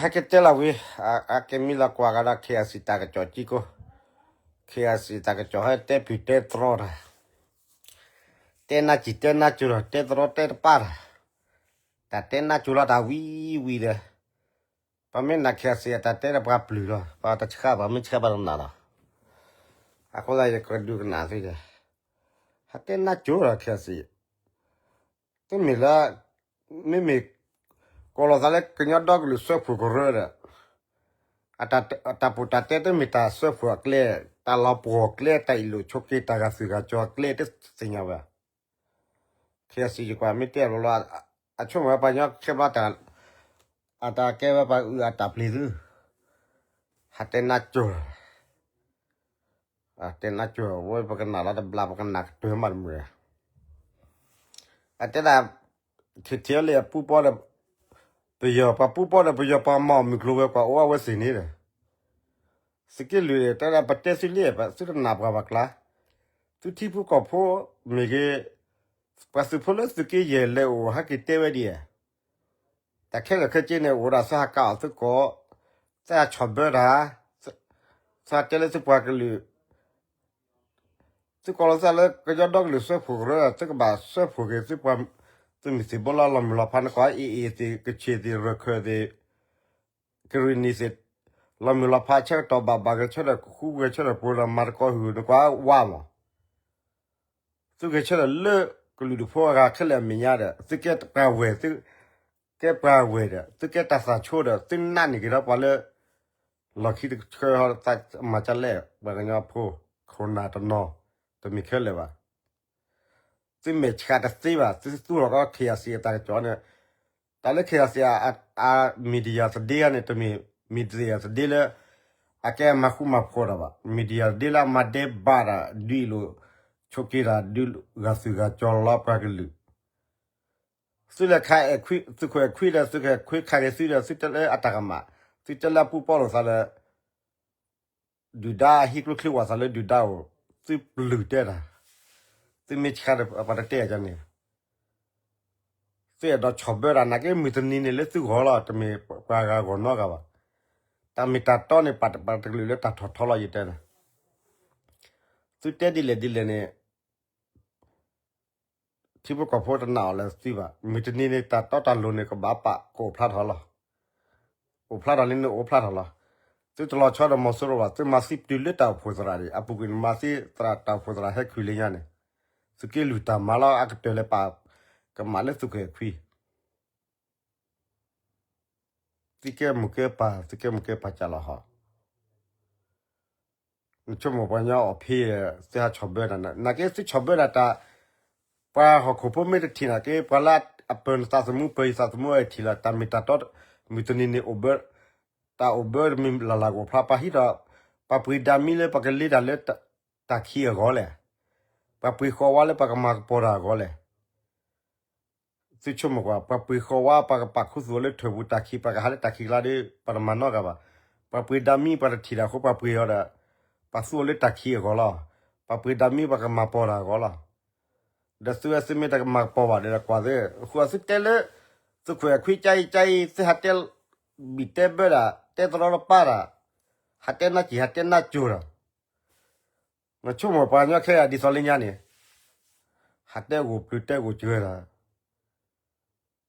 ဟဲက့ၤတဲလီၤဝံၤ, အကဲမံလီၤကွၢ်ကဒီး KIC တၢ်ကစီၣ်ကံကိ, KIC တၢ်ကစီၣ်ဟဲတဲပျုၢ်တဲတြီတၢ်, တဲနါစံၣ်တဲနါစိၤဒီး တဲတြီတဲတပါတၢ်, တၢ်တဲနါစိၤလီၤတၢ်ဝံၤဝံၤဒီး, ပမ့ၢ်နာ် KIC အတၢ်တဲဒီးပှၤပျုၢ်လီၤ, ပှၤတဆှး ပှၤမ့ၢ်ဆှးပှၤတနာ်လီၤ. အဃိသတးယကဒုးကနၣ်သုဒီး, ဟဲတဲနါစိၤဒီး KIC တမ့ၢ်လၢ, မ့မ့ၢ် ကိးလီၤသးလၢကညီဒီကလုာ်စၢဖှိၣ်ကရၢဒီး, အတၢ်ပူၤတၢ်တဲတမ့ၢ်တၢ်စၢဖှိၣ်အကျဲ, တၢ်လီၤပှီၢ်ကျဲ တၢ်အ့ၣ်လိာ်ဆိးက့ တၢ်ဂာ်သူၣ်ဂာ်ကၠီၤအကျဲတသ့ၣ်ညါဝဲ, KIC ယကွၢ်မ့ၢ်တဲလီၤလီၤ, အဆိကမိၣ်ဝဲပှၤကညီခဲဘျီတၢ်, အတၢ်ကဲဝဲပှၤအုၣ်အတၢ်ပျံၤသု, ဟးတဲနါစိၤ တဲနါစိၤဝဲ ပကနၣ်လီၤတဘျီ ပကနၣ်ကတၢၢ်မးတမုာ်, အတဲဒၣ်, ထံၣ်ထံၣ်လၢအပူပီဒီး, ပယီၤ ပှၤပူပီဒီးပယီၤပှၤမၤအီၣ်မုၢ်ကျိၤဝဲၤကွာ်အိၣ်အဝဲသ့ၣ်န့ၣ်ဒီး, သုးက့လွံၢ်တဲဒၣ်ပတဲသုလံ, သုတနာ်ပှၤဘၣ်ကျါ, သုထံဖိကီၢ်ဖိမ့ၢ်ဂ့ၤ, ပှၤသုးဖိလၢသုးက့ယဲၢ်လဲၤအိၣ်ဟဲက့ၤတဲဝဲဒ်အံၤ, တၢ်ခဲလၢာ်ခဲဆ့န့ၣ် အိၣ်ဒၣ်သုဟးကးအီၤသုကိး, သုဟးဆီၣ်ဘၢတၢ်, သုဟးတဲလၢသုပှၤကလုာ်, သုကိးလီၤသးလၢကညီဒီကလုာ်စၢဖှိၣ်ကရၢ သုကဘၣ်စၢဖှိၣ်က့ၤသုပှၤ, သုးမုၢ်သံၣ်ဘိလၢလီၤမုၢ်လီၤဖးန့ၣ် ကွၢ်အ့ၣ်အ့ၣ်သ့ၣ် ကချ့ၣ်သ့ၣ် ရခၢၣ်သ့ၣ်, ကရံၣ်နံၣ်သ့ၣ်, လီၤမုၢ်လီၤဖးဆၢကတီၢ်ဘၣ်ဘၣ်ဂဲၤဆၢထၢၣ်ဃူဂဲၤဆၢထၢၣ်ဖိဒီးမၤသကိးဟုၣ်န့ၣ် ကွၢ်ဝါမး သုဂဲၤဆၢထၢၣ်လၢကလုာ်ဒူၣ်ဖိအဂၤခဲလၢာ်အမဲာ်ညါဒီး သုကဲပှၤဝဲၢ်, သုကဲပှၤဝဲၢ်ဒီး သုကဲတၢ်သးဆိဒီး သုနာ်န့ၢ်က့ၤဒီးပှၤလၢ လီၢ်ခံတဆၢဟီ သးမၤကလဲၣ် ပှၤကညီဖိ ခိၣ်နၢ်တနီၤ တမ့ၢ်ခဲလၢာ်ဘၣ်. သုမဲာ်ဆှးတသ့ဘၣ် သုသူၣ်ထီၣ်ကီး KIC အတၢ်ကစီၣ်န့ၣ်, တၢ်လၢ KIC အ media သဒ့န့ၣ် တမ့ၢ် media သဒ့လၢ အကဲမၤဃူမၤဖိးတၢ်ဘၣ်, media သဒ့လၢအမၤဒဲးဘးတၢ် ဒုးအ့ၣ်လိာ်ဆိးက့တၢ် ဒုးဂာ်သူၣ်ဂာ်ကၠီၤလီၤပှၤကလုာ်. သုလဲၤခး သုးခိၣ်အဲၣ်ခွံဒီး သုးခိၣ်အဲၣ်ခွံခးက့ၤသုဒီး သုတဲလၢအတၢ်ကမၣ်, သုတဲလၢအပူၤပီလိာ်သးလၢ ဒုၣ်ဒါ အဟံးကျိချံဝၣ်သးလၢဒုၣ်ဒါအိၣ်, သုပျုၢ်တဲတၢ်, သုမ့ၢ်ဆှးဒီးပှၤတတဲအကန့ၣ်, သုအဲၣ်ဒိးဆီၣ်ဘၢတၢ်နာ်က့ မုၢ်တနံၤန့ၣ်လၢသုဂီၢ်လီၤ တမ့ၢ်ပှၤဂၤဂီၢ်နီတဂၤဘၣ်. တၢ်မ့ၢ်တၢ်တီန့ၣ် ပာ်တကလုာ်လၢတၢ်ထီၣ်ထီလီၤ ယတဲန့ၣ်, သုတဲဒ်လဲၣ်ဒ်လဲၣ်န့ၣ် ထံဖိကီၢ်ဖိတနာ်အီၤလၢသုဘၣ်, မုၢ်တနံၤန့ၣ် တၢ်တီတၢ်လိၤန့ၣ် ကဘၣ်ပာ်ကအိၣ်ဖျါထီၣ်လီၤ. အိၣ်ဖျါထီၣ်လံန့ၣ်အိၣ်ဖျါထီၣ်လီၤ. သုတလီၤဆီဒီးမီၤစိရိၤဘၣ်, သုမၤသံတုၤလၢတၢ်အိၣ်ဖှိၣ်သရၣ်န့ၣ် အပူၤကွံာ်နမၤသံသရၣ်တၢ်အိၣ်ဖှိၣ်သရၣ်ဟဲခုၣ်လၢညါန့ၣ်, သုးက့လွံၢ်တၢ်မၤလီၤအကတၢၢ်လဲၤပာ်ကမၣ်လၢသုးခိၣ်အဲၣ်ခွံ သုကဲမိၢ်ကဲပၢ် သုကဲမိၢ်ကဲပၢ်ကၢ်လီၤဟီၣ်. နဆိကမိၣ်ပှၤကညီအီၣ်ဖ့ သုဟးဆီၣ်ဘၢတၢ်န့ၣ် နာ်က့သုဆီၣ်ဘၢတၢ်တၢ်, ပှၤဟီၣ်ခိၣ်ဖိမ့ၢ်တထံၣ်နာ်က့ ပှၤလၢအပၢၤနသးသမူ ပၢၤယသးသမူအထံၣ်လီၤ တၢ်မ့ၢ်တၢ်တီ, မုၢ်တနံၤန့ၣ်အိၣ်ဘၢ, တၢ်အိၣ်ဘၢတမံၤလၢ်လၢ်ကအိၣ်ဖျါ ပှၤဟံးထီၣ်, ပှၤပှ့ၤဒၣ်မံလၢပှၤကလ့တၢ်လၢတၢ်ခံအဂီၢ်လဲၣ်. ပှၤပှ့ၤဃီဝါလၢပှၤကမၤကပီၤတၢ်အဂီၢ်လဲၣ်. သုဆိကမိၣ်ကွၢ် ပှၤပှ့ၤဃီဝါ ပှၤကပာ်ခူသူၣ်အီၤလၢထၢၣ်ပူၤတၢ်ခံ ပှၤကဟးလၢတၢ်ခံကျါဒီး ပှၤတမၤနီတဂၤဘၣ်. ပှၤပှ့ၤဒၣ်မံ ပှၤတထံၣ်တၢ်အဃိ ပှၤပှ့ၤအီၤဒီး ပှၤသူအီၤလၢတၢ်ခံအဂီၢ်လီၤ. ပှၤပှ့ၤဒၣ်မံ ပှၤကမၤပီၤတၢ်အဂီၢ်လီၤ. ဒီးသုဝဲသုမ့ၢ်တကမၤကပီၤဘၣ်ဒီးကွၢ်သ့, အဃိသုတဲလၢ သုးခိၣ်အဲၣ်ခွံကအံၤကအံၤ သုဟးတဲ ဘံၣ်တဲဘၢတၢ် တဲတရီတပါတၢ်, ဟးတဲနါစံၣ် ဟးတဲနါစိၤတၢ် နဆိကမိၣ်ပှၤကညီခဲအံၤဒ်သိးလၢညါန့ၣ်, ဟးတဲဂိၢ်ပျုၤတဲဂိၢ်စှၢၤတၢ်,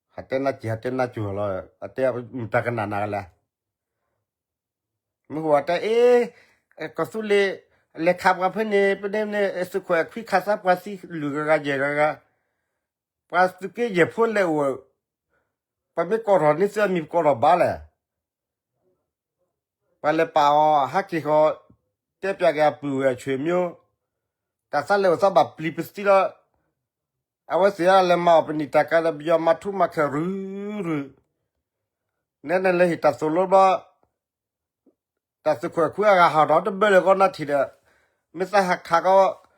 ဟးတဲနါစံၣ် ဟးတဲနါစိၤလီၤ, အတဲမတၤကနၣ်နၤကလဲၣ်. မ့ၢ်ဟူအတဲအ့, ကီၢ်သူလ့ၤ လဲၤခးပှၤဖဲန့ၣ် ပန့ၣ်န့ၣ် သုးခိၣ်အဲၣ်ခွံခးသးပှၤသံလွံၢ်ဂၤဂၤယဲၢ်ဂၤဂၤ, ပှၤသုးက့ယဲၢ်ဖိလဲၤအိၣ်, ပှၤမ့ၢ်ကိးထီၣ်န့ၢ်သုအမံၤ ပကိးထီၣ်ဘၣ်လဲၣ်. ပှၤလဲၤပာ်အီၤ ဟးက့ၤဃီၤ တဲပၠးက့ၤအပုၢ်ဝဲၢ်ဆွေမျိုး, တၢ်သးလဲၤအိၣ်သးဘၣ်ပျံၤပသံလီၤ. အဝဲသ့ၣ်လဲၤမၤအီၣ်ပနံာ်တၢ်ကါဒီး ပယီၤမၤထူမၤခဲၤရုၢ်ရုၢ်, နဲနဲလဲၤဟ့ၣ်တၢ်သိၣ်လိဘျီ တၢ်သုးခိၣ်အဲၣ်ခွံအဂၤဟးထီၣ်တဘၢလၢာ်ဂီၢ်နၢ်ထံၣ်ဒီး, မ့ၢ်သးဟးခးကီး,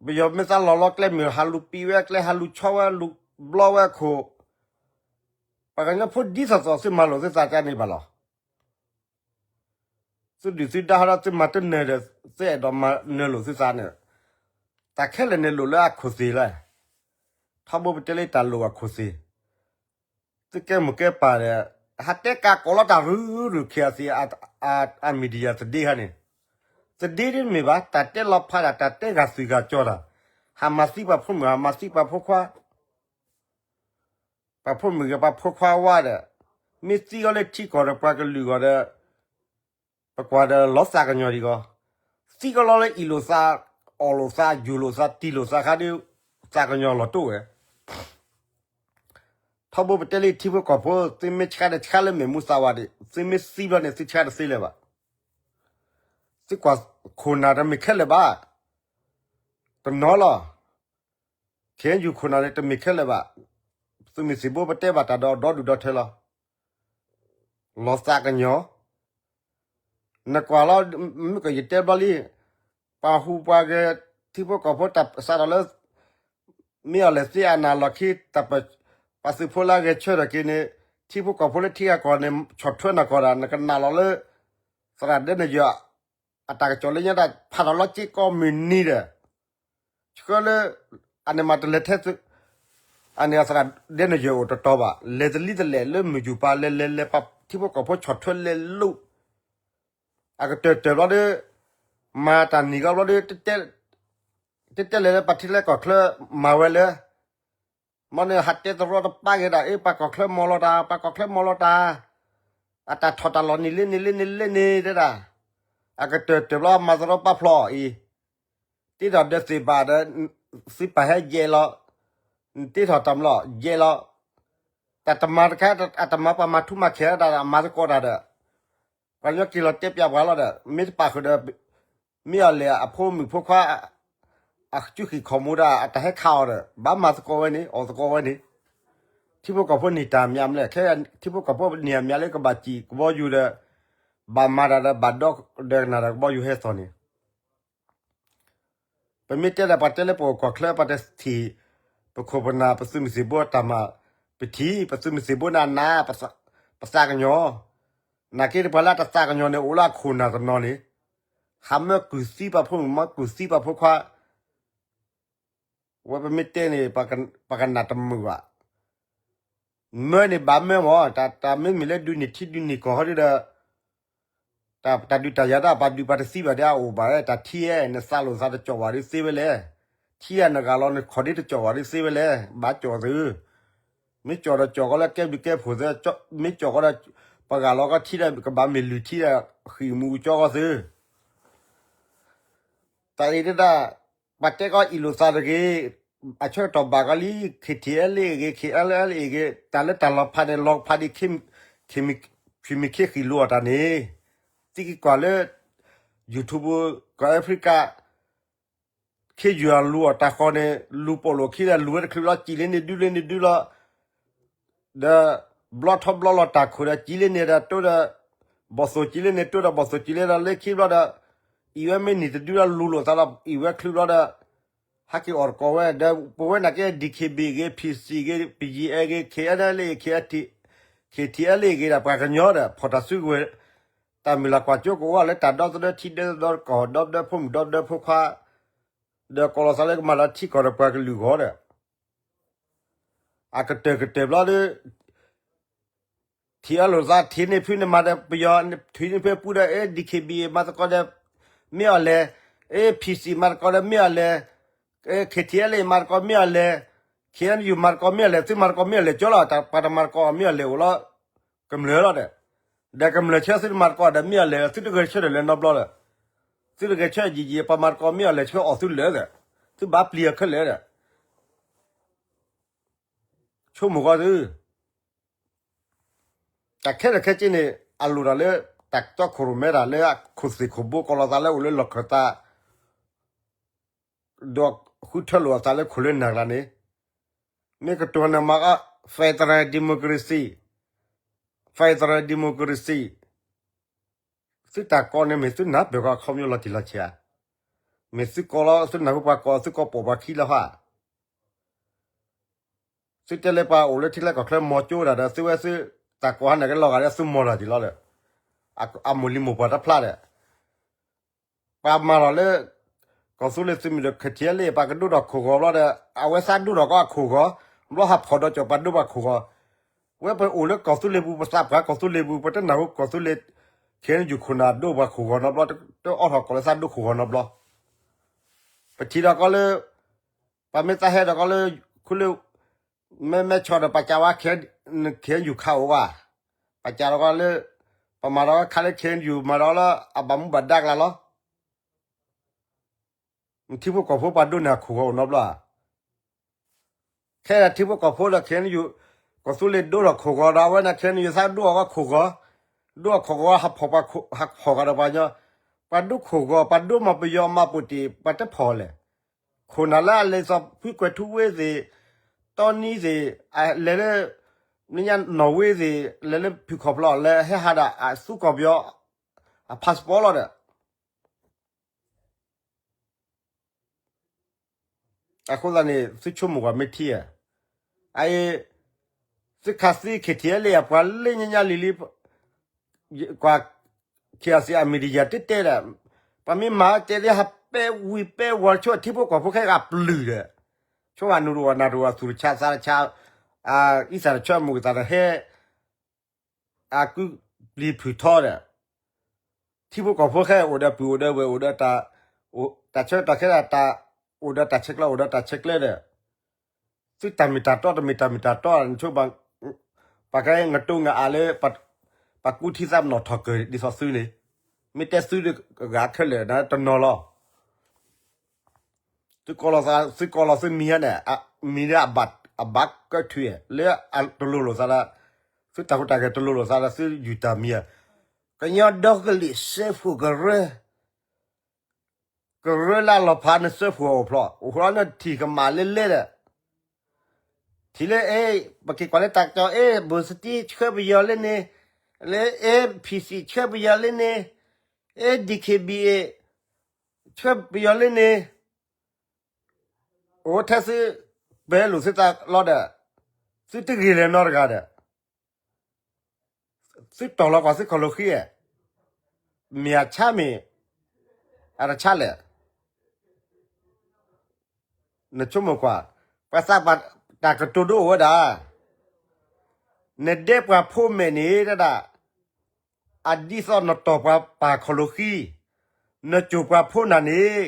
ပယီၤမ့ၢ်သးလီၤလီၤကျဲမုၢ် ဟးလူၤပံးဝဲအကျဲ ဟးလူၤဆီဝဲ လူၤဘျီဝဲအခိၣ်, ပှၤကညီဖိဒ်သိးသိးသုမၤလိာ်သုသးကန့ၣ်ဘၣ်လီၤ. သုဒုၣ်သုဒါဟီဒီးသုမၤတနၢၤဒီး သုအဲၣ်ဒိးမၤနၢၤလိာ်သုသးန့ၣ်, တၢ်ခဲလၢာ်န့ၣ်လိၣ်လၢအခိၣ်သ့ၣ်လီၤ. ထီဘိပတဲလၢတၢ်လိၣ်အခိၣ်သ့ၣ်, သုကဲမိၢ်ကဲပၢ်ဒီး ဟးတဲကးကိးလီၤတၢ်ရုရု ခ့အသ့ၣ် အ media သဒ့ဟါန့ၣ်, သဒ့ဒ်မ့ၢ်ဘၣ် တၢ်တဲလီၤဖးတၢ် တၢ်တဲဂာ်သွံၣ်ဂာ်စီၤတၢ်, ဟးမၤသံပှၤဖိမုၣ် ဟးမၤသံပှၤဖိခွါ, ပှၤဖိမုၣ်ဂ့ၤ ပှၤဖိခွါဝါဒီး, မ့ၢ်သံအီၤလၢထံကီၢ်ဒီးပှၤကလုာ်ဂီၢ်ဒီး ပကွၢ်ဒီးလီၤသးကညီၤဒံးဂီၢ်, သံကလီလၢအ့ၣ်လိာ်သး, အီၣ်လိာ်သး, ယူၤလိာ်သး, တံၢ်လိာ်သးခါဒီး သးကညီၤလီၤတိၢ်ဝဲ ထီဘိပတဲလၢထံဖိကီၢ်ဖိ သုမ့ၢ်ဆါတဆါလၢမဲာ်မူသးဝးဒံး, သုမ့ၢ်သံဘျီန့ၣ် သုဆါတသ့လၢၤဘၣ်. သုကွၢ်ခိၣ်နၢ်တမ့ၢ်ခဲလၢာ်ဘၣ်, တနီၤလီၤ. ခဲယူၤခိၣ်နၢ်န့ၣ် တမ့ၢ်ခဲလၢာ်ဘၣ်. သုးမုၢ်သံၣ်ဘိပတဲဘၣ်တၢ်ဒီးဒီဒူၣ်ဒီထၢလီၤ. လီၤသးကညီၤ နကွၢ်လီၤ, မ့ၢ်ကယတဲဘျီလံ, ပှၤဟူးပှၤဂဲၤ ထံဖိကီၢ်ဖိတၢ်စးထီၣ်လၢ မ့ၢ်အီၤလဲၤသ့အနၢ်လီၢ်ခံ တၢ်ပ ပှၤသုးဖိလၢအဂဲၤဆၢထၢၣ်က့ၤန့ၣ် ထံဖိကီၢ်ဖိလၢထံဂၤကီၢ်န့ၣ် ဆီၣ်ထွဲနၤကီၢ်ဒၣ် နကနၢ်လီၤလၢ သရၣ်ဒဲနယၢၤ အတၢ်ကစီၣ်လၢညါတၢ်ဖးထီၣ်လီၤစ့ကီးမုၢ်နံၤဒီး ဆှၢလၢ အန့ၣ်မးတလဲၤထဲသုး အန့ၣ်အသရၣ်ဒဲနယၢၤအိၣ်တတီၤဘၣ် လဲၤတလံတလဲၣ်လၢမုၢ်ယူၤပၤ လဲၤလဲၤလဲၤပှၤထံဖိကီၢ်ဖိဆီၣ်ထွဲလဲၤလိာ် အကတၢၢ်တၢၢ်ဘျီဒီး မၤတၢ်နံၤကီးဘျီဒီး တတဲလဲၣ်လၢပှၤထံချၢကီၢ်ချၢမၤဝဲလၢ မ့ၢ်န့ၣ်ဟးတဲတရီတပါက့ၤဒၣ် အ့ ပှၤကီၢ်ချၢမီၤလီၤတၢ် ပှၤကီၢ်ချၢမီၤလီၤတၢ် အတၢ်ထီၣ်တၢ်လီၢ်န့ၣ်လၢန့ၣ်လၢန့ၣ်လၢန့ၣ်တဲဒၣ် အကတၢၢ်တၢၢ်ဘျီမၤတရီပာ်ဖျီအံၤ တ့ထီၣ်ဒၢးသ့ၣ်ဘၣ်ဒီး သုပာ်ဟဲယဲၢ်လီၤ နတ့ထီၣ်တၢ်မလီၤ ယဲၢ်လီၤ တၢ်တမၤတခါ အတမၤပှၤမၤထူမၤခဲးတၢ်ဒီး အမၤသကိးတၢ်ဒီး ပှၤကညီက့ၤလီၤတဲပၠးပှၤလီၤဒီး မ့ၢ်တပာ်ဃုာ်ဒီး မ့ၢ်အီၤလဲၣ်အဖိမုၣ်ဖိခွါ အစုခံခီၣ်မူဒီး အတၢ်ဟဲခးအီၤဒီး ဘၣ်မၤသကိးဝဲန့ၣ် အီၣ်သကိးဝဲန့ၣ် ထံဖိကီၢ်ဖိန့ၢ်တၢ်မးမလဲၣ် ခဲထံဖိကီၢ်ဖိန့ၢ်အမးလၢကဘၣ်စံၣ်ကဘီယူၤဒီး ဘၣ်မၤတၢ်ဒီးဘၣ်ဒီဒီးကနၣ်ဒီးကဘီယူၤဟဲသီၣ်န့ၣ် ပမ့ၢ်တဲဒီးပှၤတဲလၢပအိၣ်ကီၢ်ချၢ ပတထံၣ် ပခိၣ်ပနၢ် ပသုးမုၢ်သံၣ်ဘိတၢ်မၤ ပထံၣ် ပသုးမုၢ်သံၣ်ဘိန့ၣ်နၤ ပသးကညီၤ နာ်က့တပှၤလၢတသးကညီၤန့ၣ် အိၣ်လၢအခိၣ်နၢ်တနီၤန့ၣ် ဟးမၢကုၢ်သံပှၤဖိမုၣ် မၢကုၢ်သံပှၤဖိခွါ ဝဲပမ့ၢ်တဲန့ၣ် ပှၤကနၣ်တမုာ်ဘၣ် မၢန့ၣ်ဘၣ်မၢမး တၢ်မ့မ့ၢ်လၢဒုးန့ၢ်ထံဒုးန့ၢ်ကီၢ်ဟီဒ်ဒီး တၢ်ဒုးတၢ်ယၤတၢ်ပှၤဒုးပှၤတသံဘၣ်ဒီးအအိၣ်ဘၣ် တၢ်ထံဧဲ နသးလိာ်သးတကီၣ်ဘၣ်ဒ်သ့ဝဲလဲၣ်, ထံဧဲနဂၤလီၤနခီၣ်ဒ်တကီၣ်ဘၣ်ဒ်သ့ဝဲလဲၣ်, ဘၣ်ကီၣ်သု, မ့ၢ်ကီၣ်ဒီးကီၣ်ကီလၢကဲဘျုးကဲဖှိၣ်သု, မ့ၢ်ကီၣ်ကီဒီး ပှၤဂၤလီၤကီထံဒီးကဘၣ်မ့ၢ်လုၢ်ထံဒီး ဃံၣ်မူကၠီကီသု, တၢ်အံၤဒၣ် ပှၤတဲကီအံၣ်လိာ်သးတဂ့ၤ, အဆၢကတီၢ်ဘၣ်ကီလံ, ခ့ထံၣ်အဲလ့ၣ်အဂ့ၤ, ခ့အဲလ့ၣ်အဂ့ၤ, တၢ်လၢတၢ်လီၤဖးန့ၣ် လီၤဖးဒံး ခံမံၤခံဃံၣ်လူၤအီၣ်တၢ်န့ၣ်, သံကွၢ်လၢ YouTube ကီၢ် Africa ခ့ယုၢ်အလူၤအီၣ်တၢ်ဃီန့ၣ် လူၤပိာ်လိာ်ခံဒီး လူၤဝဲတချုးလီၤ စံၣ်လၢန့ၣ်ဒုလၢန့ၣ်ဒုလီၤ ဒီး ဘျီထီဘျီလီၤတၢ်ခိၣ်ဒီး စံၣ်လၢန့ၣ်ဒီးတိဒီး ဘီၣ်သိၣ်စံၣ်လၢန့ၣ်တိဒီး ဘီၣ်သိၣ်စံၣ်လၢဒီးလၢခံဘျီဒီး အံၤဝဲမ့ၢ်နံၣ်တဒုလီၤ လူၤလိာ်သးဒီး အံၤဝဲချုးဘျီဒီး ဟဲက့ၤအီၣ်တကိးဝဲ ဒီးပဝဲနာ်က့ DKB ဂ့ၤ PC ဂ့ၤ ပယံၤအဲဂ့ၤ KNLA ဂ့ၤ KTLA ဂ့ၤဒီး ပှၤကညီဒီး ဖီၣ်တၢ်စုကဝဲၤ တၢ်မုၢ်လၢ်ကွၢ်စိကအိၣ်ဝဲလၢတၢ်ဒီသဒၢထံဒီသဒၢကီၢ် ဒီသဒၢဖိမုၣ်ဒီသဒၢဖိခွါ ဒီးကိးလီၤသးလၢကမၤလၢထံကီၢ်ဒီးပှၤကလုာ်ဂီၢ်ဒီး အကတၢၢ်ကတၢၢ်ဘျီဒီး ထံၣ်အလိာ်သး ထံၣ်န့ၢ်ဖုန့ၣ်မၤဒီးပယီၤ ထံၣ်န့ၢ်ဖုပူဒီး အဲ DKB မၤသကိးဒီး မ့ၢ်အီၤလဲၣ်, အဲ PC မၤသကိးဒီးမ့ၢ်အီၤလဲၣ်, အဲ KTLA မၤသကိးမ့ၢ်အီၤလဲၣ်, KNU မၤသကိးမ့ၢ်အီၤလဲၣ်, သုမၤသကိးမ့ၢ်အီၤလဲၣ်ကၠီလီၤ, ပှၤတမၤသကိးမ့ၢ်အီၤလဲၣ်အိၣ်လီၤ, ကမျၢၢ်လီၤဒီး, ဒီးကမျၢၢ်ဆၢသုတမၤသကိးဒီးမ့ၢ်အီၤလဲၣ်, သုတဂဲၤဆၢထၢၣ်လၢၤနီတဘျီဒီး, သုတဂဲၤဆၢယံာ်ယံာ် ပှၤမၤသကိးမ့ၢ်အီၤလဲၣ်ဆၢအီၣ်သုလၢာ်ဒီး, သုဘၣ်ပျံၤအီၤခဲလၢာ်ဒီး ဆိကမိၣ်ဃီသု, တၢ်ခဲလၢာ်ခဲဆ့န့ၣ် အလိၣ်တၢ်လၢ တၢ်ကတီခိၣ်ရိၣ်မဲတၢ်လၢအခိၣ်သ့ၣ်ခိၣ်ဘိ ကိးလီၤသးလၢအိၣ်လၢလီၢ်ခၢၣ်သး ဒီးဃုထၢလိာ်အသးလၢခိၣ်လၢနၢ်ကျါန့ၣ်, မ့ၢ်ကတိၤနမၤကီ federal democracy, federal democracy, သုတၢ်ကိးန့ၣ်မ့ၢ်သုနၢ်ပၢၢ်ကီအခီပညီလီၤတံၢ်လီၤဆဲးဧါ, မ့ၢ်သုကိးလီၤ သုနၢ်ဟူပှၤကိး သုကိးပိာ်ပှၤခံလီၤဟါ သုတဲလၢပှၤအိၣ်လၢထံချၢကီၢ်ချၢမီၤကၠိဒၣ်ဒီး သုဝဲသုတၢ်ကိးဟါန့ၣ်ကလီၤဂာ်ဒီးသုမီၤတၢ်တံၢ်လီၤဒီး အမိၢ်လံၤမိၢ်ပှၢ်တဖျါဒီး ပှၤမၤလီၤလၢ ကီၢ်သူလ့ၤသုးမုၢ်ဒီး KTLA ပှၤကဒိၣ်ထီၣ်ခိၣ်ဂီၤဘျီဒီး အဝဲသးဒိၣ်ထီၣ်ကီအခိၣ်ဂီၤ ဘျီဟးဖီၣ်ဒီးကၠီၣ်ပှၤဒိၣ်ပှၤခိၣ်ဂီၤ, ပဝဲပအိၣ်လၢကီၢ်သူလ့ၤပူၤ ပသးပှၢ်ကီၢ်သူလ့ၤပူၤ ပတနၢ်ဟူကီၢ်သူလ့ၤ ခဲအံၤယူၤခိၣ်နၢ်ဒိပှၤခိၣ်ဂီၤနီတဘျီ, တအိးထီၣ်ကီၢ်လၢသးဒိခိၣ်ဂီၤနီတဘျီ. ပထံၣ်ဒီးကီးလၢ ပမ့ၢ်သးဟဲဒီးကီးလၢ ခူလၢ မဲမဲဆီဒီးပကးဝဲ ခဲအံၤယူၤခးအိၣ်ဝဲ, ပကးဒီးကီးလၢ ပမၤဒီးခါလၢခဲအံၤယူၤ မၤဒီးလၢအဘၣ်မူဘၣ်ဒါကျါလီၤ. ထံဖိကီၢ်ဖိပှၤဒိန့ၢ်အခိၣ်ဂီၤအိၣ်နီတဘျီဧါ. ခဲအံၤထံဖိကီၢ်ဖိဒီးခဲအံၤယူၤ ကီၢ်သူလ့ၤဒိထီၣ်ခိၣ်ဂီၤဒီးအဝဲန့ၣ် ခဲအံၤယူၤသးဒိအီၤခိၣ်ဂီၤ, ဒိအီၤခိၣ်ဂီၤ ဟးဖီၣ်ပှၤခိၣ် ဟးဖီၣ်ဂၤဒီးပှၤကညီ, ပှၤဒိခိၣ်ဂီၤ ပှၤဒိမၤပယီၤမၤပိာ်တ့ၢ် ပှၤတဖီၣ်လဲၣ်. ခိၣ်နၢ်လၢအလဲၤစီၤဖုကွဲၤထူဝ့သ့ၣ်, တီနံသ့ၣ်, လဲၤလၢ မ့ၢ်ညါနီၣ်ဝ့သ့ၣ်, လဲၤလၢဖုၣ်ခီၣ်ဖျီၣ် လဲၤဟဲဟးဒီးအသူကီၢ်ပယီၤ အ passport လီၤဒီး အဃိသတးန့ၣ် သုဆိကမိၣ်ကွၢ်မ့ၢ်ထံဧါ. အအံၤ သုခးသံ KTLA အပှၤလၢညါညါလံၤလံၤ ကွၢ် KIC အ media တဲတဲဒီး ပှၤမ့ၢ်မၤတဲဒ်ဟးပဲဝံၤပဲဝီၤ ဆိထံဖိကီၢ်ဖိခဲဂၤပျုၢ်ဒီး ဆိဂၤနူၤတဝီၤနၤတဝီၤသူၣ်တဆါသးတဆါ အံသၣ်တဆၢမုၢ်ကသၣ်ဒီးဟဲ အကုပျံၤဖုၣ်ထီဒီး ထံဖိကီၢ်ဖိခဲအိၣ်ဒီးပုၢ်အိၣ်ဒီးဝဲၢ်အိၣ်ဒီး တၢ်ဆၢကတီၢ်ခဲဒၣ်တၢ် အိၣ်ဒီးတၢ်ဆဲးကျၢအိၣ်ဒီးတၢ်ဆဲးကျၢဒီး သုတၢ်မ့ၢ်တၢ်တီတမ့ၢ်တၢ်မ့ၢ်တၢ်တီ နဆိ ပှၤကဲ နတိငါအါလၢ ပှၤကူထံသးပနီၣ်ထီၣ်ကၢၢ်ဒ်သိးသုန့ၣ် မ့ၢ်တဲသုဒီးဂၤခဲလၢာ်တနီၤလီၤ. သုကိးလီၤသုမံၤန့ၣ် မံၤဒီးအဘၣ်ကၢၢ်ထွံၣ် လၢတလိၤလိာ်သးဒီး သုတၢ်ဟူးတၢ်ဂဲၤတလိၤလိာ်သးဒီးသုယူၤတၢ်မံၤဧါ. ကညီဒီကလုာ်စၢဖှိၣ်ကရၢ ကရၢလၢအလီၤဖးနစၢဖှိၣ်အိၣ်ဖျိ အိၣ်ဃိနထံၣ်ကမၣ်လၢလဲၣ်ဒီး ထံၣ်လၢ အဲ ပက့ၤကွၢ်လၢတၢ်ကစီၣ် အဲ ဘိၣ်စတံဆှၢပယီၤလၢန့ၣ်, လၢ အဲ PC ဆှၢပယီၤလၢန့ၣ်, အဲ DKBA ဆှၢပယီၤလၢန့ၣ်, အိၣ်ထဲသု ပာ်လိာ်သုသးလီၤဒီး သုတဂ့ၤလဲၣ်နီတဂၤဒီး သုတီၢ်လီၤကွၢ်သုခီၣ်လိာ်ဃံ မ့ၢ်အဆါမ့ၢ် အတဆါလဲၣ်. နဆိကမိၣ်ကွၢ်, ပှၤသးပှၢ်တၢ်ကတိၤဒိအိၣ်ဝဲဒၣ်, နဒဲပှၤဖိမဲာ်န့ၣ်တဒၣ် အဒ်သိးနတီၢ်ပှၤပၢ်ခီၣ်လိာ်ဃံ, နစိာ်ပှၤဖိနၢ်န့ၣ်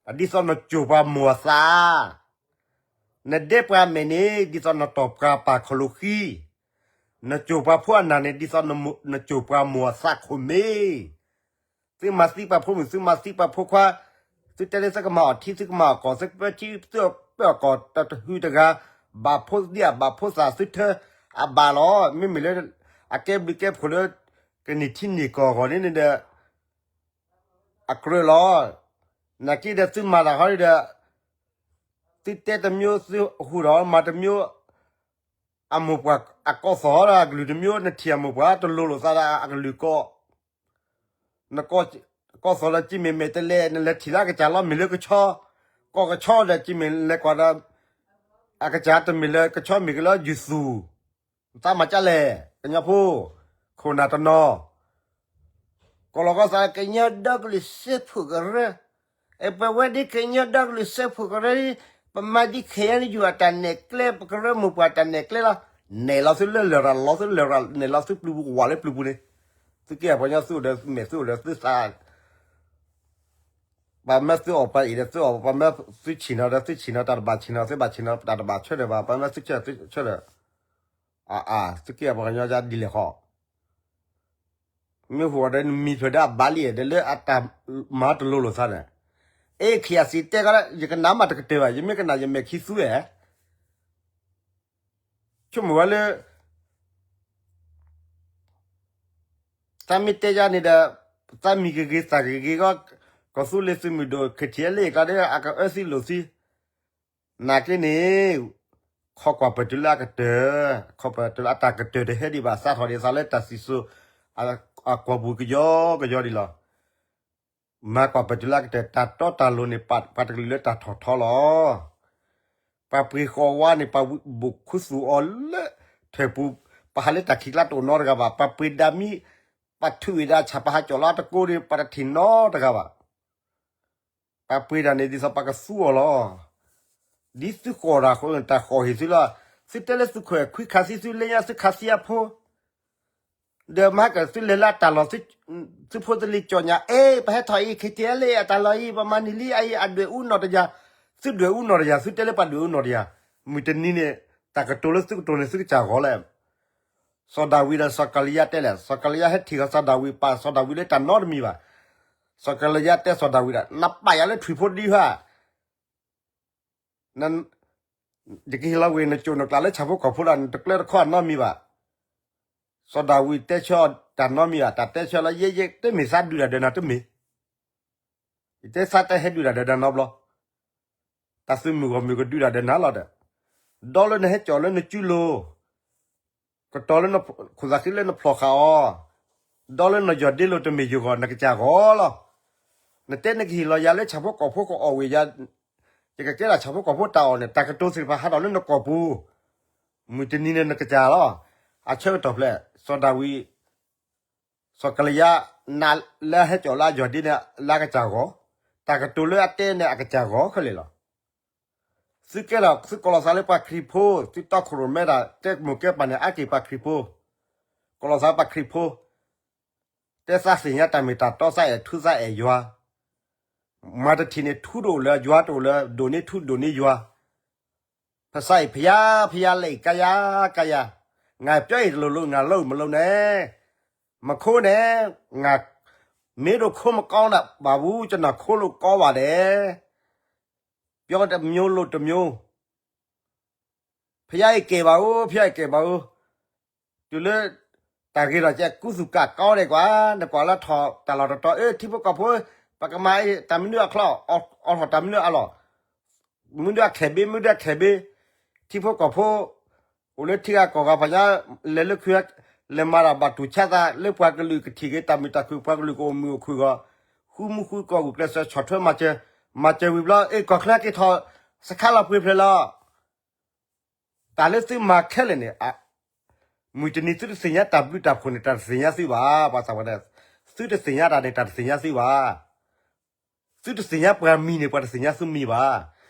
အဒ်သိးနစိာ်ပှၤမိၢ်အသး နဒဲပှၤမဲာ်န့ၣ် ဒ်သိးနတီၢ်ပှၤပၢ်ခီၣ်လိာ်ဃံ, နစိာ်ပှၤဖိအနၢ်န့ၣ် ဒ်သိးနစိာ်ပှၤမိၢ်အသးခိၣ်မ့ၢ်. သုမၤသံပှၤဖိမုၣ် သုမၤသံပှၤဖိခွါ, သုတဲလၢသုကမၤအီၣ်ထံ သုကမၤအီၣ်ကီၢ် သုပၢထံ သုပၢအီၣ်ကီၢ် တၢ်တဟုတဂၤ, ဘၣ်ဖိဒံအဘၣ်ဖိသၣ်သုထၢ အဘၣ်လီၤ. မ့မ့ၢ်လၢ အကဲဘျုးကဲဖှိၣ်လၢ ကန့ၢ်ထံန့ၢ်ကီၢ်အဂီၢ်န့ၣ်ဒီး အကြၢးလီၤ. နာ်က့ဒီးသုမၤတၢ်ဃီဒီး သုတဲတမျိုး သုဟူထီၣ်မၤတမျိုး, အမိၢ်ပှၢ်အကီၢ်သီၣ်ဒီးအကလုၢ်တမျိုး နထံၣ်အမိၢ်ပှၢ်တလိၤလိာ်သးဒီးအကလုၢ်ကီၢ်, နကီၢ်သီၣ်ဒီးကံၤမ့ၢ်မဲာ်တလဲ နလဲၤထံၣ်လၢအကစၢ်လီၤ မ့ၢ်လၢကဆီ, ကီၢ်ကဆီဒီးကံၤမ့ၢ်လဲၤကွၢ်ဒီး အကစၢ်တမ့ၢ်လၢကဆီ မ့ၢ်ကလၢယူၤသူၣ် သးမၤကၢ်လဲၣ် ကညီဖိ, ခိၣ်နၢ်တနီၤ, ကီၢ်လီၤကီၢ်သး ကညီဒီကလုာ်စၢဖှိၣ်ကရၢ, ပဝဲဒ်ကညီဒီကလုာ်စၢဖှိၣ်ကရၢ, ပမၤဒ်ခဲအံၤယူၤအတၢ်နဲၣ်ကျဲ ပကရၢမိၢ်ပှၢ်တၢ်နဲၣ်ကျဲလီၤ. နဲၣ်လီၤသုလၢလရာ် လီၤသုလရာ် နဲၣ်လီၤသုပျုၤပူၤ ဝးလၢပျုၤပူၤန့ၣ်, သုက့ၢ်ပှၤကညီ သုအိၣ်ဒီးမဲာ်သုအိၣ်ဒီးသုသး ပှၤမၢသုအီၣ်ပှၤအံၤဒီးသုအီၣ် ပှၤမၢသုဆ့ၣ်နီၤဒီးသုဆ့ၣ်နီၤ တၢ်တဘၣ်ဆ့ၣ်နီၤ သုဘၣ်ဆ့ၣ်နီၤ တၢ်တဘၣ်ဆၢဒီးဘၣ် ပှၤမၢသုဆၢသုဆၢဒီး အါအါ သုက့ၢ်ပှၤကညီဒ်လဲၣ်ဃီ, မ့ၢ်ဟူးဒီးနမံၤဖျၢၣ်ဒီးအဘၣ်လံ ဒီးလၢအတၢ်မၤတလိၤလိာ်သးန့ၣ်, အဲ ခ့ယၤစံးတဲကီး ယကနၣ်မးတကတၢၢ်ဘၣ် ယမ့ၢ်ကနၣ်ယမဲာ်ခံသူဧါ, ဆိကမိၣ်ဝဲလၢ သးမ့ၢ်တဲယၤန့ၣ်ဒီး သးမံၤကဂ့ၤသးကဂ့ၤဂီၢ်, ကီၢ်သူလ့ၤသုးမုၢ်ဒိၣ် ခ့ထံၣ်အဲလ့ၣ်ကျါဒီး အကအၢသံလိာ်သံ, နာ်က့န့ၣ် ခီကွၢ်ပၢၢ်တုၤလၢအကတၢၢ်, ခီပၢၢ်တုၤလၢအတၢ်ကတၢၢ်တဟဲဒံးဘၣ် စးထီၣ်ဒံးသးလၢတၢ်စံၣ်စိၤ အကွီၢ်ပူၤကယီကယီဒံးလီၤ. မၤကွၢ်ပၢၢ်တုၤလၢအကတၢၢ် တၢ်တီတၢ်လိၤန့ၣ် ပာ်ပှၤတကလုာ်လၢတၢ်ထီၣ်ထီလီၤ. ပှၤပှ့ၤဃီၤဝါန့ၣ် ပှၤဘိၣ်ခူသူၣ်အီၤလၢထၢၣ်ပူၤ, ပှၤဟးလၢတၢ်ခံးကျါတအိၣ်နီတဂၤဘၣ်, ပှၤပှ့ၤဒၣ်မံ, ပှၤထုးဝံၤဒၣ်ဆၣ် ပှၤဟးကၠီၣ်လီၤတကိးန့ၣ် ပှၤတထံၣ်နီတဂၤဘၣ်. ပှၤပှ့ၤတၢ်န့ၣ် ဒ်သိးပှၤကသူအီၤလီၤ. ဒ်သုဃီၣ်တၢ်ဃီန့ၣ် တၢ်ဃီၣ်ဟ့ၣ်သုလီၤ. သုတဲလၢသုခွဲးခွံခးသံ သုလၢညါသုခးသံအဖိ ဒီးမၤကသုလဲၤလၢအတၢ်လီၢ် သုဖိသလံၤကၠီၣ်ညါ အဲ ပဟဲထီၣ်အံၤ ခ့ထံအဲလ့ အတၢ်လီၢ်အံၤ ပမၤန့ၢ်လံအံၤ အဒွဲၣ်အူနီၢ်တယၢ်, သုဒွဲၣ်အူနီၢ်တယၢ် သုတဲလၢပှၤဒွဲၣ်အူနီၢ်တယၢ်, မုၢ်တနံၤန့ၣ် တၢ်ကတိၤလၢသုကတိၤန့ၣ် သုကစၢ်ဂီၤလဲၣ်. စီၤဒၤဝံးဒီးစီၤကလံယါတဲလဲၣ်, စီၤကလံယါဟဲထံၣ်ဃီၤစီၤဒၤဝံး ပာ်စီၤဒၤဝံးလၢတၢ်နီတမံၤဘၣ်. စီၤကလံယါတဲစီၤဒၤဝံးဒီး နပာ်ယၤလၢထွံၣ်ဖိဒံဟါ ယကဟ့ၣ်လီၤကွံာ်နကၠိၣ်နကျးလၢဆၣ်ဖိကီၢ်ဖိဒီး နတကျၢတခီအနီတမံၤဘၣ်. စီၤဒၤဝံးတဲဆၢတၢ်နီတမံၤဘၣ်, တၢ်တဲဆၢလၢယဲယဲတမ့ၢ်သးဒုးတၢ်ဒီးနၤတမ့ၢ်, ယတဲသးတဟဲဒုးတၢ်ဒီးနၤနီတဘျီ, တၢ်သုးမုၢ်ဂီၢ်မုၢ်ကဒုးတၢ်ဒီးနၤလီၤဒီး, ဒီးလၢနဟဲကၠီၣ်လၢနစုလိၤ ကတီၤလၢနခိၣ်သးဃံလၢနဖျိၣ်ဃာ်အီၤ, ဒီးလၢနယီၢ်ဒ့လိၤတမ့ၢ်ယဂီၢ် နကစၢ်ဂီၤလီၤ. နတဲနကဟ့ၣ်လီၤယၤလၢဆၣ်ဖိကီၢ်ဖိကအီၣ်ဝဲယၤ, ယကကဲဒၣ်ဆၣ်ဖိကီၢ်ဖိတၢ်အီၣ်န့ၣ် တၢ်ကတိၤသ့ၣ်တဖၣ်ဟးထီၣ်လၢနကိာ်ပူၤ, မုၢ်တနံၤန့ၣ်နကစၢ်လီၤ. အဆၢကတီၢ်ဖျဲၣ် စီၤဒၤဝံး စီၤကလံယါ နးလၢအဟဲကၠီၣ်လၢအယီၢ်ဒ့န့ၣ် လၢအကစၢ်ဂီၤ, တၢ်ကတိၤလၢအတဲန့ၣ် အကစၢ်ဂီၤခဲလၢာ်လီၤ. သုကဲထီၣ်သုကိးလီၤသးလၢပှၤခရံာ်ဖိ, သုတီခိၣ်ရိၣ်မဲဒၣ် တဲမိၢ်ကဲပၢ်န့ၣ် အါက့ၤပှၤခရံာ်ဖိ, ကိးလီၤသးပှၤခရံာ်ဖိ, တဲသးသ့ၣ်ညါတၢ်မ့ၢ်တၢ်တီ သးအဲၣ်ထူသးအဲၣ်ယွၤ, မၤတထံၣ်န့ၣ် ထူတအိၣ်လၢယွၤတအိၣ်လၢ ဒိၣ်န့ၢ်ထူဒိၣ်န့ၢ်ယွၤ, ဖဲစးအံၤ ဖယါ ဖယါလဲၤအံၤ ကါယါ ကါယါ, ငါပျီအံၤတလိၤလိၤ ငါလိမလိန့ၣ်, မခိန့ၣ်, ငါ မ့ၢ်ဒိၣ်ခိမကီနဘၣ်ဘူး ကနၢ်ခိလိကီဘၣ်ဒဲး, ပျီတမျိုးလိၤတမျိုး, ဖယါအံၤကဲဘၣ်ဧိၤ ဖယါအံၤကဲဘၣ်ဧိၤ, တုၤလၢ တၢ်ဂ့ၤထီၣ်ကဲ ကူသူၣ်ကၣ်ကီဒဲးကွၢ်, နကွၢ်လၢထီၣ်တၢ်လီၢ်တတီၤ အၢ ထံဖိကီၢ်ဖိ, ပကမၤအံၤ တၢ်မနုၤအချီ, အိးထီၣ်တၢ်မနုၤအလီၢ်, မနုၤအခဲးဘ့ မနုၤအခဲးဘ့, ထံဖိကီၢ်ဖိ အိၣ်လၢထံဂၤကီၢ်ဂၤ ပှၤညါ လဲၤလၢခု လဲၤမၤတၢ်ဘၣ်တူၢ်ဆါသး လၢပှၤကလုာ်ကထံၣ်က့ၤတၢ်မုာ်တၢ်ခုၣ် ပှၤကလုာ်ကအိၣ်မုာ်အိၣ်ခုၣ်ဂီၢ်, ဃုမူဃုကီၢ်ဂုာ်ကျဲးစၢးဆီၣ်ထွဲမၤစၢၤ, မၤစၢၤဝံၤဘျီ အ့ၣ် ကီၢ်ချၢက့ၤထီၣ် စခါလီၤပှ့ၤဖျဲးလီၤ. တၢ်လၢသုမၤခဲလၢာ်န့ၣ် မုၢ်တနံၤသုတသ့ၣ်ညါတၢ်ဘျုးတၢ်ဖှိၣ်န့ၣ် တၢ်တသ့ၣ်ညါသုဘၣ် ပှၤသးပှၢ်တဲ, သုတသ့ၣ်ညါတၢ်န့ၣ် တၢ်တသ့ၣ်ညါသုဘၣ်. သုတသ့ၣ်ညါပှၤမံၤန့ၣ် ပှၤတသ့ၣ်ညါသုမံၤဘၣ်.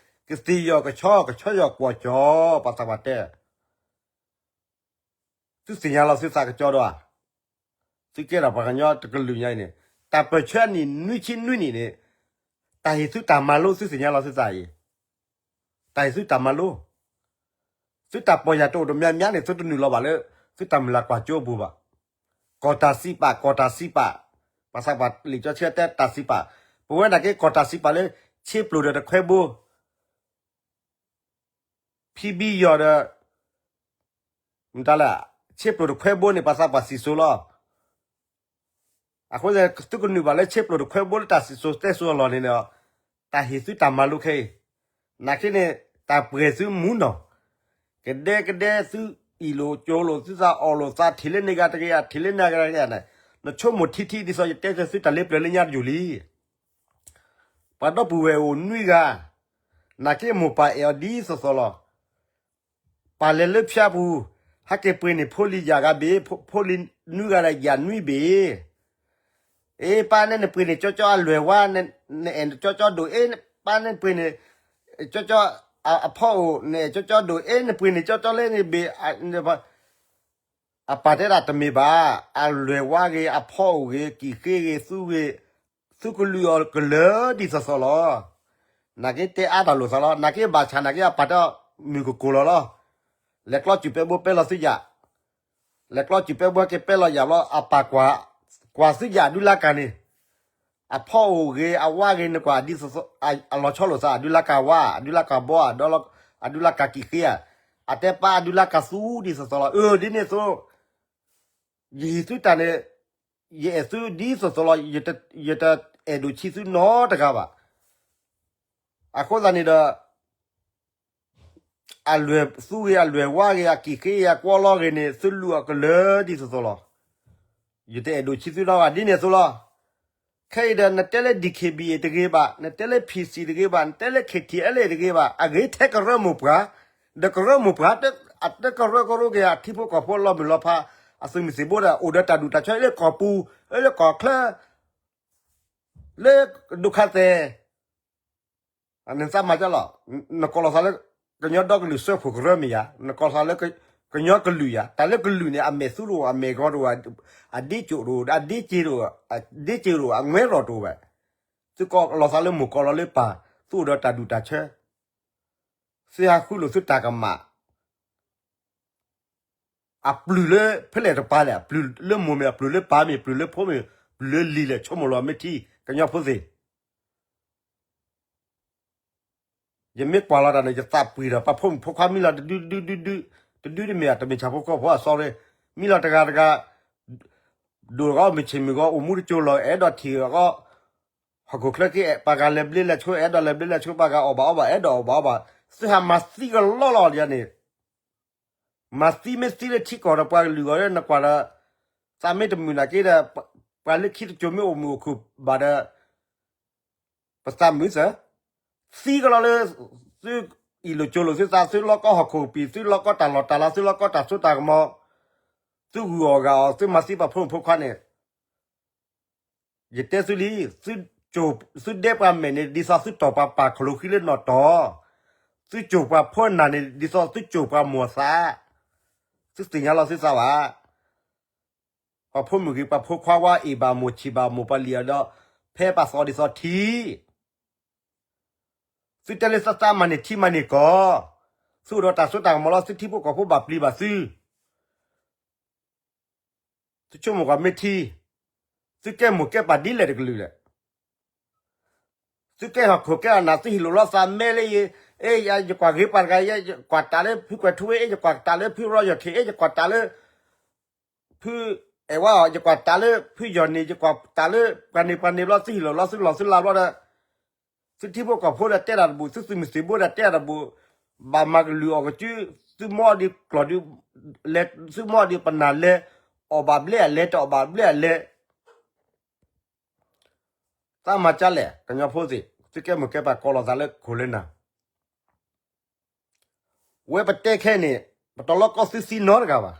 ကသ့ၣ်ယီၤကဆီ ကဆီယီၤကွီၢ်ကၠီ ပှၤသးပှၢ်တဲ သုသ့ၣ်ညါလီၤသုသးကၠီဒီးဧါ. သုကဲထီၣ်ပှၤကညီတကလုာ်ညါအံၤန့ၣ် တၢ်ပၢၢ်ဆၢအနံၣ်နွံဆံနွံနံၣ်န့ၣ် တၢ်ဟ့ၣ်သုတၢ်မၤလိသုသ့ၣ်ညါလီၤသုသးအံၤ, တၢ်ဟ့ၣ်သုတၢ်မၤလိ သုတၢ်ပီၢ်ယၢ်တအိၣ်တမံၤမံၤန့ၣ် သုတနုာ်လီၤဘၣ်လၢ သုတၢ်မုၢ်လၢ်ကွၢ်စိအပူၤဘၣ်. ကီၢ်တၢ်စံးပာ် ကီၢ်တၢ်စံးပာ်, ပှၤသးပှၢ်လံာ်စီဆှံတဲတၢ်စံးပာ်, ပဝဲနာ်က့ကီၢ်တၢ်စံးပာ်လၢ ဆ့ပျိၣ်ဒီးတခွဲဘိ ဖံဘံယီၤဒီး မတၤလဲၣ်, ဆ့ပျိၣ်တခွဲဘိန့ၣ် ပှၤသးပှၢ်စံၣ်စိၤလီၤ. အဃိ သုကနုာ်ဘၣ်လၢဆ့ပျိၣ်တခွဲဘိလၢတၢ်စံၣ်စိၤတဲစိၤအလီၢ်န့ၣ်ဒီး တၢ်ဟ့ၣ်သုတၢ်မၤလိခဲအံၤ, နာ်က့န့ၣ် တၢ်ပှဲၤသုမူနီၢ်, ကဒဲကဒဲသုအံၣ်လိာ်ကၠိလိာ် သုသးအီၣ်လိာ်သး ထံၣ်လၢန့ၢ်ဂၤတဂ့ၤဧါ ထံၣ်လၢန့ၢ်ဂၤတဂ့ၤဧါန့ၣ်, နဆိကမိၣ်ထံထံ ဒ်သိးယတဲသုတၢ်လၢပျၢၤလၢညါတယိာ်လံ. ပှၤဒီပုၢ်ဝဲၢ်အိၣ်နွံဂၤ, နာ်က့မိၢ်ပၢ်အဲၣ်အီၤဒ်သိးသိးလီၤ. ပၢ်လဲၤလၢဖၠါပူၤ, ဟဲက့ၤပှ့ၤန့ၢ်ဖိလံၤယၢ်ဂၤဘ့ၣ်, ဖိလံၤနွံဂၤဒီးယၢ်နွံဘ့ၣ်. အ့ ပၢ်န့ၣ်နပှ့ၤန့ၢ်ကၠီကၠီအလွဲၢ်ဝါ, နအဲၣ်ကၠီကၠီဒိၣ်အ့, ပၢ်န့ၣ်ပှ့ၤန့ၢ် ကၠီကၠီအဖီအိၣ်, နအဲၣ်ကၠီကၠီဒိၣ်အ့, နပှ့ၤန့ၢ်ကၠီကၠီလၢန့ၣ်ဘ့ၣ်. အပၢ်တဲဒၣ်တမ့ၢ်ဘၣ်, အလွဲၢ်ဝါဂ့ၤ အဖီအိၣ်ဂ့ၤ ကံၣ်ဃ့ဂ့ၤ သူဂ့ၤ, သုကလုၢ်အီၤကလၢာ်ဒ်သိးသိးလီၤ. နာ်က့တဲအါတၢ်လိာ်သးလီၤ. နာ်က့ဘၣ်ဆၣ်နာ်က့အပၢ်တမုၢ်ကကိၢ်လီၤလီၤ. လဲၤကျီစူၣ်ပဲဘိပဲလီၤသုယၢ်, လဲၤကျီစူၣ်ပဲဘိက့ၤပဲလီၤယၢ်ဘျီ အပၢ်ကွၢ်သုယၢ်အဒူလါကၤန့ၣ်, အဖီအိၣ်ဂ့ၤ အဝါဂ့ၤ နကွၢ်ဒ်သိးသိး အလီၤဆီလိာ်သး အဒူလါကၤဝါ အဒူလါကၤဘီ အဒူလါကၤကံၣ်ဃ့ဧါ, အတဲပၢ်အဒူလါကၤသူဒ်သိးသိးလီၤ. အၢ ဒ်န့ၣ်အသိး ယဟ့ၣ်သုတၢ်န့ၣ်, ယအဲၣ်သုဒ်သိးသိးလီၤ. ယတအဲၣ်ဒိၣ်ဆံးသုနီတဂၤဘၣ်. အဃိသတးန့ၣ်ဒီး အလွဲၢ်သူဂ့ၤ အလွဲၢ်ဝါဂ့ၤ အကံၣ်ဃ့ဂ့ၤ အကွီလီဂ့ၤန့ၣ် သုလူၤအီၤကလၢာ်ဒ်သိးသိးလီၤ. ယတအဲၣ်ဒိၣ်ဆံးသုနီတဂၤ ဒ်န့ၣ်အသိးလီၤ. ခဲအံၤဒီး နတဲလၢ DKBA တဂ့ၤဘၣ်, နတဲလၢ PC တဂ့ၤဘၣ်, နတဲလၢ KTLA တဂ့ၤဘၣ်, အဂ့ၤထဲကရၢမိၢ်ပှၢ်, ဒီးကရၢမိၢ်ပှၢ် အတကရၢကရိက့ၤ အထံဖိကီၢ်ဖိအလီၤမုၢ်လီၤဖး အသုးမုၢ်သံၣ်ဘိဒီး အိၣ်ဒီးတၢ်ဒူၣ်တၢ်ဆၢလၢကီၢ်ပူၤ, လၢကီၢ်ချၢ, လၢဒိၣ်ခါသဲး နသးမၤကလီၤ, နကိးလီၤသးလၢ ကညီဒီကလုာ်စၢဖှိၣ်ကရၢမ့ၢ်ယၤ, နကိးသးလၢ ကညီကလုာ်ယၤ, တၢ်လၢကလုာ်န့ၣ် အမဲာ်သူတအိၣ်, အမဲာ်ဂီၤတအိၣ်, အဒ့ကၠိတအိၣ်, အဒ့ကၠ့တအိၣ်, အဒ့ကၠ့တအိၣ်, အငွဲရီၣ်တအိၣ်ဘၣ်. သုကိးလီၤသးလၢမိၢ်ကိးလီၤလၢပၢ်, သုအိၣ်ဒီးတၢ်ဒူၣ်တၢ်ဆၢ, သုဟးဃုလိာ်သုတၢ်ကမၣ် အပျုၢ်လၢဖဲလဲၣ်တပၤလဲၣ်, အပျုၢ်လၢမိၢ်မ့ၢ်, အပျုၢ်လၢပၢ်မ့ၢ်, ပျုၢ်လၢဖိမ့ၢ်, ပျုၢ်လၢလံၤလဲၣ်, ဆိကမိၣ်လီၤမ့ၢ်ထံ, ကညီဖိသ့ၣ်. ယမ့ၢ်ကွၢ်လီၤတၢ်န့ၣ် ယသးပှံၤဒီး ပှၤဖိမုၣ်ဖိခွါမံလီၤတဒုဒုဒုဒု, တဒုတမ့ၢ် တမ့ၢ်ဆၣ်ဖိကီၢ်ဖိအ sorry, မံလီၤတဂၤတဂၤ, ဒိၣ်အဂီၢ်မုၢ်ဆ့ၣ်မုၢ်ဂီၤ အိၣ်မူတကၠိလီၤ အဲၣ်ဒိးထံၣ်အဂီၢ်, ဟီၣ်ခိၣ်ချၢက့ ပှၤဂၤလဲၤဘျ့လဲၤဆှိ အဲၣ်ဒိးလဲၤဘျ့လဲၤဆှိ ပှၤဂၤအီၣ်ဘၣ်အီဘၣ် အဲၣ်ဒိးအီၣ်ဘၣ်အီဘၣ်, သုဟးမၤသံကလီလီၤဒ်န့ၣ် မၤသံမ့ၢ်သံလၢထံကီၢ်ဒီးပှၤကလုာ်အဂီၢ် နကွၢ်ဒီး သးမ့ၢ်တမုာ်နာ်က့ဒီး ပှၤလၢခံတကၠိမ့ၢ်အိၣ်မုာ်အိၣ်ခုၣ်ဘၣ်ဒီး ပသးမုာ်သၢ, သံကလီလၢ သုအ့ၣ်လိာ်ကၠိလိာ်သုသး သုလီကီဟီၣ်ခိၣ်ပံၤ သုလီကီတၢ်လီၢ်တၢ်လၤ သုလီကီတၢ်စိတၢ်ကမီၤ, သုဂုာ်အီၣ်ဂာ်အီၤ သုမၤသံပှၤဖိမုၣ်ဖိခွါန့ၣ် ယတဲသုလံ, သုဒဲပှၤမဲာ်န့ၣ် ဒ်သိးသုတီၢ်ပှၤပၢ်ခလိာ်ဃံလၢနီၣ်တီၢ်, သုကိၢ်ပှၤဖိနၢ်န့ၣ် ဒ်သိးသုကိၢ်ပှၤမိၢ်သး, သုသ့ၣ်ညါလီၤသုသးဘၣ်. ပှၤဖိမုၣ်ဂ့ၤ ပှၤဖိခွါဝါအ့ၣ်ဘၣ်မိၢ်ဆံးဘၣ်မိၢ်ပှၤလံၤအဒီး ဖဲပှၤသီဒ်သိးထံ သုတဲလၢသးသးမၤန့ၢ်ထံမၤန့ၢ်ကီၢ်, သုအိၣ်ဒီးတၢ်စိတၢ်ကမီၤလီၤ သုထံဖိကီၢ်ဖိဘၣ်ပျံၤဘၣ်သု, သုဆိကမိၣ်ကွၢ်မ့ၢ်ထံ, သုကဲမိၢ်ကဲပၢ်ဒ်လဲၣ်တကလုာ်လဲၣ်, သုကဲဟီၣ်ခိၣ်ကဲအနၢ် သုဟ့ၣ်လိာ်လီၤသးမဲလၢယ, အဲ ယကွၢ်ဂ့ၤပှၤတဂၤ ယကွၢ်တၢ်လၢဖုကွဲၤထူဝ့ အဲ ယကွၢ်တၢ်လၢဖုရီယီၢ်ခ့ အဲ ယကွၢ်တၢ်လၢ ဖုအဲၣ်ဝါအီၤ ယကွၢ်တၢ်လၢဖုယီၢ်န့ၣ် ယကွၢ်တၢ်လၢပှၤန့ၣ်ပှၤန့ၣ်ဘျီ သုဟ့ၣ်လီၤလီၤသုလီၢ်သုလၤဘျီဒီး သုထံဖိကီၢ်ဖိဒီးတဲတၢ်တဘူၣ် သုသုးမုၢ်သံၣ်ဘိဒီးတဲတၢ်တဘူၣ်, ဘၣ်မၤကလုာ်အီၣ်ကစု သုမီဒ်ကျီၢ်ဒ်, သုမီဒ်ပနၢ်လဲၤ, အီၣ်ဘၣ်ဘျဲအလဲၤ တအီၣ်ဘၣ်ဘျဲအလဲၤ သးမၤကၢ်လဲၣ် ကညီဖိသ့ၣ် သုကဲမိၢ်ကဲပၢ်ကိးလီၤသးလၢခိၣ်လၢနၢ်, ဝဲပတဲခဲန့ၣ် ပတလီကီသုသံနီတဂၤဘၣ်,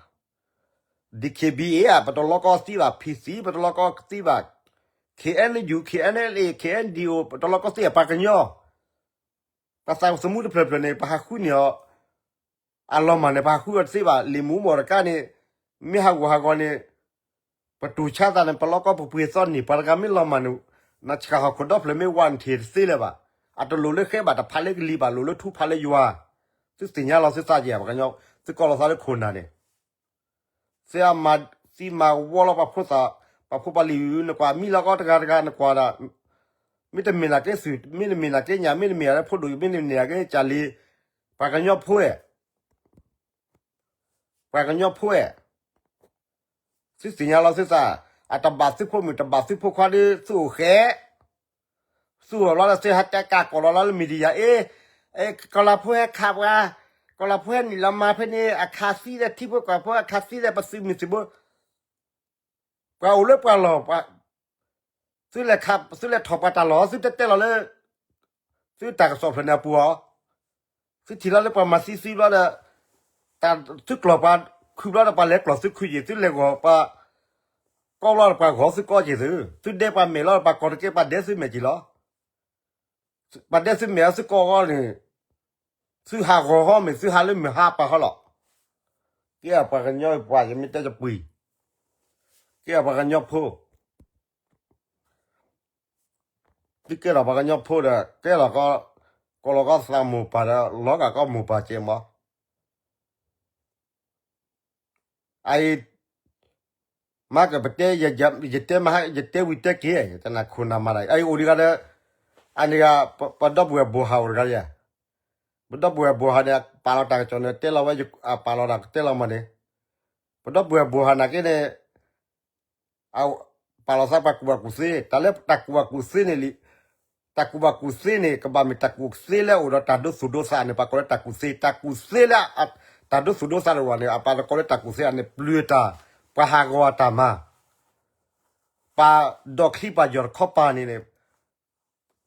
DKBA ဧါ ပတလီကီသံဘၣ်, PC ပတလီကီသံဘၣ်, KNU KNLA KNDO ပတလီကီသံဘၣ် ပှၤကညီ, ပှၤသးသမူတဖျၢၣ်ဖျၢၣ်န့ၣ် ပဟးဃုန့ၢ်အီၤ အလီၤမၢ်န့ၣ် ပဟးဃုအီၤတသ့ဘၣ်, လံာ်မူမီၢ်တကါန့ၣ် မ့ၢ်ဟးဂူာ်ဟးဂီၤန့ၣ် ပတူၢ်ဆါသးန့ၣ် ပလီကီပပှ့ၤသီန့ၢ် ပှၤတဂၤမ့ၢ်လီၤမၢ်န့ၣ် နဆှၢဟီၣ်ခိၣ်ဒီဖျၢၣ်မ့ၢ်ဝါနထံၣ်တသ့လၢၤဘၣ်, အတလိၣ်လၢဃဲဘၣ်တဖးလၢကလံၤဘၣ် လိၣ်လၢထူဖးလၢယွၤ, သုသ့ၣ်ညါလီၤသုသးက့ၤ ပှၤကညီ, သုကိးလီၤသးလၢခိၣ်နၢ်န့ၣ် သုအမၤသံမၤဝီလီၤပှၤဖိသၣ်, ပှၤဖိပှၤလံၤ နကွၢ်မံလီၤကီတဂၤတဂၤ နကွၢ်ဒၣ်, မ့တမ့ၢ်နာ်က့သုး, မ့တမ့ၢ်နာ်က့ညၣ်, မ့တမ့ၢ်နာ်က့ဖိဒိၣ်, မ့တမ့ၢ်နာ်က့ကၢ်လံၤ, ပှၤကညီဖိဧါ, ပှၤကညီဖိဧါ, သုသ့ၣ်ညါလီၤသုသး, အတဘၣ်သုဖိမုၣ် တဘၣ်သုဖိခွါဒီး သုအိၣ်ဃဲ သုအိၣ်လီၤလၢသုဟဲတဲကးကိးလီၤလၢ media အ့, ကီၤလၤဖိဟဲခးပှၤ, ကီၤလၤဖိဟဲနုာ်လီၤမၤဖဲန့ၣ် အခးသံဒီးထံဖိကီၢ်ဖိ အခးသံဒီး ပသုးမုၢ်သံၣ်ဘိ, ပှၤအိၣ်လၢပှၤလီၢ်, သုလဲၤခး, သုလဲၤထီၣ်ပှၤတၢ်လီၢ် သုတဲတဲလီၤလၢ သုတၢ်ကစီၣ်ဖျၢၣ်န့ၣ်အပူၤအီၤ, သုထံၣ်လီၤလၢပှၤမၤသံသုဘျီဒီး သုကျီၢ်ပှၤခုဘျီဒီး ပှၤလဲၤကျီၢ်သုခုက့ၤ, သုလဲၤဂီၤပှၤကီဘျီဒီး ပှၤဂီၤသုကီက့ၤသု, သုဒဲပှၤမဲာ်လီၤဒီး ပှၤကီၤတက့ၢ်ပှၤဒဲသုမဲာ်က့ၤလီၤ, ပှၤဒဲသုမဲာ်အီၤသုကီအဂီၢ်န့ၣ်, သုဟးဂီၤဟီမ့ၢ်သုဟးလၢမုၢ်ဟါပာ်ဟီလီၤ, ကဲပှၤကညီပှၤ ယမ့ၢ်တဲယပှ့ၤ, ကဲပှၤကညီဖိ သုကဲထီၣ်ပှၤကညီဖိဒီး ကဲလီၤကီ, ကိးလီၤကီသးမိၢ်ပၢ်ဒီး လီၤဂာ်ကီမိၢ်ပၢ်ကဲမီၤ, အအံၤ, မၤကပတဲ, ယတဲမဟါ ယတဲဝံၤတဲက့ၤ ယတနၢ်ခိၣ်နၢ်မၤဒၣ် အအံၤအိၣ်ဒံးဂၤဒီး, အန့ၣ်ဂၤ, ပဒီပုၢ်ဝဲၢ်ဘိၣ်ဟးအိၣ်တဂၤယၤ, ပဒီပုၢ်ဝဲၢ်ဘိၣ်ဟးန့ၣ် ပာ်လီၤတၢ်ကစီၣ်န့ၣ် တဲလီၤဝဲ, ပာ်လီၤတၢ်ကတဲလီၤမးန့ၣ်, ပဒီပုၢ်ဝဲၢ်ဘိၣ်ဟးနာ်က့န့ၣ် ပာ်လီၤသးပှၤကူၣ်ဘၣ်ကူၣ်သ့, တၢ်လၢတၢ်ကူၣ်ဘၣ်ကူၣ်သ့န့ၣ်လံ, တၢ်ကူၣ်ဘၣ်ကူၣ်သ့န့ၣ် ကဘၣ်မ့ၢ်တၢ်ကူၣ်သ့လၢအိၣ်ဒီးတၢ်ဒိသူၣ်ဒိသးန့ၣ် ပှၤကိးလၢတၢ်ကူၣ်သ့, တၢ်ကူၣ်သ့လၢ တၢ်ဒိသူၣ်ဒိသးတအိၣ်ဘၣ်န့ၣ် အပှၤကိးလၢတၢ်ကူၣ်သ့န့ၣ် ပျုၤတၢ်, ပှၤဟးဂီၤအတၢ်မၤ, ပှၤဒီၣ်ချံပှၤယီၢ်တခီပၤန့ၣ်န့ၣ်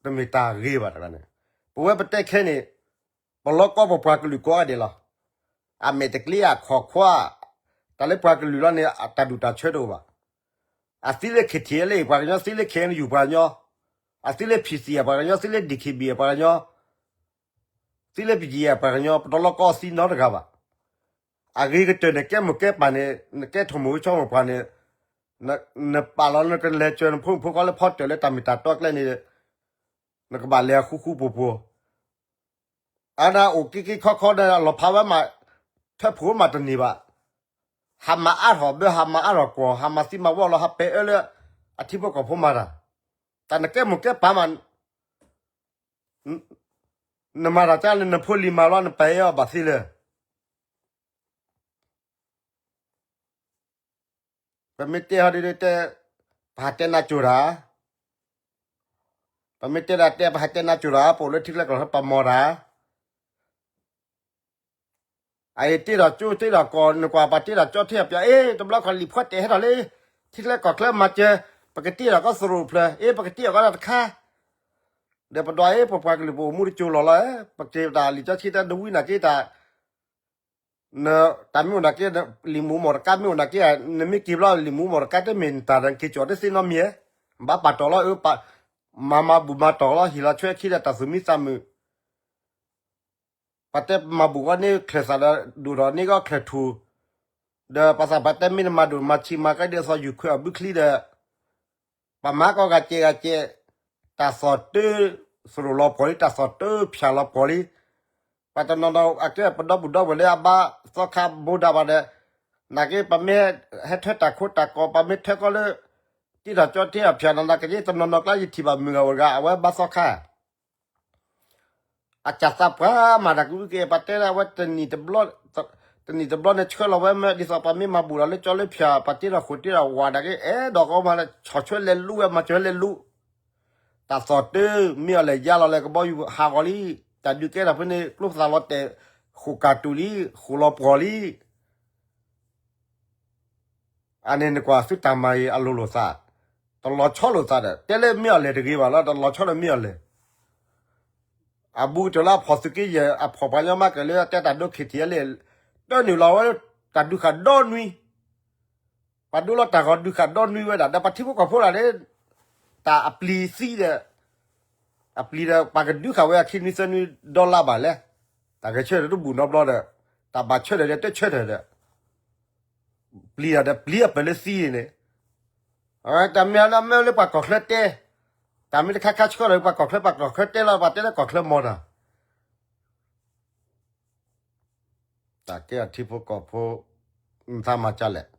တမ့ၢ်တၢ်ဂ့ၤဘၣ်တဂၤန့ၣ်, ပဝဲပတဲခဲန့ၣ်, ပလီကီပပှၤကလုာ်ကိးဂၤဒဲးလီၤ, အမဲာ်တကျ့အခီၣ်ခွါ, တၢ်လၢပှၤကလုာ်လီၤန့ၣ် တၢ်ဒူၣ်တၢ်ဆၢတအိၣ်ဘၣ်, အသံလၢ KTLA ပှၤကညီ သံလၢ KNU ပှၤကညီ, အသံလၢ PC ပှၤကညီ သံလၢ DKBA ပှၤကညီ, သံလၢပယံၤ ပှၤကညီ ပတီၢ်လီၢ်ကီၢ်သံနီတဂၤဘၣ်. အဂ့ၤကတၢၢ်န့ၣ် ကဲမိၢ်ကဲပၢ်န့ၣ် နကဲထိၣ်မိၢ်ဝံၤဆီမိၢ်ပှၢ်န့ၣ် နပာ်လီၤနကလဲၤစၢၤနဖိမုၣ်ဖိခွါလၢဖီတၢၣ်လၢတၢ်မ့ၢ်တၢ်တီကျဲန့ၣ် နကဘၣ်လဲၤဃူဃူဖိးဖိး အဒၣ်အိၣ်က့ၤက့ၤခီခီဒီး လီၤဖးဝဲမး ထၢဖှိၣ်ဝဲမးတန့ၢ်ဘၣ်. ဟးမၤအါထီၣ်ဘၢ ဟးမၤအါထီၣ်ကွီၢ် ဟးမၤသံမၤဝီလီၤ ဟးပဲာ်အၢလၢ အထံဖိကီၢ်ဖိမၤတၢ်. တၢ်နကဲမိၢ်ကဲပၢ်မး နမၤတၢ်ကါလၢနဖိလံၤမၤလီၤ နပာ်အီၤဘၣ်သ့လၢ ပမ့ၢ်တဲဟီဒ်တဲ ပဟးတဲနၤကၠိၤတၢ်, ပမ့ၢ်တဲဒၣ်တဲ ပဟးတဲနၤကၠိၤတၢ် ပအိၣ်လၢထံကျဲကီၢ်ချၢပမၤတၢ်, အအံၤတ့ထီၣ်ကၠိတ့ထီၣ်ကီၢ် နကွၢ်ပှၤတ့ထီၣ်ကၠိထံအပျီ အ့ တဘျီခီလံာ်ဖှဲတဲာ်ဟဲထီၣ်လံ ထံကျဲကီၢ်ချၢမၤစၢၤ ပကတ့ထီၣ်ကီၢ်သရိာ်ဖျၢၣ် အ့ ပကတ့ထီၣ်ကီၢ်တၢ်တခါ ဒီးပဒွးအ့ ပပှၤကလုာ်ပအိၣ်မူတကၠိၤလီၤလီၤ ပက့ၤတၢ်လံာ်ကၠီဆံတၢ်နဝံနာ်က့တၢ် တၢ်မ့ၢ်အိၣ်နာ်က့ လံာ်မူမီၢ်တကါမ့ၢ်အိၣ်နာ်က့ နမ့ၢ်က့ၤဘျီလံာ်မူမီၢ်တကါတမ့ၢ်နတၢ်ဒီးက့ၤကၠီၤတသ့နီတမံၤ, ဘၣ်ပာ်တီၢ်လီၤအၢ မၤမၤဘူၣ်မၤတီၢ်လီၤ ဟ့ၣ်လီၤဆွဲခံဒီးတၢ်သူၣ်မံသးမုာ် ပှၤတဲမၤဘူၣ်ဂီၢ်န့ၢ်ချၢၣ်သးဒီး ဒိၣ်ထီၣ်န့ၢ်ဂီၢ်ချၢၣ်ထူၣ်, ဒီးပှၤသးပှၢ်တဲမ့ၢ်နမၤဒိၣ်မၤဆံးမၤကဲဒ်သိးယူၤခရ့ၣ်အဘုချံဒီး ပှၤမၤကီၢ်ဂၤကဲဂၤကဲ, တၢ်သီၣ်တၢ သရိာ်လီၤပှီၢ်လံ တၢ်သီၣ်တၢဖၠၣ်လီၤပှီၢ်လံ, ပှၤတနီၤနီၤအကဲပဒီပုၢ်ဒီဝဲၢ်လၢအဘါသီခါဘိဒၣ်ဘၣ်ဒီး, နာ်က့ပမ့ၢ်ဟဲထၢတၢ်ခိတၢ်ကီ ပမ့ၢ်ထၢကီၢ်လၢ တ့ထီၣ်ကၠီတ့ထီၣ်ဖၠၣ်နီၤ နာ်က့တနီၤနီၤကျါယထံၣ်ဘၣ်မုၢ်ဂၤအိၣ်တဂၤ အဝဲဘါသီခါ အကၢ်သးပှၢ်မၤတၢ်ကဒုက့ၤ ပှၤတဲဒၣ်ဝဲ တနံၣ်တဘျီန့ၣ်ဆှၢလီၤဝဲမ့ၢ် ဒ်သိးပှၤမ့ၢ်မၤဘူၣ်ဒီးလၢကၠီလၢဖၠၣ် ပှၤတ့ထီၣ်ဃိးတ့ထီၣ်ဝးဒၣ်က့ၤ အဲၣ်ဒိးကီမၤလၢ ဆီၣ်ဆွဲလဲၤလူဝဲ မၤစၢၤလဲၤလူ တၢ်သီၣ်တၢ မ့ၢ်အီၤလဲၤယါလီၤလဲၤကဘီယူၤဟးဂီၤလံ, တၢ်ဒုးကဲထီၣ်ဖဲန့ၣ် ကျိဖးသးလီၤတဲာ် ဃိးကၢ်တူာ်လံ ဃိးလီၤပှီၢ်လံ အန့ၣ်နကွၢ်သုတၢ်မၤအံၤအလိၤလိာ်သး, တလီၤဆီလိာ်သးဒီး တဲလၢမ့ၢ်အီၤလဲၤတဂ့ၤဘၣ်လီၤ တလီၤဆီဒီးမ့ၢ်အီၤလဲၤ, အဘူးကတၢၢ်လၢအဖီၣ်သုးက့ယဲၢ် အဖီၣ်ပှၤညီမးကလဲၤတဲတၢ်ဒိခံထံၣ်အလဲၣ်, တၢ်နုာ်လီၤဝဲတၢ်ဒုးဃာ်ဒီနွံ, ပှၤဒိလီၤတၢ်ဂီၤဒုးဃာ်ဒီနွံဝဲဒၣ် ဒီးပှၤထံဖိကီၢ်ဖိဒၣ်န့ၣ် တၢ်အပျံၤသံဒီး အပျံၤဒီး ပှၤကဒုးဃာ်ဝဲအခံနွံသၢနွံဒီလါဘၣ်လဲၣ်, တၢ်ဂဲၤဆၢထၢၣ်တဘူၣ်နီတဘျီဒီး တၢ်ဘၣ်ဆၢထၢၣ်ဒီးတဆၢထၢၣ်ဒီး ပျံၤတၢ်ဒီးပျံၤအပၢၢ်လၢသံန့ၣ်, တၢ်မ့ၢ်ဟဲလၢမ့ၢ်လၢပှၤကီၢ်ချၢတဲ, တၢ်မ့ၢ်တခါခါဆှၢလီၤပှၤကီၢ်ချၢ ပှၤကီၢ်ချၢတဲလီၤ ပှၤတဲလၢကီၢ်ချၢမီၤတၢ် တၢ်ကဲအထံဖိကီၢ်ဖိ မ့ၢ်သးမၤကၢ်လဲၣ်,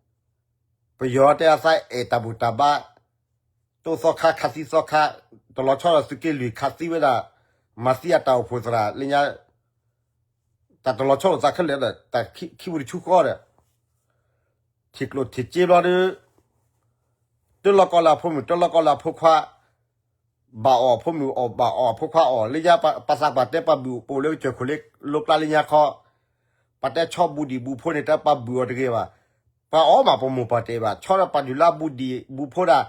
ပယီၤတဲအသးအဲၣ်တၢ်ဘူၣ်တၢ်ဘါ, တိၢ်သီခါခးသံသီခါ, တလီၤဆီဒီးသုးက့လွံၢ်ခးသံဝဲဒၣ်, မၤသံအတၢ်အိၣ်ဖှိၣ်သရၣ်လၢညါ, တၢ်တလီၤဆီလိာ်သးခဲလၢာ်ဒီး တၢ်ခံပူၤတဆူဃီဒီး ထံၣ်ကျိၣ်ထံၣ်စ့ဘျီဒီး တၢ်လီၢ်ကီၢ်လၢအဖိမုၣ် တၢ်လီၢ်ကီၢ်လၢအဖိခွါ, ဘၣ်အီၣ်အဖိမုၣ်အီၣ် ဘၣ်အီၣ်အဖိခွါအီၣ် လၢညါပှၤသးပှၢ်တဲပှၤဘုၣ်အိၣ်လၢကစၢၢ်ခိၣ်လ့လိကျါလၢညါခီ, ပှၤတဲဆီဘူးဒံးဘူးဖိန့ၣ် တၢ်ပှၤဘုၣ်အီၤတဂ့ၤဘၣ်, ပှၤအီၣ်မးပမိၢ်ပှၢ်တဲဘၣ် ဆီဒီးပှၤဒုၣ်လၢဘူးဒံးဘူးဖိဒၣ်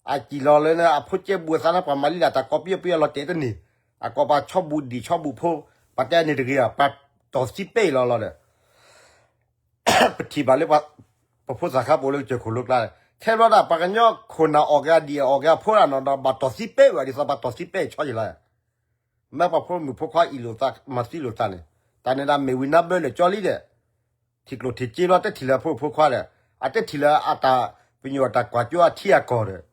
အစံၣ်လီၤလၢအဖိကဲဘူးအသးလၢပှၤမၤလံဒၣ်တၢ်ကီပံအပံအလီၤတဲာ်တန့ၢ်, အကိးပှၤဆီဘူးဒံးဆီဘူးဖိ, ပှၤတဲန့ၣ်တဂ့ၤဘၣ် ပှၤတီၢ်သံပဲအံၤလီၤလီၤဒီး ပထံၣ်ဘၣ်လၢ ပဖိသၣ်ခါပအိၣ်လၢကစၢၢ်ခိၣ်လိကျါ, ခဲဘျီဒၣ်ပှၤကညီခိၣ်နၢ်အီၣ်က့ၤအဒံၣ်အီၣ်က့ၤအဖိဒၣ်နီၤဒီး ဘၣ်တီၢ်သံပဲဝဲဒ်သိးပှၤတီၢ်သံပဲဆီယံၤလီၤ, မ့ၢ်ပှၤဖိမုၣ်ဖိခွါအံၣ်လိာ်သးမၤသံလိာ်သးန့ၣ်, တၢ်န့ၣ်ဒၣ်မ့ၢ်ဝံၤနါဘၢလၢာ်ကၠီလံဒီး, ထံၣ်ကျိၣ်ထံၣ်စ့လီၤတထံၣ်လၢအဖိမုၣ်ဖိခွါဒီး, အတထံၣ်လၢအတၢ်ပညိၣ်အတၢ်ကွၢ်ကၠိအထံအကီၢ်ဒီး,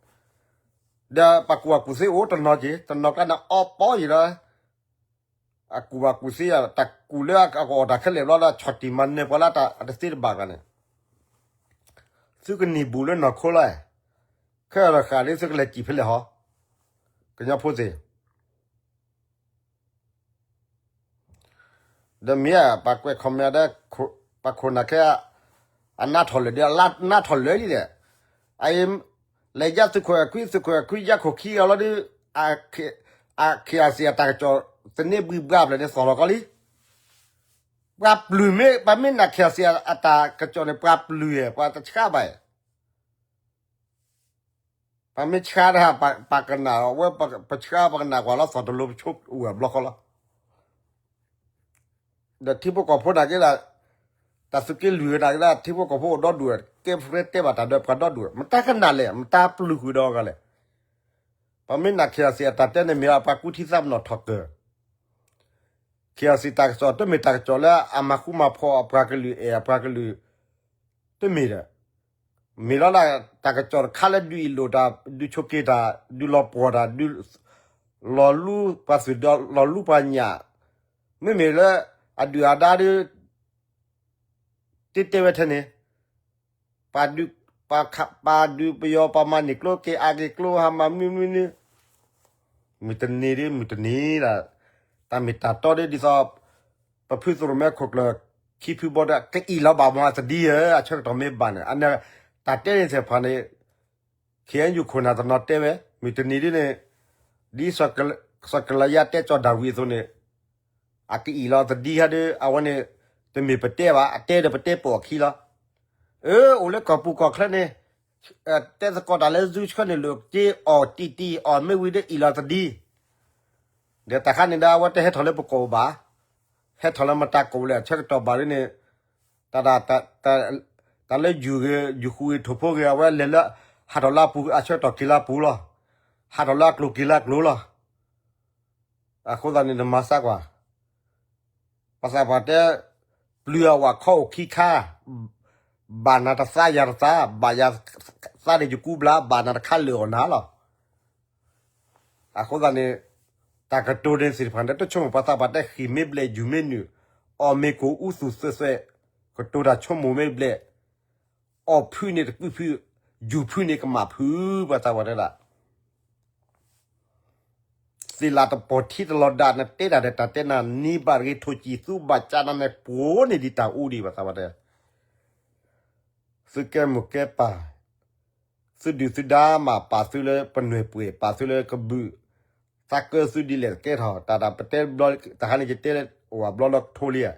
ဒီးပှၤကူၣ်ဘၣ်ကူၣ်သ့အိၣ်တနီၤက့ၤ တနီၤကျါန့ၣ်အီပီယံၤလီၤ အကူၣ်ဘၣ်ကူၣ်သ့ တၢ်ကူၣ်လၢအကအီၣ်တၢ်ခဲလၢာ်ဘျီဒီး ဆီၣ်တံၢ်မၤနၢၤပှၤလၢတၢ်တသ့တဘၣ်ကျါန့ၣ်, သုကနံၣ်ဘူးလၢနီၢ်ခိလီၤ, ခဲအံၤဒီးဃာ်လၢသုကလဲၤစံၣ်ဖဲလဲၣ်ဟီ, ကညီဖိသ့ၣ် ဒီးမ့ၢ်ပှၤကွဲး comment ဒီး ပှၤခိၣ်နၢ်ခဲ အနးထီၣ်လၢာ်ဒီး အနးထီၣ်လၢာ်လံဒီး, အအံၤ လဲၤယါသုးခိၣ်အဲၣ်ခွံ သုးခိၣ်အဲၣ်ခွံယါခိၣ်ခံဂၤလီၤဒီး, အ KIC အတၢ်ကစီၣ်သန့ဘှံးဘှါဖျၢၣ်န့ၣ် သီၣ်လီၤကီလံ, ပှၤပျုၢ်မ့ၢ် ပမ့ၢ်နာ် KIC အတၢ်ကစီၣ်န့ၣ် ပှၤပျုၢ်ဧါ ပှၤတဆှါဘၣ်ဧါ ပမ့ၢ်ဆှါတၢ် ပကနၣ်ဝဲ ပဆှါပကနၣ်ကွၢ်လီၤ သီၣ်တလိၤပဆိဝဲဘျီဃီလီၤ, ဒီးထံဖိကီၢ်ဖိနာ်က့ဒၣ်, တၢ်သုးက့လွံၢ်နာ်က့ဒၣ် ထံဖိကီၢ်ဖိအိၣ်ဒီဒူၣ်, ကဲဖရဲတဲဘၣ်တၢ်ဒီးပှၤဒီဒူၣ်, မတၤကနၣ်လဲၣ် မတၤပျုၢ်ဃုာ်ဒီးအဂၤလဲၣ်, ပမ့ၢ်နာ် KIC အတၢ်တဲန့ၣ်မ့ၢ်အပှၤကူထံသးပနီၣ်ထီၣ်ကၢၢ် KIC တၢ်ကစီၣ် တမ့ၢ်တၢ်ကစီၣ်လၢအမၤဃူမၤဖိးအပှၤကလုာ် အဲၣ်အပှၤကလုာ် တမ့ၢ်ဒီး မ့ၢ်လီၤလၢတၢ်ကစီၣ်တခါလၢဒုးအ့ၣ်လိာ်တၢ် ဒုးဆိးက့တၢ် ဒုးလီၤပှီၢ်တၢ် ဒုးလီၤလူပှၤသုးဒီး လီၤလူပှၤညၣ်, မ့မ့ၢ်လၢအဒုၣ်အဒါဒီး တတဲဝဲထဲန့ၣ် ပာ်ဒုးပယီၤ ပာ်မၤန့ၢ်ကျိ က့ၤအါက့ၤကျိ ဟးမၤမနုၤမနုၤ, မုၢ်တနံၤဒ်မုၢ်တနံၤဒၣ်, တၢ်မ့ၢ်တၢ်တီဒီး ဒ်သိး ပဖုသရိၣ်မဲခိၣ်ကျၢၢ် ခံဖုဘီဒီး ကအ့ၣ်လီၤဘၣ်မၤသဒံဧၢ, အဆၢကတီၢ်မ့ၢ်ဘၣ်န့ၣ် အန့ၣ် တၢ်တဲန့ၣ်သ့ၣ်တဖၣ်န့ၣ် KNU ခိၣ်နၢ်တနီၤတဲဝဲ မုၢ်တနံၤဒ်န့ၣ် ဒ်စီၤကလယါတဲကၠီၤဒၤဝံးအသိးန့ၣ် အကအ့ၣ်လီၤသဒံဟဲဒီး အဝဲန့ၣ် တမ့ၢ်ပတဲဘၣ် အတဲဒီးပတဲပိာ်အခံလီၤ. အၢ အိၣ်လၢကီၢ်ပူၤကီၢ်ချၢန့ၣ် တဲသကိးတၢ်လၢ Zoom ဆှၢန့ၣ်လိာ်က့ၤအီၣ်တံၢ်တံၢ်အီၣ်မ့ၢ်ဝံၤဒီးအ့ၣ်လီၤသဒံ, ဒီးတၢ်ခါန့ၣ်ဒီး အဝဲတဟဲထီၣ်လၢပကိာ်ဘၣ်, ဟဲထီၣ်လၢမတၤကိာ်လဲၣ် အဆၢကတီၢ်ဘၣ်ဒ်န့ၣ် တၢ် တၢ်လၢယုၢ်ဂ့ၤ ယုၢ်ဃူဂ့ၤ ထိၣ်ဖိဂ့ၤ အဝဲလဲၤလၢ ဟးထီၣ်လၢအပူၤ အဆၢကတီၢ်က့ၤလၢအပူၤလီၤ. ဟးထီၣ်လၢအကျိၤက့ၤလၢအကျိၤလီၤ. အဃိသတးန့ၣ် နမၤစၢ်ကွၢ် ပှၤသးပှၢ်တဲ ပျုၤအဝဲခီအိၣ်ခံခါ, ဘၣ်နၤတသါယၤတသါ, ဘၣ်ယၤသါန့ၣ်ယကူဘျါ, ဘၣ်နၤတခါလၢာ်အီၣ်နၤလီၤ. အဃိသတးန့ၣ် တၢ်ကတိၤန့ၣ်သ့ၣ်တဖၣ်န့ၣ် တဆိကမိၣ်ပှၤသးပှၢ်တဲဃံၣ်မ့ၢ်ဘျဲၣ် ယူၢ်မ့ၢ်နုာ်, အီၣ်မ့ၢ်ကိၢ်အူသူၣ်သွဲၣ်သွဲၣ်, ကတိၤတၢ်ဆိကမိၣ်မ့ၢ်ဘျဲၣ်, အီၣ်ဖုန့ၣ်တကွံၢ်ဖု, ယူၢ်ဖုန့ၣ်ကမၣ်ဖု, ပှၤသးပှၢ်တဲဒၣ် သ့ၣ်လၣ်တပီၢ်ထံတလီၤဒၣ် နတဲတၢ်ဒီးတၢ်တဲနၤ နံၤဘၣ်တဂ့ၤ ထိၣ်ကံၢ်သူဘၣ်ကၢ်နၤန့ၣ် ပှိၤန့ၢ်ဒံးတၢ်အူဒံး ပှၤသးပှၢ်တဲ သုကဲမိၢ်ကဲပၢ်, သုဒုၣ်သုဒါမး ပာ်သုလၢပနွဲၢ်ပှဲၤ ပာ်သုလၢကဘုး, သးကၢသုဒ်လဲၣ်ကဲထီၣ် တၢ်တၢ်ပတဲဘျီ တၢ်ခါန့ၣ်ယတဲလၢအိၣ်အဘျီလၢကထိလံဧါ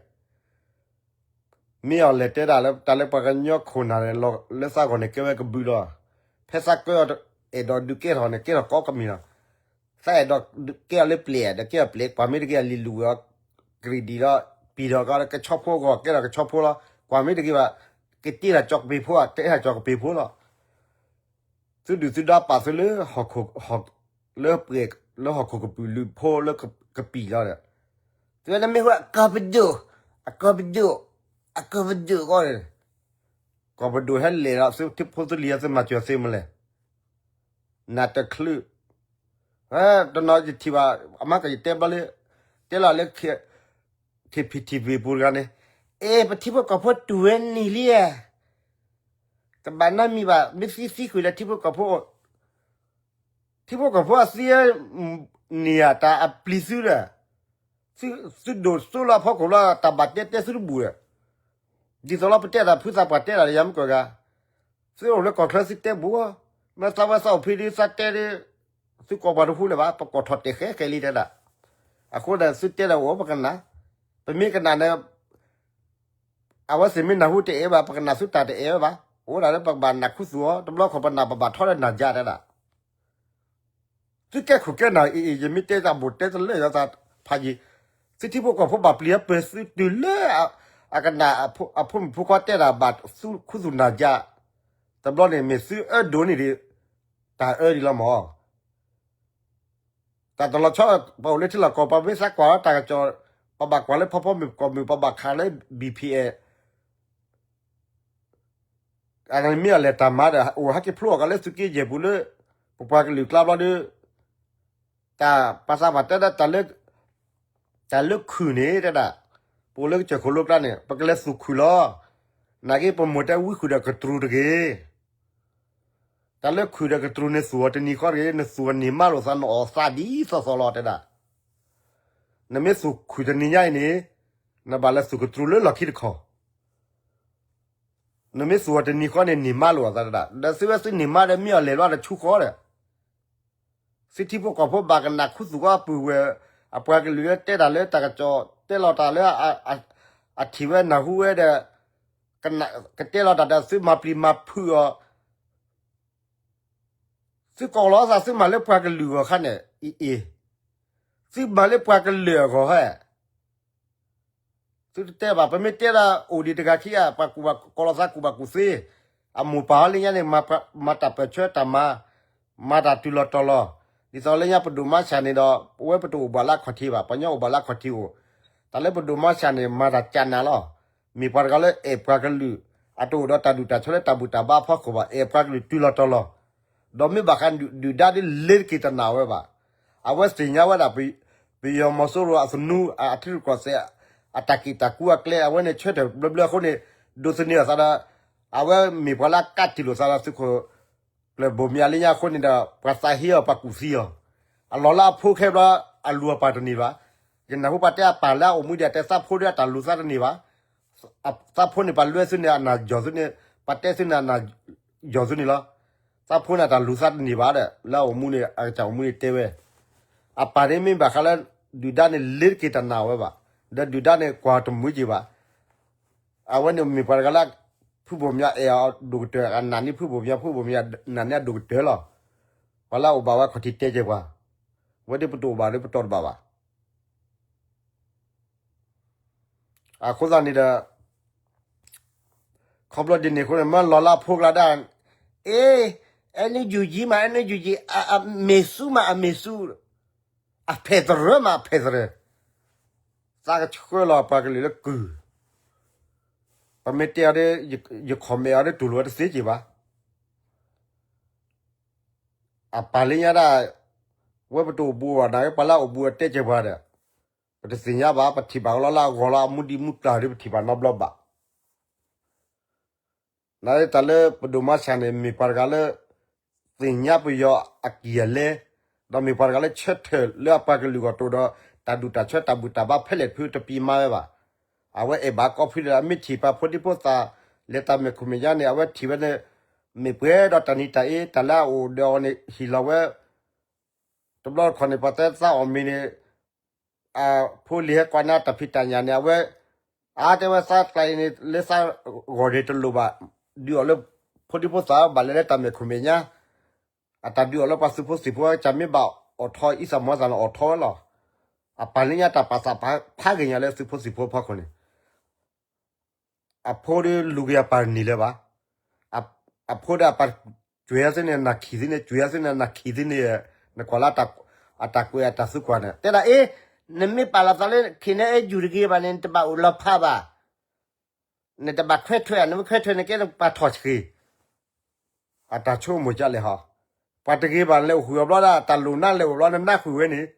မ့ၢ်အီၤလဲၤတဲဒၣ်လၢ တၢ်လၢပှၤကညီခိၣ်နၢ်န့ၣ် လၢသးဂီၢ်န့ၣ် ကဲဝဲကဘုးလီၤ. ဖဲသးကၢအီၤအဲၣ်ဒိးဒုးကဲထီၣ်န့ၣ် ကဲထီၣ်ကိးကမံၤလီၤ. သးအဲၣ်ဒိးကဲအီၤလၢပျဲၢ်ဒီး ကဲအီၤပျဲၢ် ကွၢ်မ့ၢ်တဂ့ၤ အလံာ်လူၤဝဲအီၤ ကရံၣ်ဒံၣ်ဒီး ပံၤထီၣ်ကီး ကဆီဖိဂီၢ် ကဲထီၣ်ကဆီဖိလီၤ. ကွၢ်မ့ၢ်တဂ့ၤဘၣ် ကတ့ထီၣ်ကၠီကပ့ၤဖိ ကတ့ထီၣ်ကၠီကပ့ၤဖိလီၤ. သုဒုၣ်သုဒါပာ်သုလၢ ဟီၣ်ခိၣ် လၢပှဲၤ လၢဟီၣ်ခိၣ်ကပုာ်လုးဖိလၢကပံာ်လီၤဒီး သုဝဲနမ့ၢ်ဝဲအကီၢ်ပဒိၣ် အကီၢ်ပဒိၣ် အကီၢ်ပဒိၣ်ဂီၢ်န့ၣ် ကီၢ်ပဒိၣ်ဟဲလဲၤဒီး သုထံဖိသုလံၤ သုမၤစၢၤသ့မလဲၣ် နၤတချုး တနီၤယထံၣ်ဘၣ် အမၤကယတဲဘျီလၢ တဲလီၤလၢ KPTV ပူၤတဂၤန့ၣ် အဲ ပထံဖိကီၢ်ဖိတူၢ်ဝဲနံၤလံဧါ တဘၣ်နီတမံၤဘၣ် မ့ၢ်သံသံကွံာ်ဒီးထံဖိကီၢ်ဖိ ထံဖိကီၢ်ဖိအသံ န့ၢ်ဧါ တၢ်အပျံၤသုဒီး သုဒိၣ်စိလၢအဖီခိၣ်လၢတၢ်ဘၣ်တဲတဲသုတဘူၣ်ဒီး ဒ်သိးလၢပတဲတၢ်ဖုသးပှၢ်တဲတၢ်ဒီးယၤမုၢ်ကီၢ်ဂၤ သုအိၣ်လၢကီၢ်ချၢသုတဲဘူး မ့ၢ်သးဝဲသးအိၣ်ဖဲဒ်သးတဲဒ် သုကိးပှၤတဟူလၢၤဘၣ် ပကိးထီၣ်တဲာ်ဃဲဃဲလံတဲဒၣ် အဃိဒီးသုတဲဒီးအိၣ်ပကနၣ် ပမ့ၢ်ကနၣ်န့ၣ် အဝဲသ့ၣ်မ့ၢ်နၢ်ဟူတအဲၣ်ဘၣ် ပကနၣ်သုတၢ်တအဲၣ်ဝဲဘၣ် အိၣ်ဒၣ်လၢပကဘၣ်နၢ်ခူသူၣ်အီၤ တဘျီခီပနၢ်ပဘၣ်ထီလၢနၢ်ယါတဲဒၣ် သုကဲခိၣ်ကဲနၢ်အံၤအံၤ ယမ့ၢ်တဲတၢ်ဘူးတဲတလၢာ်ယသးဖးယံၤ သုထံဖိကီၢ်ဖိဘၣ်ပျံၤအပၢၤသုတုၤလၢ အကနၣ်အဖိမုၣ်ဖိခွါတဲတၢ်ဘၣ်ခူသူၣ်နၢ်ယါ တဘျီန့ၣ်မ့ၢ်သုအၢဒိၣ်န့ၢ်ဒံး တၢ်အၢဒံးလီၤမၢ် တၢ်တလီၤဆီ ပအိၣ်လၢထံလီၢ်ကီၢ် ပမ့ၢ်သးကွၢ်လီၤတၢ်ကစီၣ် ပဘၣ်ကွၢ်လၢဖီဖီမုၢ်ကီၢ်မုၢ် ပဘၣ်ခးလၢ ဘံၣ်ဖံၣ်အဲၣ် အမ့ၢ်အီၤလဲၤတၢ်မၤဒီး အိၣ်ဟဲက့ၤဖျိအီၤကလၢသုးက့ယဲၢ်ပူၤလၢ ပပှၤကလုာ်ကျါဘျီဒီး တၢ်ပှၤသးပှၢ်တဲဒၣ် တၢ်လၢခုၣ်န့ၣ်တဲဒၣ် ပအိၣ်လၢကစၢၢ်ခိၣ်လိကျါန့ၣ် ပကလဲၤသူၣ်ခုၣ်လီၤ. နာ်က့ပမိၢ်တဲဝံခုၣ်ဒီးကတြူၢ်တဂ့ၤ. တၢ်လၢခုၣ်ဒီးကတြူၢ်န့ၣ် သူၣ်အီၤတနံၤဃီတဂ့ၤ, နသူၣ်အီၤန့ၢ်မးလိာ်သး နအီၣ်သးဒ်သိးသိးလီၤတဲဒၣ်. နမ့ၢ်သူၣ်ခုၣ်တနံၤညါအံၤန့ၣ် နဘၣ်လဲၤသူၣ်ကတြူၢ်လၢလီၢ်ခံတခီၣ် နမ့ၢ်သူၣ်အီၤတနံၤဃီန့ၣ် န့ၢ်မးလိာ်အသးတဒၣ်. ဒီးသုဝဲသုန့ၢ်မးဒီးမ့ၢ်အီၤလဲၤလီၤဒီးဆူဃီဒီး သုထံဖိကီၢ်ဖိဘၣ်ကနၣ်ခူသူၣ်ဃီအပုၢ်ဝဲၢ် အပှၤကလုာ်လၢတဲတၢ်လၢတၢ်ကစီၣ် တဲလီၤတၢ်လၢ အထံၣ်ဝဲနၢ်ဟူဝဲဒီး ကတဲလီၤတၢ်ဒီးသုမၤပျံၤမၤဖုးအီၤ သုကိးလီၤသးသုမၤလၢပှၤကလုာ်အဂီၢ်ခါန့ၣ် အံၤအံၤ သုမၤလၢပှၤကလုာ်အဂီၢ်ဟဲ သုတတဲဘၣ် ပမ့ၢ်တဲဒၣ်အိၣ်ဒံးတဂၤခံဂၤ ပှၤကူၣ်ဘၣ်ကိးလီၤသးကူၣ်ဘၣ်ကူၣ်သ့, အမိၢ်ပၢ်ဟီလၢညါန့ၣ် မၤတၢ်ပၢၢ်ဆၢတၢ်မၤ, မၤတၢ်တုၤလီၤတီၤလီၤ, ဒ်သိးလၢညါပဒိၣ်မၤဆၣ်န့ၣ်ဒီး ပဝဲပတအိၣ်ဘၣ်လၢအခီၣ်ထံးဘၣ်, ပှၤညီအိၣ်ဘၣ်လၢအခီၣ်ထံးအိၣ်, တၢ် တၢ်လၢပဒိၣ်မီၢ်ဆၣ်န့ၣ် မၤတၢ်ကးနးလီၤ. မ့ၢ်ပှၤတဂၤလၢအဲၣ်ပှၤကလုာ် အတအိၣ်ဒီးတၢ်ဒူၣ်တၢ်ဆၢလၢတၢ်ဘူၣ်တၢ်ဘါအဖီခိၣ်ဘၣ်, အဲၣ်ပှၤကလုာ်တုၤလီၤတီၤလီၤ. ဒီးမ့ၢ်ဘၣ်ဃးဒုၣ်ဒါဒ်လဲၣ်တက့ၤတနာ်ဝဲဘၣ်. အဝဲသ့ၣ်ညါဝဲဒၣ် ပယီၤမီၤစိရိၤအသနူ အထံရူၢ်ကီၢ်သဲး အတၢ်က့ၣ်တၢ်ကူအကျဲ အဝဲန့ၣ်ဆၢထၢၣ်ဘျၢဘျၢအဃိန့ၣ် ဒိးသန့ၤအသးဒီး အဝဲမ့ၢ်ပှၤလၢအကးတံာ်လိာ်သးဒီးသုးခိၣ်ကျၢၢ်ဘိၣ်မၠးလၢညါအဃိန့ၣ်ဒီး ပှၤသးဟ့အီၤ ပှၤကူၣ်သံအီၤ, အလီၢ်လၢအဖိခဲဘျီ အလူၤအပၢ်တန့ၢ်ဘၣ်. ယနၢ်ဟူပှၤတဲအပၢ်လၢအအိၣ်မူဒံးအတဲသးဖိဒီးအတၢ်လူၤသးတန့ၢ်ဘၣ်. သးဖိန့ၣ် ပှၤလွဲသုန့ၣ် အနၢ်ယီၤသုန့ၣ် ပှၤတဲသုန့ၣ် အနၢ်ယီၤသုန့ၣ်လီၤ. သးဖိန့ၣ် အတၢ်လူၤသးတန့ၢ်ဘၣ်ဒီး လၢအအိၣ်မူန့ၣ် အကစၢ်အိၣ်မူန့ၣ်တဲဝဲ, အပၢ်န့ၣ်မ့ၢ်ဘၣ်ဃးလၢ ဒုၣ်ဒါန့ၣ် လဲၤတက့ၤတနာ်ဝဲဘၣ်, ဒီးဒုၣ်ဒါန့ၣ် ကွၢ်တမုာ်က့ၤဘၣ်. အဝဲန့ၣ်မ့ၢ်ပှၤတဂၤလၢ ဖုဘိၣ်မၠးအဲၣ်အီၤဒိၣ်ကတၢၢ်, အနာ်န့ၢ်ဖုဘိၣ်မၠး, ဖုဘိၣ်မၠးနာ်န့ၢ်အဒိၣ်ကတၢၢ်လီၤ. ပှၤလၢအအိၣ်ဘၣ်ဝဲခီၣ်ထံးတဲကဲပှၤ, ဝဲဒၣ်ပတအိၣ်ဘၣ်ဒီးပတီၢ်တဘၣ်ဘၣ်. အဃိသတးန့ၣ်ဒီး ခီဖျိဒ်န့ၣ်အဃိန့ၣ် မ့ၢ်လီၤလၢအဖိကျါဒၣ်, အ့, အဲနယူၢ်ယံမး အဲနယူၢ်ယံ, အမ့ၢ်ဆူမး အမ့ၢ်ဆူ, အဖဲးသရၢမး အဖဲးသရၢ, သးကဆှၢလီၤပှၤကလုာ်လၢကုၢ်, ပမ့ၢ်တဲအီၤဒီး ယcommentအီၤဒီးတူၢ်လိာ်ဝဲတသ့က့ၤဘၣ်. အပၢ်လၢညါဒၣ်, ဝဲပတအိၣ်ဘူးဘၣ်နၤ ပှၤလၢအအိၣ်ဘူးအတဲကဲပှၤဒီး, ပတသ့ၣ်ညါဘၣ်, ပထံၣ်ဘၣ်အလီၢ်လၢအဂီၤလီၤ အမူဒံးမူကျၢ်ဒီး ပထံၣ်ဘၣ်နီတဘျီဘၣ်. နတၢ်လၢပဒိၣ်မီၢ်ဆၣ်န့ၣ် မ့ၢ်ပှၤတဂၤလၢ သ့ၣ်ညါပယီၤအကံၢ်အလဲ, ဒီးမ့ၢ်ပှၤတဂၤလၢဆၢထၢၣ်လၢအပှၤကလုာ်ဂီၢ်တအိၣ်ဒီး တၢ်ဒူၣ်တၢ်ဆၢတၢ်ဘူၣ်တၢ်ဘါဖဲလဲၣ်တဖုတပံးမါဝဲဘၣ်. အဝဲအဲၣ်ဘၣ်ကီၢ်ဖုဒီး အမ့ၢ်ထံၣ်ပှၤဖိဒံဖိသၣ် လဲၤတၢ်မဲာ်ခိၣ်မဲာ်ညါန့ၣ် အဝဲထံၣ်ဝဲန့ၣ် မ့ၢ်ပှဲၤဒီးတၢ်နံၤတၢ်အ့ တၢ်လၢအအိၣ်ဒီးအီၤန့ၣ် ဟ့ၣ်လီၤဝဲ တဘျီတခီၣ်န့ၣ် ပှၤတဲသးအီၣ်မ့ၤန့ၣ် အဖိလံၤဟဲကွၢ်နၤတၢ်ဖံးတၢ်ညၣ်န့ၣ် အဝဲ အါတဲဝဲသးကျါအံၤန့ၣ် လၢသးဂီၢ်န့ၣ်တလိၣ်ဘၣ်, ဒုးအီၣ်လၢ ဖိဒံဖိသၣ်ဘၣ်လဲၤလၢတၢ်မဲာ်ခိၣ်မဲာ်ညါ, အတၢ်ဒုးအီၣ်လၢပှၤသုးဖိသံၣ်ဖိ ကမ့ၢ်ဘၣ်အီၣ်ထီၣ် အံသၣ်မီသၣ်န့ၣ်အီၣ်ထီၣ်ဝဲလီၤ. အပၢ်လၢညါတၢ်ပာ်သးဖးဂ့ၤညါလၢသုးဖိသံၣ်ဖိအဖီခိၣ်န့ၣ် အဖိဒီးလူၤက့ၤအပၢ်တန့ၢ်လၢၤဘၣ်. အဖိဒီးအပၢ်ကွဲးအီၤသ့န့ၣ် နၢ်ခံးသ့န့ၣ် ကွဲးအီၤသ့န့ၣ် နၢ်ခံးသ့န့ၣ်, နကွၢ်လၢ အတၢ်ကွဲးအတၢ်သံကွၢ်န့ၣ် တဲဒၣ်အ့, နမ့ၢ်ပာ်လီၤသးလၢ ခဲအံၤန့ၣ် ယူၢ်တဂ့ၤဘၣ်န့ၣ် နတဘၣ်အိၣ်လီၤဖးဘၣ်, နတဘၣ်ခွဲးထွဲ, နမ့ၢ်ခွဲးထွဲန့ၣ်ကဲနပာ်ထီၣ်ဆှံ, အတၢ်ဆိကမိၣ်ကလဲၣ်ဟီ, ပှၤတဂ့ၤဘၣ်လဲၤအိၣ်ဃုာ်အီၤဘျီဒၣ် တၢ်လိၣ်နါလဲၤအိၣ်ဘျီ နနါဃုာ်ဝဲန့ၣ်,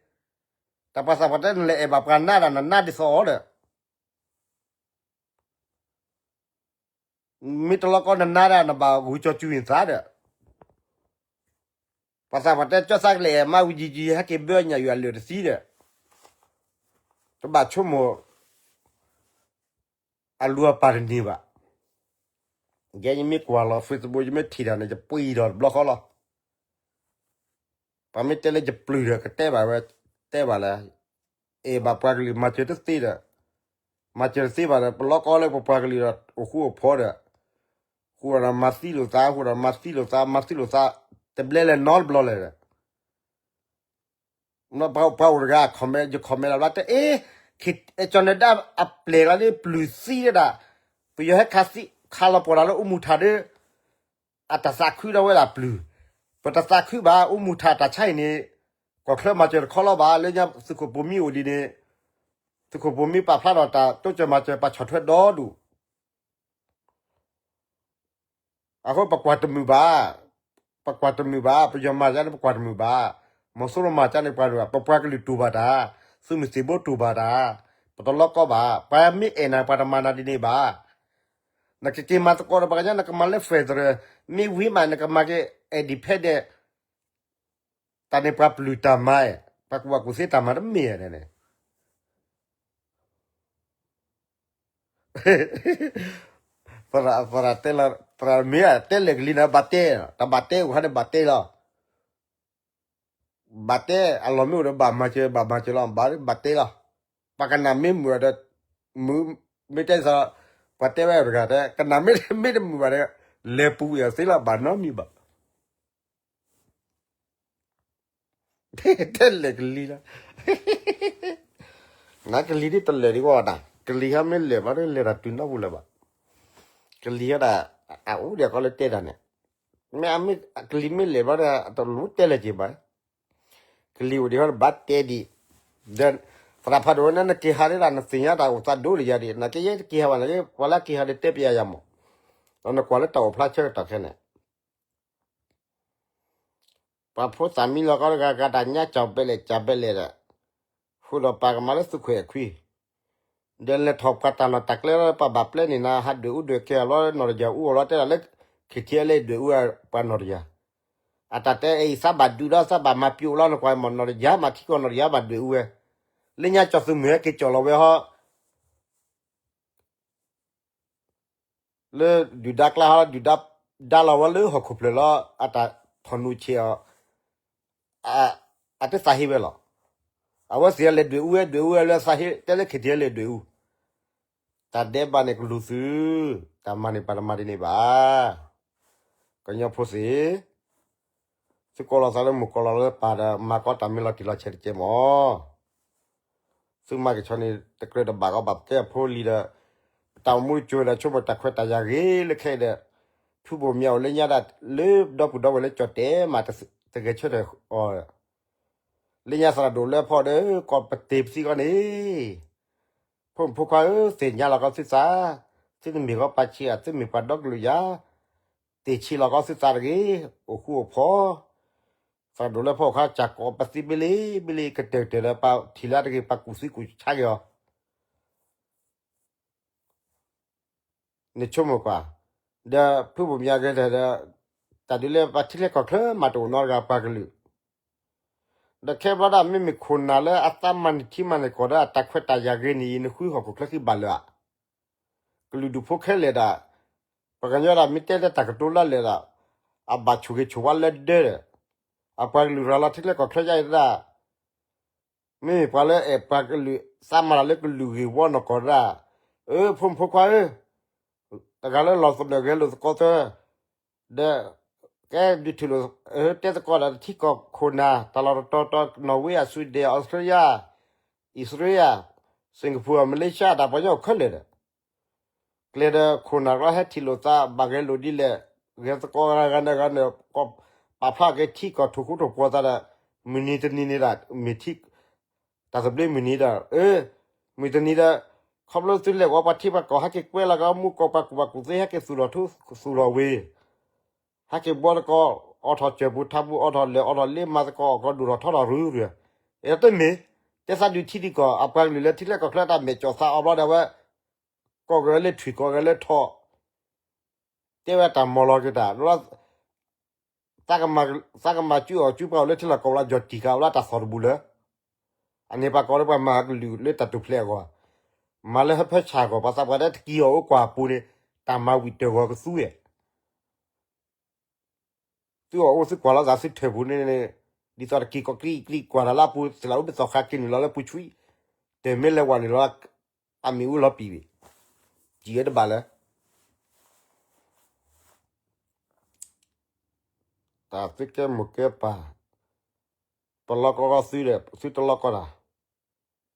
တၢ်ပှၤသးပှၢ်တဲ နလဲၤအဲၣ်ဘၣ်ပှၤနါဒၣ် နနါဒ်သိးအီၤဒီး မ့ၢ်တလီၤကီနနါဒၣ် နဘၣ်ဂုာ်ကၠီၤစူၤနသးဒီး, ပှၤသးပှၢ်တဲ ကၠီသးကလဲၤမါဝံၤယံၤယံၤ ဟဲက့ၤဘၢညၣ်ယွၤလၢာ်တသံဒီး, တဘၣ်ဆိကမိၣ် အလူၤအပၢ်တန့ၢ်ဘၣ်. ယဲယမ့ၢ်ကွၢ်လီၤ Facebook ယမ့ၢ်ထံၣ်တၢ်န့ၣ် ယပှံၢ်ဒီးတဘျီဃီလီၤ. ပှၤမ့ၢ်တဲလၢယပျုၢ်ဒီး ကတဲဘၣ်ဝဲ, တဲဘၣ်လၢ အဲၣ်ဘၣ်ပှၤကလုာ်မၤစၢၤတသ့ဒီး, မၤစၢၤတသ့ဘၣ်ဒီး ပလီၢ်ကီလၢပပှၤကလုာ်ဒီး အိၣ်ဃူအိၣ်ဖိးဒီး, ဃူဒီးမၤသံလိာ်သး, ဃူဒီးမၤသံလိာ်သး, မၤသံလိာ်သး, တဘျဲလဲၣ်နီတဘျီလဲၣ်ဒီး ပှၤအိၣ်တဂၤ comment ယ comment လၢ်ဘျီတဲ အ့, ကၠီၤနဒါအပျဲၢ်လီၤန့ၣ် ပျုၢ်သံဒၣ်, ပယီၤဟဲခးသံ ခးလီၤပှီၢ်တၢ်လၢအိၣ်မူထၣ်ဒီး အတသးခုဒီးဝဲဒၣ်ပျုၢ်, ပတသးခုဘၣ် အိၣ်မူထၣ်တၢ်ဆါအံၤန့ၣ် ကီၢ်ချၢမၤစၢၤတခီလီၤဘၣ် လၢညါသုးခိၣ်ပိာ်မံအိၣ်ဒံးန့ၣ်, သုးခိၣ်ပိာ်မံပာ်ဖျါထီၣ်တၢ်တိစၢၤမၤစၢၤ ပာ်ဆီၣ်ထွဲဒီဒူၣ် အဃိပကွၢ်တမုာ်ဘၣ်, ပကွၢ်တမုာ်ဘၣ်, ပယီၤမၤကါန့ၣ် ပကွၢ်တမုာ်ဘၣ်, မီၤစိရိၤမၤကါန့ၣ် ပကွၢ်တမုာ်ဘၣ်, ပပှၤကလုာ်တူၢ်ဘၣ်တၢ်, သုးမုၢ်သံၣ်ဘိတူၢ်ဘၣ်တၢ်, ပတလီၢ်ကီဘၣ်, ပှၤမ့ၢ်အဲၣ်နၤ ပှၤတမၤနၤဒ်န့ၣ်ဘၣ်, နကက့ၤမၤသကိးဒီးပှၤကညီ နကမၤလၢ federal, မ့ၢ်ဝံၤမး နကမၤက့ၤ independent တၢ်န့ၣ်ပှၤပျုၢ်တၢ်မၤ, ပှၤကူၣ်ဘၣ်ကူၣ်သ့တၢ်မၤတမ့ၢ်န့ၣ် သရၣ်တဲလီၤ, သရၣ်မ့ၢ်တဲလဲၤကလံၤန့ၣ် ဘၣ်တဲ, တၢ်ဘၣ်တဲအိၣ်ခါန့ၣ်ဘၣ်တဲလီၤ, ဘၣ်တဲ, အလီၢ်မ့ၢ်အိၣ်ဒီးဘၣ်မၤစၢၤ ဘၣ်မၤစၢၤလီၤ, ဘၣ်တဲလီၤ, ပှၤကနၣ်မ့ၢ်မုာ်ဒီး, မ့ၢ်တဲသး, ပှၤတဲဝဲတဂၤတဲ ကနၣ်မ့ၢ်တမုာ်ဘၣ်ဒီး, လဲၤပူၤအီၤသ့လီၤ ဘၣ်နီတမံၤဘၣ် တဲလဲၤကလံၤလီၤ, နကလံၤဒ်တလဲၤဒံးဝဲဒၣ်, ကလံၤဟဲမ့ၢ်လဲၤဘၣ်ဒီး လဲၤတၢ်တုၤနီတပူၤလၢၤဘၣ်, ကလံၤဟဲဒၣ်, အအိၣ်ဒံးကီလၢတဲတၢ်န့ၣ်, မ့ၢ်အမ့ၢ်ကလံၤမ့ၢ်လဲၤဘၣ်ဒီး တလူၤတဲလဲၤက့ၤဘၣ်, ကလံၤအိၣ်ဒံးဟဲဘၣ်တဲဒံး, ဒီး, သ တၢ်ဖးဒိၣ်ဝဲန့ၣ် နက့ၤဟးဒ်ဒၣ် နသ့ၣ်ညါတၢ်အိၣ်သးဒိၣ်တယၤဒံး နက့ၤယဲတက့ၤဟးဘၣ်န့ၣ် ပှၤလၢက့ၤဟးဒံးတဲပျးယၤမး, ဒီးနကွၢ်လၢတၢ်အိၣ်ဖျါဆၢကတီၢ်ခဲန့ၣ် ပှၤဖိသၣ်မံလီၤကီတဂၤဂၤ တၢ်ညါကၠီၣ်ဘဲလဲၣ်ကၠီၣ်ဘဲလဲၣ်ဒီး, ဃုာ်ဒီးပာ်ကမၣ်လၢသုးခွဲးအခွံ, ဒီးလဲၤထီၣ်ပှၤတၢ်လီၢ်တၢ်ကျဲလၢပှၤဘၣ်ပျဲန့ၣ်နၤ ဟးဒွဲၣ်အူဒွဲၣ်ကဲအီၤလီၤ နီၢ်တယၤအူအီၤလီၤ တဲဒၣ်လၢ ခံထံၣ်အလဲၤဒွဲၣ်အူပှၤနီၢ်တယၤ, အတၢ်တဲအံၤ သးဘၣ်ဒုးဒီးသးဘၣ်မၤပျိးလီၤ နကွၢ်မး နီၢ်တယၤမၤထံကီၢ် နီၢ်တယၤဘၣ်ဒွဲၣ်အူဝဲ, လၢညါကၠီၣ်သုးမုၢ်ဟဲက့ၤကၠီၣ်လီၤဝဲဟီ လၢဒုၣ်ဒါကျါဟီ ဒုၣ်ဒါဒါလီၤဝဲလၢဟီၣ်ခိၣ်ဖျၢၣ်လီၤ အတၢ်ထီၣ်နူာ်ဆံးအီၤ အတသးဟ့ဝဲလီၤ. အဝဲသ့ၣ်လဲၤဒွဲၣ်အူဝဲ ဒွဲၣ်အူဝဲလၢသးဟ့ တဲလၢခံထံၣ်လဲၤဒွဲၣ်အူ, တၢ်ဒဲးဘးန့ၣ်ကလူၤသု, တၢ်မၤန့ၣ်ပှၤတမၤဒ်န့ၣ်ဘၣ်. ကညီဖိသ့ၣ်, သုကိးလီၤသးလၢမိၢ်ကိးလီၤလၢပၢ်ဒီး မၤကီးတၢ်မ့ၢ်လီၤတံၢ်လီၤဆဲးတကဲမး သုမၤက့ၤဆီန့ၣ် တကြၢးတဘၣ်ကီးဘၣ် ပကဲအဖိလံၤဒီး ပတၢ်အိၣ်မူတစိၤဒီး ဆိကမိၣ်တၢ်ခွဲးတၢ်ယာ်ဂ့ၤလၢခဲအံၤဒီး ဖုဘိၣ်မၠးအိၣ်လၢညါဒၣ် လၢဒီပုၢ်ဒီဝဲၢ်လၢကၠီၣ်တဲာ်မး တဂဲၤဆၢထၢၣ်အီၤ, လၢညါသရၣ်ဒိၣ်လၢဖီဒီး ကိးပတ့ၤပသံကီးန့ၣ် ဖိမုၣ်ဖိခွါဧၢ သ့ၣ်ညါလီၤကီးသုသး, သုတမ့ၢ်ကီးပှၤဆံးဧါ သုမ့ၢ်ပှၤဒီကလုာ်ယၤ, တ့ၢ်ဆံးလီၤကီးသုသးတဂ့ၤ, အိၣ်ဃူအိၣ်ဖိး, သရၣ်ဒိၣ်လၢဖီအခါ ကၠၢ်ကိးပသံဘ့လ့ဘ့လ့ ကတၢၢ်ကတၢၢ်ဒီး ပှၤထံၣ်လၢတဂ့ၤ ပှၤကူၣ်သံကူၣ်ဆါက့ၤအီၤ နဆိကမိၣ်ကွၢ်, ဒီးဖုဘိၣ်မၠးဂ့ၤဒီး တၢ်ဒုးလၢပှၤထံချၢကီၢ်ချၢမးတအိၣ်နီတဂၤပှၤကလုာ်, ဒီးခဲဘျီဒၣ်မ့မ့ၢ်ခိၣ်နၢ်လၢအသးမၤန့ၢ်ထံမၤန့ၢ်ကီၢ်ဒီးအတၢ်ခွဲးတၢ်ယာ်ဂ့ၤန့ၣ်အံၤ နဃုဟီၣ်ခိၣ်ချၢဃံဘၣ်လၢာ်ဧါ, ကလုာ်ဒူၣ်ဖိခဲလၢာ်ဒၣ်, ပှၤကညီဒၣ်မ့ၢ်တဲလၢတၢ်ကတိၤလၢလၢာ်ဒၣ်, အဘၣ်ဆိၣ်ဂ့ၤဆိၣ်ဝါလၢဒၢဒီး, အပှၤကလုာ်ရၤလီၤထံချၢကီၢ်ချၢယါအံၤဒၣ် မ့မ့ၢ်ပှၤလၢအဲၣ်ပှၤကလုာ် သးမၤတၢ်လၢကလုာ်ဂ့ၢ်ဝီနီၢ်ကီၢ်ဒၣ်, အၢ ဖိမုၣ်ဖိခွါဧၢ, တဂၤလၢလီၢ်သနၢၣ်ဂဲၤလိာ်သကိးသၢ, ဒီး ကဲဒုးထံၣ်လိာ် တဲသကိးဒီးထံကီၢ်ခိၣ်နၢ် တၢ်လီၢ်တတီၤတီၤ နီၣ်ဝ့ အစူဒ့ၣ် အီစထြ့လယါ အံၣ်စရ့လး စ့ၣ်ကပူၤ မလ့ၡါ တၢ်ပှၤကညီအိၣ်ခဲလၢာ်ဒီး ကျဲဒီးခိၣ်နၢ်လီၤဟဲထံၣ်လိာ်သး ဘၣ်ဂဲၤလိာ်ဒ်လဲၣ်, ဂဲၤသကိးဂၤဂၤန့ၣ်ဂၤန့ၣ် ပာ်ဖျါက့ၤထံကီၢ်ထိၣ်ဃူထိၣ်ဖိးသးဒီး မုၢ်နံၤတနံၤန့ၣ်ဒၣ် မ့ၢ်ထံ တၢ်သဘျ့မုၢ်နံၤဒီး အၢ မုၢ်တနံၤဒီး ခီဖျိသုလဲၤဝဲပှၤထံပှၤကီၢ် ဟဲက့ၤကွဲလီၤကမူကီၢ်ပှၤကူၣ်ဘၣ်ကူၣ်သ့ ဟဲက့ၤသူၣ်ထီၣ်ထူသူၣ်ထီၣ်ဝ့ၤ ဟဲက့ၤဘှီသကိး အိးထီၣ်စၢၤပူၤထါပူၤ အိးထီၣ်လၢၢ်အိးထီၣ်လ့မၤသကိး အိၣ်ကီးဒိၣ်ထီၣ်ထီထီၣ်ရုရု အဲၣ်တမ့ၢ် တဲသးဒုးထံဒုးကီၢ် အပှၤကလုာ်လၢထံချၢကီၢ်ချၢတၢ်မဲာ်ကၠီၣ်သးအီၤဘျီဒီးဝဲ ကီၢ်ဂၢၢ်လၢထွံၣ်ကီၢ်ဂၢၢ်လၢထီၣ် တဲဝဲတၢ်မီၢ်လီၤက့ၤတၢ် သးကမၤကၠူအီၣ်ကၠူပှၤအိၣ်လၢထံလီၢ်ကီၢ်ပူၤလၢ ကၠီၣ်တံၢ်ကၤအိၣ်လၢတၢ်သီၣ်တဘူၣ်လၢ အန့ၣ်ပှၤကိးလၢပှၤမၤကလုာ်လၢတၢ်တိာ်ဖျဲးအဂီၢ် မၤလၢဟၢဖၢဆၣ်အဂီၢ် ပှၤသးပှၢ်တဲတကံၢ်အီၣ်အိၣ်ကွၢ်အပူၤန့ၣ် တၢ်မၤဝံၣ်တၢၢ်ဂီၤကသူဝဲ သုအီၣ်အိၣ်သုကွၢ်လီၤသးသုထၢၣ်ပူၤန့ၣ် ဒ်သိးတကံၢ်ကီၢ်ကံၢ်ကံၢ်ကွၢ်တၢ်လၢအပူၤ သလၢအိၣ်ဘ့ၣ်သီခါက့ၤနုာ်လီၤလၢပူၤဆှံ တၢၢ်မ့ၢ်လဲၤဝဲနုာ်လီၤ အမ့ၣ်အူလီၤပံာ်ဝံၤ ကံၢ်ဝဲတဘၣ်လၢ တၢ်သုကဲမိၢ်ကဲပၢ် ပလီၢ်ကီၢ်သုဒီး သုတလီၢ်ကီၢ်တၢ် ကီၢ်ပှၤကလုာ်လၢထွံၣ်ဖိလၢထီၣ်ဖိ အကစၢ်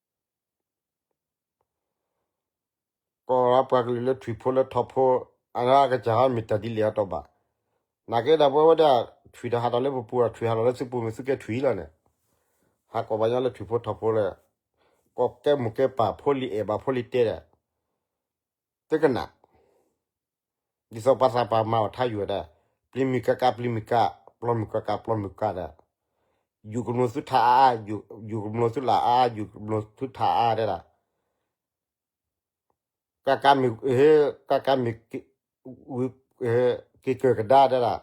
ဟီမ့ၢ်တၢ်ဒ်လဲၣ်အတီၢ်ဘၣ်. နာ်က့ဒီးပဝဲဒၣ် ထွံၣ်တဟးထီၣ်လၢပပူၤဒီး ထွံၣ်ဟးထီၣ်လၢသုပူၤမ့ၢ်သုကဲထွံၣ်လီၤန့ၣ် ဟးကိးပှၤကညီလၢထွံၣ်ဖိထီၣ်ဖိလၢ ကီၢ်ကဲမိၢ်ကဲပၢ်ဖိလံၤအဲၣ်ဘၣ်ဖိလံၤတဲဒီး သုကနၣ် ဒ်သိးပှၤသးပှၢ်မၤအီၣ်ထါယွၤဒီး ပျံၤမုၢ်ကးကးပျံၤမုၢ်ကး ပျီမုၢ်ကးကးပျီမုၢ်ကးဒီး ယူၤကမျိသုထးအါအါ ယူၤကမျိသုလၢ်အါအါ ယူၤကမျိသုထးအါတဲဒၣ် ကးကးမ့ၢ် ကးကးမ့ၢ် က့ၤကၢၢ်ကဒါတဲဒၣ်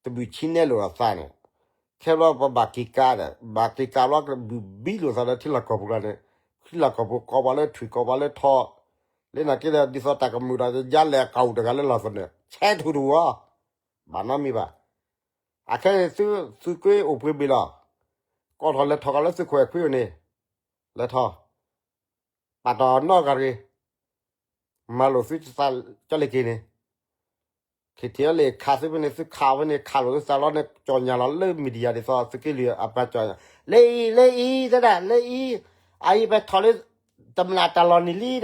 တဘုၣ်ဆံနဲလိာ်အသးန့ၣ် ခဲဘျီပဘၣ်က့ၤကးဒီး ဘၣ်က့ၤကးဘျီကဘုၣ်ဘံလိာ်သးလၢထံလီၢ်ကီၢ်ပူၤကျါန့ၣ် ထံလီၢ်ကီၢ်ပူၤကိးပှၤလၢထွံၣ်ကိးပှၤလၢထီ လၢနာ်က့ဒီး ဒ်သိးတၢ်ကမုာ်ဒီးယါလဲၣ်အကၤအိၣ်တဂၤလၢလီၢ်သနၢၣ် ဆဲးထူၣ်တဝီ ဘၣ်နီတမံၤဘၣ်. အခဲအံၤသု သုကွ့အိၣ်ပှဲၤဘ့ၣ်လီၤ. ကိးထီၣ်လဲၤထီၣ်ကီးလၢသုးခိၣ်အဲၣ်ခွံအိၣ်န့ၣ် လဲၤထီၣ် ပာ်တီၢ်နီၢ်ဂၤတဂ့ၤ မၤလိာ်သုသးကၠီလ့ၤက့ၤန့ၣ် ခံထံၣ်လၢခးသုဖဲန့ၣ် သုခးဝဲန့ၣ် ခးလိာ်သုသးလီၤန့ၣ် ကၠီၣ်ညါလီၤလၢ media ဒ်သိးသုးက့လွံၢ်အပှၤကၠီၣ်ညါ လၢအံၤ လၢအံၤ တဲဒၣ် လၢအံၤ အအံၤပထီၣ်လၢ တမျၢ်တၢ်လီၢ်န့ၣ်လံဒီး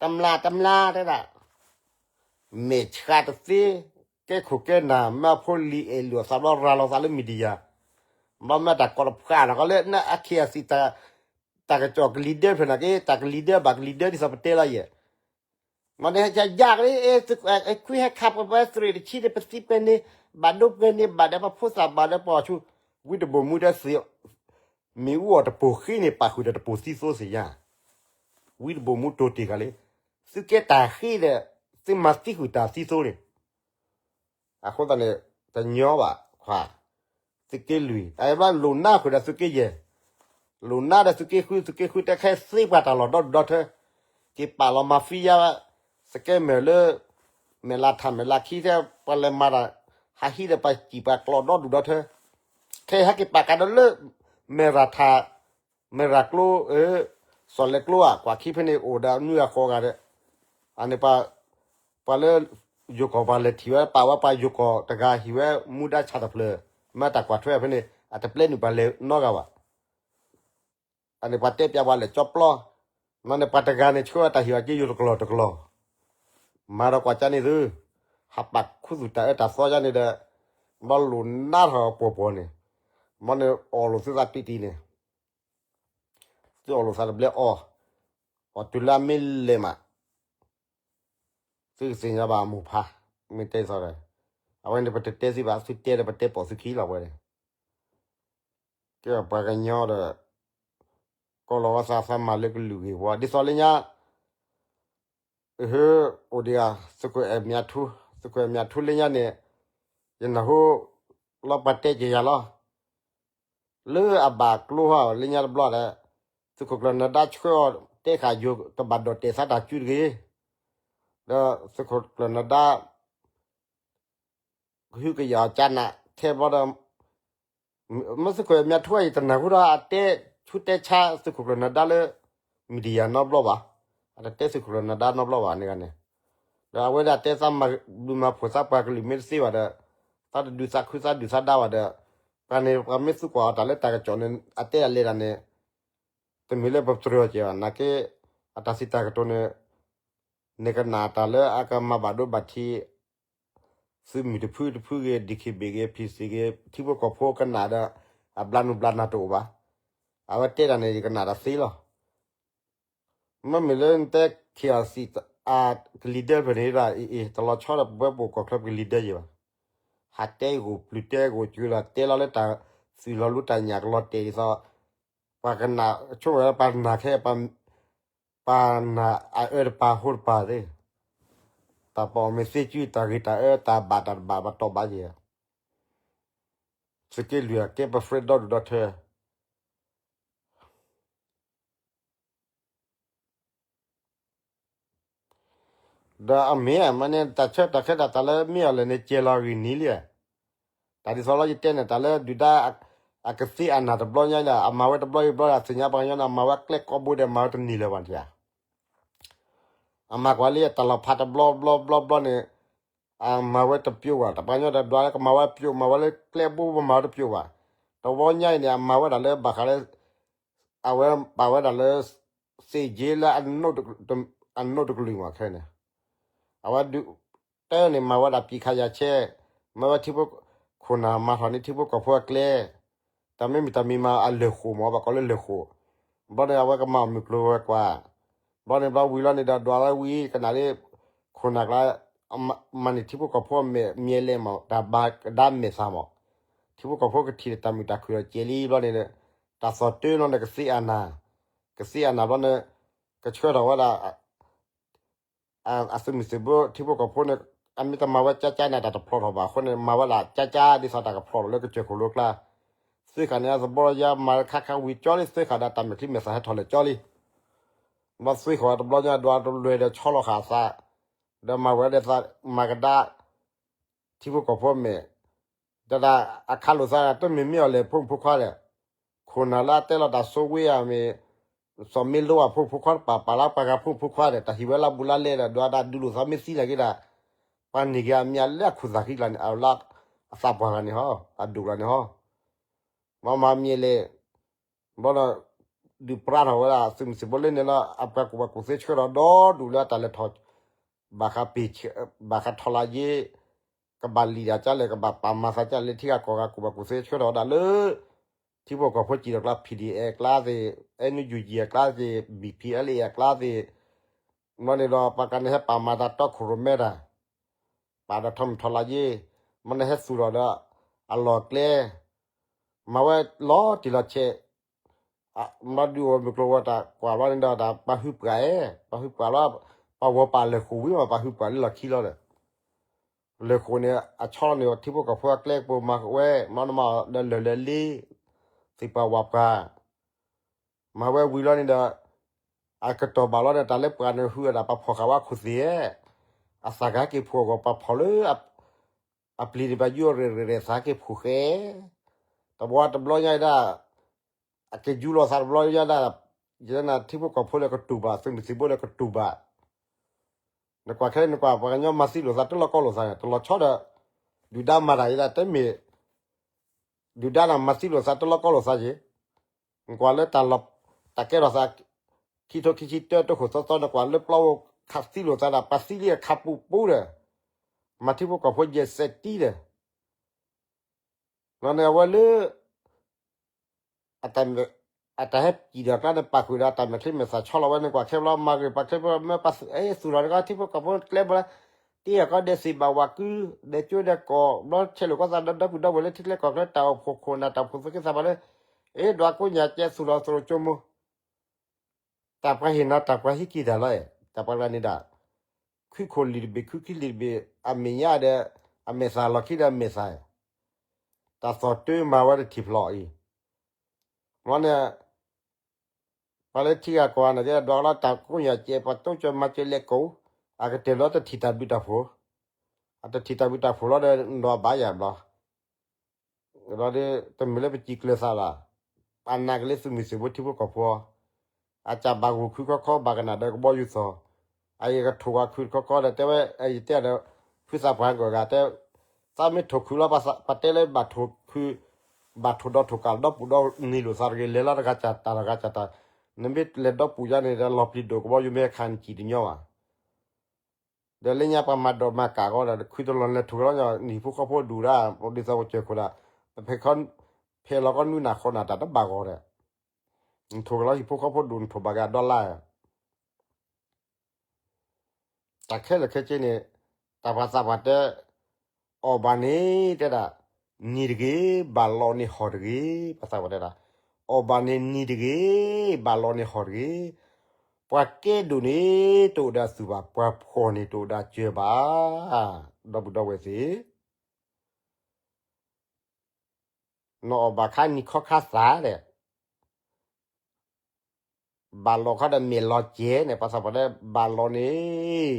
တမျၢ် တမျၢ် တဲဒၣ် မဲာ်ဆှးတသ့ ကဲခိၣ်ကဲနၢ် မ့ၢ်အဖိလံၤအဲၣ်လိာ်အသးဘျီရၤလီၤသးလၢ media ဘျီမ့ၢ်တၢ်ကိးတဖှၣ်နီၤ ကီးလၢနအခံအသံတၢ် တၢ်ကစီၣ်ကလံၤဒၢဖျၢၣ်န့ၣ်က့ တၢ်ကလံၤဒၢဘၣ်ကလံၤဒၢဒ်သိးပတဲလီၤယဲၢ် မ့ၢ်န့ၣ်ယၤက့ အဲ ခွံဟဲခးပှၤပှၤသရ့ၣ်တဆံန့ၣ် ပသံပှဲၤန့ၣ် ဘၣ်ဒိပှဲၤန့ၣ် ဘၣ်ဒီးပှၤဖိသၣ်ဘၣ်ဒီးပှၤအီၤဆူ ဝံတဘိၣ်မူဒီးသ့ၣ် မ့ၣ်အူအီၣ်တပိၢ်ဃံန့ၣ် ပာ်ဃုာ်ဒီးတပိၢ်သံသိသ့ၣ်ညါ ဝံတဘိၣ်မူတိၢ်တ့ၢ်ဃာ်လံ သုကဲတၢ်ဃံဒီး သုမၤသံဃုာ်တၢ်သံသိန့ၣ် အဃိသတးန့ၣ် တညီဘၣ်ခွါ သုးက့လွံၢ် တၢ်အံၤဘၣ်လိၣ်နၢ်ဃုာ်ဒီးသုးက့ယဲၢ် လိၣ်နၢ်ဒီးသုးက့ဃု သုးက့ဃုတဲခဲသ့ပှၤတၢ်လီၢ်ဒီဒူၣ်ဒီထၢ က့ၤပာ်လီၤမၤဖံယါ စကဲမဲာ်လၢ မဲာ်လးထးမဲာ်လးခံထဲ ပှၤလဲၤမၤတၢ် ဟးဟံးဒီးပှၤစံၣ် ပှၤကျီၢ်ဒီဒူၣ်ဒီထၢ ခဲအံၤဟဲက့ၤပာ်ကါဒီးလၢ မဲာ်ရၤထး မဲာ်ရၤကျိ စီၤလဲၤကျိဧါ ကွၢ်ခံဖဲန့ၣ်အိၣ်ဒီးနွံဂၤဃိးဂၤဒီး အန့ၣ် ပှၤလၢ ယိၤကီၢ်ပှၤလဲၤထံၣ်ဝဲ ပာ်ဝဲပှၤယိၤကီၢ်တဂၤဟံၣ်ဝဲမူဒါဆၣ်တဖျၢၣ် မ့ၢ်တၢ်ကွၢ်ထွဲဖဲန့ၣ် အတပျဲနုာ်ပှၤလဲၤနီတဂၤဘၣ် အန့ၣ်ပှၤတဲပျးပှၤလဲၤကၠီပျီ မ့ၢ်န့ၣ်ပှၤတဂၤန့ၣ်ဆှၢဝဲတၢ်ဟံၣ်အီၤက့ယိၤတကလီၢ်တကလီၢ် မၤဒီးကွၢ်ကၠါန့ၣ်သု ဟးပာ်ခူသူၣ်တၢ်အၢတၢ်သီယါန့ၣ်ဒီး ဘၣ်လိၣ်နၢ်ထီၣ်ပှီၤပှီၤန့ၣ် မ့ၢ်န့ၣ်အီၣ်လိာ်သုသးတံၢ်တံၢ်န့ၣ် သုအီၣ်လိာ်သးတဘျဲအီၣ် အီၣ်တုၤလၢအမ့ၢ်လဲၤမး သုကသ့ၣ်ညါဘၣ်အမိၢ်ဖါ မ့ၢ်တဲသီဒီး အဝဲန့ၣ်ပတတဲသုဘၣ် သုတဲဒီးပတဲပိာ်သုခံလီၤဝဲန့ၣ် ကဲပှၤကညီဒီး ကီၢ်လီၤဝဲသးသးမၤလၢကလုာ်ဂ့ၢ်ဝီ ဒ်သိးလၢညါ ဟၢ အိၣ်ဒံးဧါ သုးခိၣ်အဲၣ်မၠးထူ သုးခိၣ်အဲၣ်မၠးထူလၢညါန့ၣ် ယနၢ်ဟူ လီၤပှၤတဲက့ၤယၤလီၤ လၢအဘၣ်ကျိဟီလၢညါတဘျီဒီး သုးခိၣ်ကျၢၢ်နၢၤဒါဆှၢအီၤတဲဃာ်ယိၤ တဘၣ်ဒိးတဲာ်သးတၢ်စုတဂ့ၤ ဒီးသုးခိၣ်ကျၢၢ်နၢၤဒါ ကဟုကယာ်အီၤကၠါနးထဲဘျီဒီး မ့ၢ်သုးခိၣ်အဲၣ်မၠးထူအံၤ ယတနၢ်ဟူဒီးအတဲဆူတဲဆါ သုးခိၣ်ကျၢၢ်နၢၤဒါလၢ media နီတဘျီဘၣ်, အတတဲသုးခိၣ်ကျၢၢ်နၢၤဒါနီတဘျီဘၣ်န့ၣ်ဂ့ၤန့ၣ်, ဒီးအဝဲဒၣ်တဲသးမၤဘျုးမၤဖှိၣ်သးပှၤကလုာ်မ့ၢ်တသ့ဘၣ်ဒီး သးတဒုးသးခုသးဒုးသးဒါဘၣ်ဒီး ပှၤန့ၣ်ပှၤမ့ၢ်သူကွၢ်အီၤတၢ်လၢတၢ်ကစီၣ်န့ၣ် အတဲဒၣ်လဲၤဒၣ်န့ၣ် တမ့ၢ်လၢပတြၢၤအီၤက့ၤဘၣ် နာ်က့ အတၢ်စံးတၢ်ကတိၤန့ၣ် နကနၣ်တၢ်လၢအကမၤဘၣ်ဒိဘၣ်ထံး သုးမုၢ်တဖုတဖုဂ့ၤ DKBA ဂ့ၤ PC ဂ့ၤ ထံဖိကီၢ်ဖိကနၣ်ဒီး အဘျါနုာ်ဘျါနၢ်တအိၣ်ဘၣ်. အဝဲတဲဒၣ်န့ၣ် ယကနၣ်တၢ်သ့လီၤ. မ့မ့ၢ်လၢနတဲ KIC အကလံၤဒၢဖျၢၣ်န့ၣ်ဒၣ် အ့ၣ် တလီၤဆီဒီးပဝဲပအိၣ်ကီၢ်ချၢပကလံၤဒၢယဲၢ်ဘၣ်. ဟးတဲဂိၢ်ပျုၤတဲဂိၢ်စၢၤလီၤ တဲလီၤလၢတၢ်သုးလီၤလူတၢ်ညၣ်ကလီၤတဲာ်ဒ်သိး ပှၤကနၣ်ဆိဝဲပှၤနာ်ခဲ ပှၤနာ်အအၢတပၤဟိတပၤသ့ၣ်, တၢ်ပီၣ်မ့ၢ်သ့ကု တၢ်ဂ့ၤတၢ်အၢ တၢ်ဘၣ်တၢ်တဘၣ် ပတီၢ်ဘၣ်ယဲၢ်, သုးက့လွံၢ်အကဲပ friend ဒီဒူၣ်ဒီထၢ ဒီးအမ့ၢ်မ့ၢ်န့ၣ် တၢ်ဆၢတၢ်ခဲတၢ်တၢ်လၢမ့ၢ်အီၤလဲၣ်န့ၣ် ကဲလီၤဂ့ၤနံၤလံ. တၢ်ဒ်သိးလၢယတဲန့ၣ် တၢ်လၢဒုၣ်ဒါ အကသ့အနၢ်တဘျီညါလၢ အမၤဝဲတဘျီအံၤဘျီဒီး သ့ၣ်ညါပှၤကညီန့ၣ် အမၤဝဲကျဲကိးဘိဒဲး မၤဝဲတနံၤလၢၤဘၣ်န့ၣ်ဧါ. အမၤကွၢ်လံတၢ်လီၤဖးတဘျီဘျီဘျီဘျီန့ၣ် အမၤဝဲတပျိဘၣ် တပှၤကညီတဒွးလၢကမၤဝဲပျိ မၤဝဲလၢကျဲဘိ ပမၤဝဲတပျိဘၣ်. တဝီညါအံၤန့ၣ် အမၤဝဲဒၣ်လၢဘၣ်ဃးလၢ အဝဲပာ်ဝဲဒၣ်လၢ သ့ၣ်က့လၢ အနိၣ်တကလုာ်မးခဲန့ၣ် အဝဲဒုး တဲန့ၣ် မၤဝဲဒၣ်ပံးခါယၤဆဲ မၤဝဲထံဖိ ခိၣ်နၢ်မၤထီၣ်န့ၢ်ထံဖိကီၢ်ဖိအကျဲ တၢ်မ့မ့ၢ်တၢ်မံၤမၤအလၢၢ်ဃိၣ်မး ဘၣ်ကီးလၢလၢၢ်ဃိၣ်, ဘျီန့ၣ် အဝဲကမၤအီၣ်မုၢ်ကျိၤဝဲၤကွာ်, ဘျီန့ၣ်ဘျီဝံၤလီၤန့ၣ်ဒီး ဒွးလၢဝံၤ ကနၣ်လၢ ခိၣ်နၢ်ကျါ မၤန့ၢ်ထံဖိကီၢ်ဖိအမဲာ်လဲၣ်မး တၢ်ဘၣ်ကဒါမဲာ်သၣ်မး, ထံဖိကီၢ်ဖိကထံၣ်တၢ်မုာ်တၢ်ခုၣ်ဒီးကဲလံ ဘျီန့ၣ် တၢ်သီၣ်တၢလီၤန့ၣ် ကသ့အနၢ်, ကသ့အနၢ်ဘျီန့ၣ် ကဆှၢထီၣ်ဝဲဒၣ် အသုးမုၢ်သံၣ်ဘိ ထံဖိကီၢ်ဖိန့ၣ် အမ့ၢ်တမၤဝဲကၠါကၠါန့ၣ် တၢ်တဖျိးထီၣ်ဘၣ်အဃိန့ၣ် မၤဝဲဒၣ်ကၠါကၠါ ဒ်သိးတၢ်ကဖျိးထီၣ်လၢကစၢၢ်ခိၣ်လိၤကျါ, သ့ၣ်ဃာ်န့ၣ် အသဘီယါမၤခါခါဝံၤကၠီလံ သ့ၣ်ဃာ်ဒီးတၢ်မဲာ်ချံမဲာ်သၣ်ဟဲထီၣ်လၢာ်ကၠီလံ, ဘျီသ့ၣ်ဃာ်တဘျီညါဒွးတလွဲၢ်ဒီးဆီလီၤဃာ်အသး, ဒီးမၤဝဲဒၣ်သး မၤကဒါ ထံဖိကီၢ်ဖိမဲာ်, တၢ်ဒၣ်အခါလိာ်သးတမ့ၢ်မ့ၢ်အီၤလဲၣ် ဖိမုၣ်ဖိခွါလဲၣ်, ခိၣ်နၢ်လၢအတဲလီၤတၢ်ဆိဝ့ဧါမ့ၢ် စီၤမ့လိဧါ ဖိမုၣ်ဖိခွါတပာ် ပာ်လၢပှၤဂၤဖိမုၣ်ဖိခွါဒီး တၢ်ဟံးဝဲလၢဘူးလၢလဲဒီး ဒွးဒၣ်ဒုးလိာ်သးမ့ၢ်သံနာ်က့ဒီး ပှၤန့ၢ်က့ၤအမံၤအလၢအခူၣ်သၣ်ခံကျါန့ၣ် အလၢအသးပှၢ်ဂၤန့ၣ်ဟီ အဒိၣ်ကျါန့ၣ်ဟီ မၤမၤမံၤလဲၣ် ဘျီဒီး ဒုးပြးထီၣ်ဝဲဒၣ် သုးမုၢ်သံၣ်ဘိလၢန့ၣ်လီၤ အပှၤကူၣ်ဘၣ်ကူၣ်သ့ဆှၢထီၣ်ဒီဒူၣ်လၢအတၢ်လဲၤထီၣ် ဘၣ်ဃးပ့ၢ် ဘၣ်ဃးထီၣ်လၢယ့ ကဘၣ်လံၣ်ဒၣ်ကၢ်လဲၣ် ကဘၣ်ပာ်မၤသးကၢ်လဲၣ် ထံဂၤကီၢ်ဂၤကူၣ်ဘၣ်ကူၣ်သ့ဆှၢထီၣ်ဝဲဒၣ်လၢ ထံ ထံဖိကီၢ်ဖိစံၣ်ဒီးကျါ P D F အကျါသ့ၣ်, N U G အကျါသ့ၣ်, B P L A အကျါသ့ၣ်, မ့ၢ်န့ၣ်ဒီး ပှၤကန့ၣ်ဟဲပာ်မၤတၢ်တီခိၣ်ရိၣ်မဲတၢ်, ပာ်ဒီးထီမုၢ်ထီလါယ့, မ့ၢ်န့ၣ်ဟဲသူၣ်ထီၣ်ဒီး အလီၢ်ကျဲ, မၤဝဲလီၤတံၢ်လီၤဆဲး, မ့ၢ်ဒုးအိၣ်မုၢ်ကျိၤဝဲၤကွာ်ဘျီန့ၣ်ဒီးတၢ်ပာ်ဟုၣ်ပှၢ်အဲ, ပာ်ဟုၣ်ပှၢ်လီၤ, ပှၤဝီၤပာ်လၢၢ်ဃိၣ်ဝံၤမး ပာ်ဟုၣ်ပှၢ်လၢလီၢ်ခံလီၤဒီး လၢၢ်ဃိၣ်န့ၣ် အဆီလီၤန့ၣ် ထံဖိကီၢ်ဖိအကျဲကပိာ်မၤဝဲ မ့ၢ်န့ၣ်မးဒီးလၢၢ်လၢလ့, သ့ၣ်ပှၢ်ဝၣ်ပှၢ်, မၤဝဲဝံၤလီၤန့ၣ်ဒီး အကတီၢ်ဘၣ်လီၤဒီး တၢ်လၢပှၤန့ၣ်ဟုၣ်ဝဲဒၣ် ပှၤဖီၣ်ဃာ်ဝဲခိၣ်သ့ၣ်, အသးကဟဲက့ၤဖှိၣ်အဂီၢ် ပှၤဖီၣ်လၢ အပျ့ၤန့ၣ် ပှၤယူၤအီၤရဲၣ်ရဲၣ်ရဲၣ် သးက့ၤဖှိၣ်ဃဲ, တဘျီတဘျီညါဒၣ် အက့ၤယူၤလိာ်သးတဘျီညါဒၣ်, ယဲနၤထံဖိကီၢ်ဖိလၢကတူၢ်ဘၣ် သုးမုၢ်သံၣ်ဘိလၢကတူၢ်ဘၣ်, နကွၢ်ခဲအံၤ နကွၢ် ပှၤကညီမၤသံလိာ်သးတလီၢ်ကီလိာ်သးန့ၣ် တလီၤဆီဒီး ဒုၣ်ဒါမၤတၢ်အံၤဒၣ် တမ့ၢ် ဒုၣ်ဒါန့ၣ်မၤသံလိာ်သးတလီၢ်ကီလိာ်သးက့ၤ, နကွၢ်လၢတၢ်လီၢ် တၢ်ကဲထီၣ်သး ခံထိခံဆံတၢ တခိၣ်သီသီ နကွၢ်လၢပျီဧိၤ ခးသံလိာ်သးဒၣ် ပှၤသံလံအခါပူၤပူၤဒီး မၤထံဖိကီၢ်ဖိယဲၢ်စဲးတံဒီး လီၤန့ၣ် အဝဲလၢ အတၢ်ဟဲစံၣ်ဒီးကျါန့ၣ် ပာ်ဃုာ်ဒီးတၢ်မဲာ်ချံမဲာ်သၣ်ဆီလီၤဝဲန့ၣ် ကွၢ်ခဲဘျီ မၤဂ့ၤပှၤချ့ဖိမ့ၢ်ပှၤသူၣ်ထီၣ်န့ၣ်ကီး ထံဖိကီၢ်ဖိကျဲဘျီလၢ တ့ၢ်အကီၢ်ဒဲးသ့ၣ်ဘၣ်ဝးကု ဒဲးကၠိဒဲးကီၢ် ဘျီဆဲးလိာ်ကီၢ်သးဒီးဒီပုၢ်ဒီဝဲၢ်လၢထံကျဲကီၢ်ကျဲ တၢ်အိၣ်ဖှိၣ်ခိၣ်နၢ်တၢ်အိၣ်ဖှိၣ်သကိးသးဘၣ်လၢ အ့ ဒွးကိးညၣ်ကဲသူၣ်ထီၣ်သရိာ်ကၠိမိၢ် တၢ်ပှၤဟ့ၣ်နီၤတၢ်ပှၤဟံးက့ၤတၢ်လီၤအဲၣ် တၢ်ပှၤတဂၤန့ၣ်ဒၣ် ခွံခိၣ်လံာ်တဘ့ၣ် ခွံခံလံာ်တဘ့ၣ် အမဲာ်ညါဒီး အမဲာ်သၣ်လီၢ်ခံဒီးအမဲာ်သၣ် တၢ်သီၣ်တၢမၤဝဲတထံၣ်ဖျိးအံၤ မ့ၢ်န့ၣ် ပှၤလၢထံဂၤကီၢ်ဂၤန့ၣ် ကဲဒွးလီၤတၢ်ကိးညၣ်ကဲ ပှၤတိစၢၤမၤစၢၤလဲၤကိး အကတၢၢ်လီၤတထံၣ်တၢ်ဘျုးတၢ်ဖှိၣ် အတထံၣ်တၢ်ဘျုးတၢ်ဖှိၣ်လီၤဒီး ဒီးဘၣ်ယၤဘျီ ဒီး တမ့ၢ်လၢပစံၣ်ကျၢၤသးဘၣ် ပာ်နာ်က့ၤလၢသုးမုၢ်သံၣ်ဘိထံဖိကီၢ်ဖိ အစၢ်ဘၣ်ဂီၤခုခီခီ ဘၣ်ကနၣ်ဒီးကဘီယူၤသီၣ် အအံၤကထိၣ်ဝဲခုတခီခီဒီး တဲဝဲ ယတဲဒီး ဖုသးပှၢ်ကီၢ်ဂၤတဲ သးမ့ၢ်ထိၣ်ခုလီၤ ပတဲလၢဘၣ်ထိၣ်ခု ဘၣ်ထိၣ်ဒီးထိၣ်ကး ဒီပူၤဒီနံၤလိာ်သးတဂ့ၤ လဲၤလီၤတဂၤကၢ်တၢ်တဂၤကၢ်တၢ် နမ့ၢ်လဲၤဒီပူၤယါန့ၣ်ဒီး လီၤပျံၤဒိၣ်ကဘီယူၤမ့ၢ်ခါနစံၣ်တညီဘၣ် ဒီးလၢညါပှၤမၤဒိးမၤကးဃီဒီး ခုတလီၤလဲၤထိၣ်က့ၤလီၤ နဟံၣ်ဖိဃီဖိဒူၣ်ဒၣ် ဒ်သိးကစၢၢ်ခိၣ်ဒၣ် ပဖဲ ဖဲလီၤကီနွံနၤဃိးနၤတၢ်တဘၣ်ဂီၤဒီး နထိၣ်က့ၤလီၤဟံၣ်ဖိဃီဖိဒူၣ် နထိၣ်ဘၣ်က့ၤအဒီလါ တၢ်ခဲလၢာ်ခဲဆ့န့ၣ် တၢ်ပှၤသးပှၢ်တဲ အီၣ်ဘၣ်န့ၣ်တဲဒၣ် နံၤတဂ့ၤ ဘၣ်လီၤ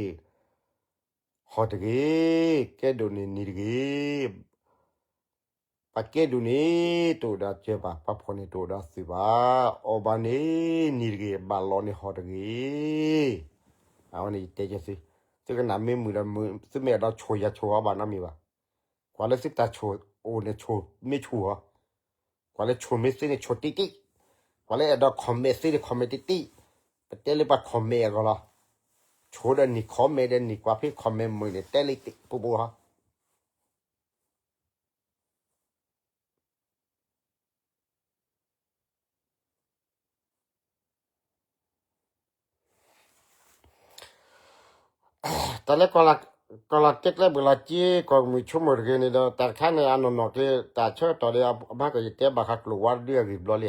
န့ၣ်ဟီၣ်တဂ့ၤ ပှၤသးပှၢ်တဲဒၣ် အီၣ်ဘၣ်န့ၣ်နံၤတဂ့ၤ ဘၣ်လီၤန့ၣ်ဟီၣ်တဂ့ၤ ပှၤကဲဒိၣ်န့ၣ် တအိၣ်ဒီးအသုးဘၣ် ပှၤဖှီၣ်န့ၣ်တအိၣ်ဒီးအစၢၤဘၣ် ဒီပုၢ်ဒီဝဲၢ်သ့ၣ် နအီၣ်ဘၣ်ခါနံၤခီခါသၣ်ဒီး ဘၣ်လီၤခီဒီးမဲာ်လီၤကဲၤန့ၣ် ပှၤသးပှၢ်တဲ ဘၣ်လီၤန့ၣ် ဟီၣ်တဂ့ၤ ကဲဒိၣ်န့ၣ်နံၤတဂ့ၤ ပှၤကဲဒိၣ်န့ၣ် တအိၣ်ဒီးစၢၤဘၣ် ပှၤဖှီၣ်န့ၣ်တအိၣ်ဒီးသုးဘၣ် အီၣ်ဘၣ်န့ၣ်နံၤတဂ့ၤ ဘၣ်လီၤန့ၣ်ဟီၣ်တဂ့ၤ အဝဲန့ၣ်ယတဲကဲသု သုကနၣ်မ့ၢ်မုာ်ဒီးမုာ် သုမ့ၢ်အဲၣ်ဒိးဆိၣ်ယၤဆိၣ်အီၤဘၣ်နီတမံၤဘၣ် ကွၢ်လၢသုတၢ်ဆိၣ်အိၣ်န့ၣ်ဆိၣ်မ့ၢ်ဆိၣ်အီၤ ကွၢ်လၢဆိၣ်မ့ၢ်သ့န့ၣ်ဆိၣ်တံၢ်တံၢ် ကွၢ်လၢအဲၣ်ဒိး comment သ့န့ၣ် comment တံၢ်တံၢ် ပတဲလၢပှၤ comment အဂီၢ်လီၤ ဆိၣ်ဒီးနံၤ comment ဒီးနံၤ ကွၢ်ဖဲ comment မုာ်န့ၣ် တဲလံတံၢ်ပူၤပူၤလီၤ တၢ်လၢ ကီၢ်လီၤတဲကျဲဘှံးလီၤက့ ကီၢ်မုၢ်ဆိကမိၣ်တဂ့ၤန့ၣ်ဒီး တၢ်တခါန့ၣ် အနီၢ်နီၢ်က့ၤ တၢ်ဆၢကတီၢ်ဒီး အဘၣ်ကယတဲဘၣ်ဃးကျိာ်ဝါတဒုအဂ့ၢ်ဘျီလံ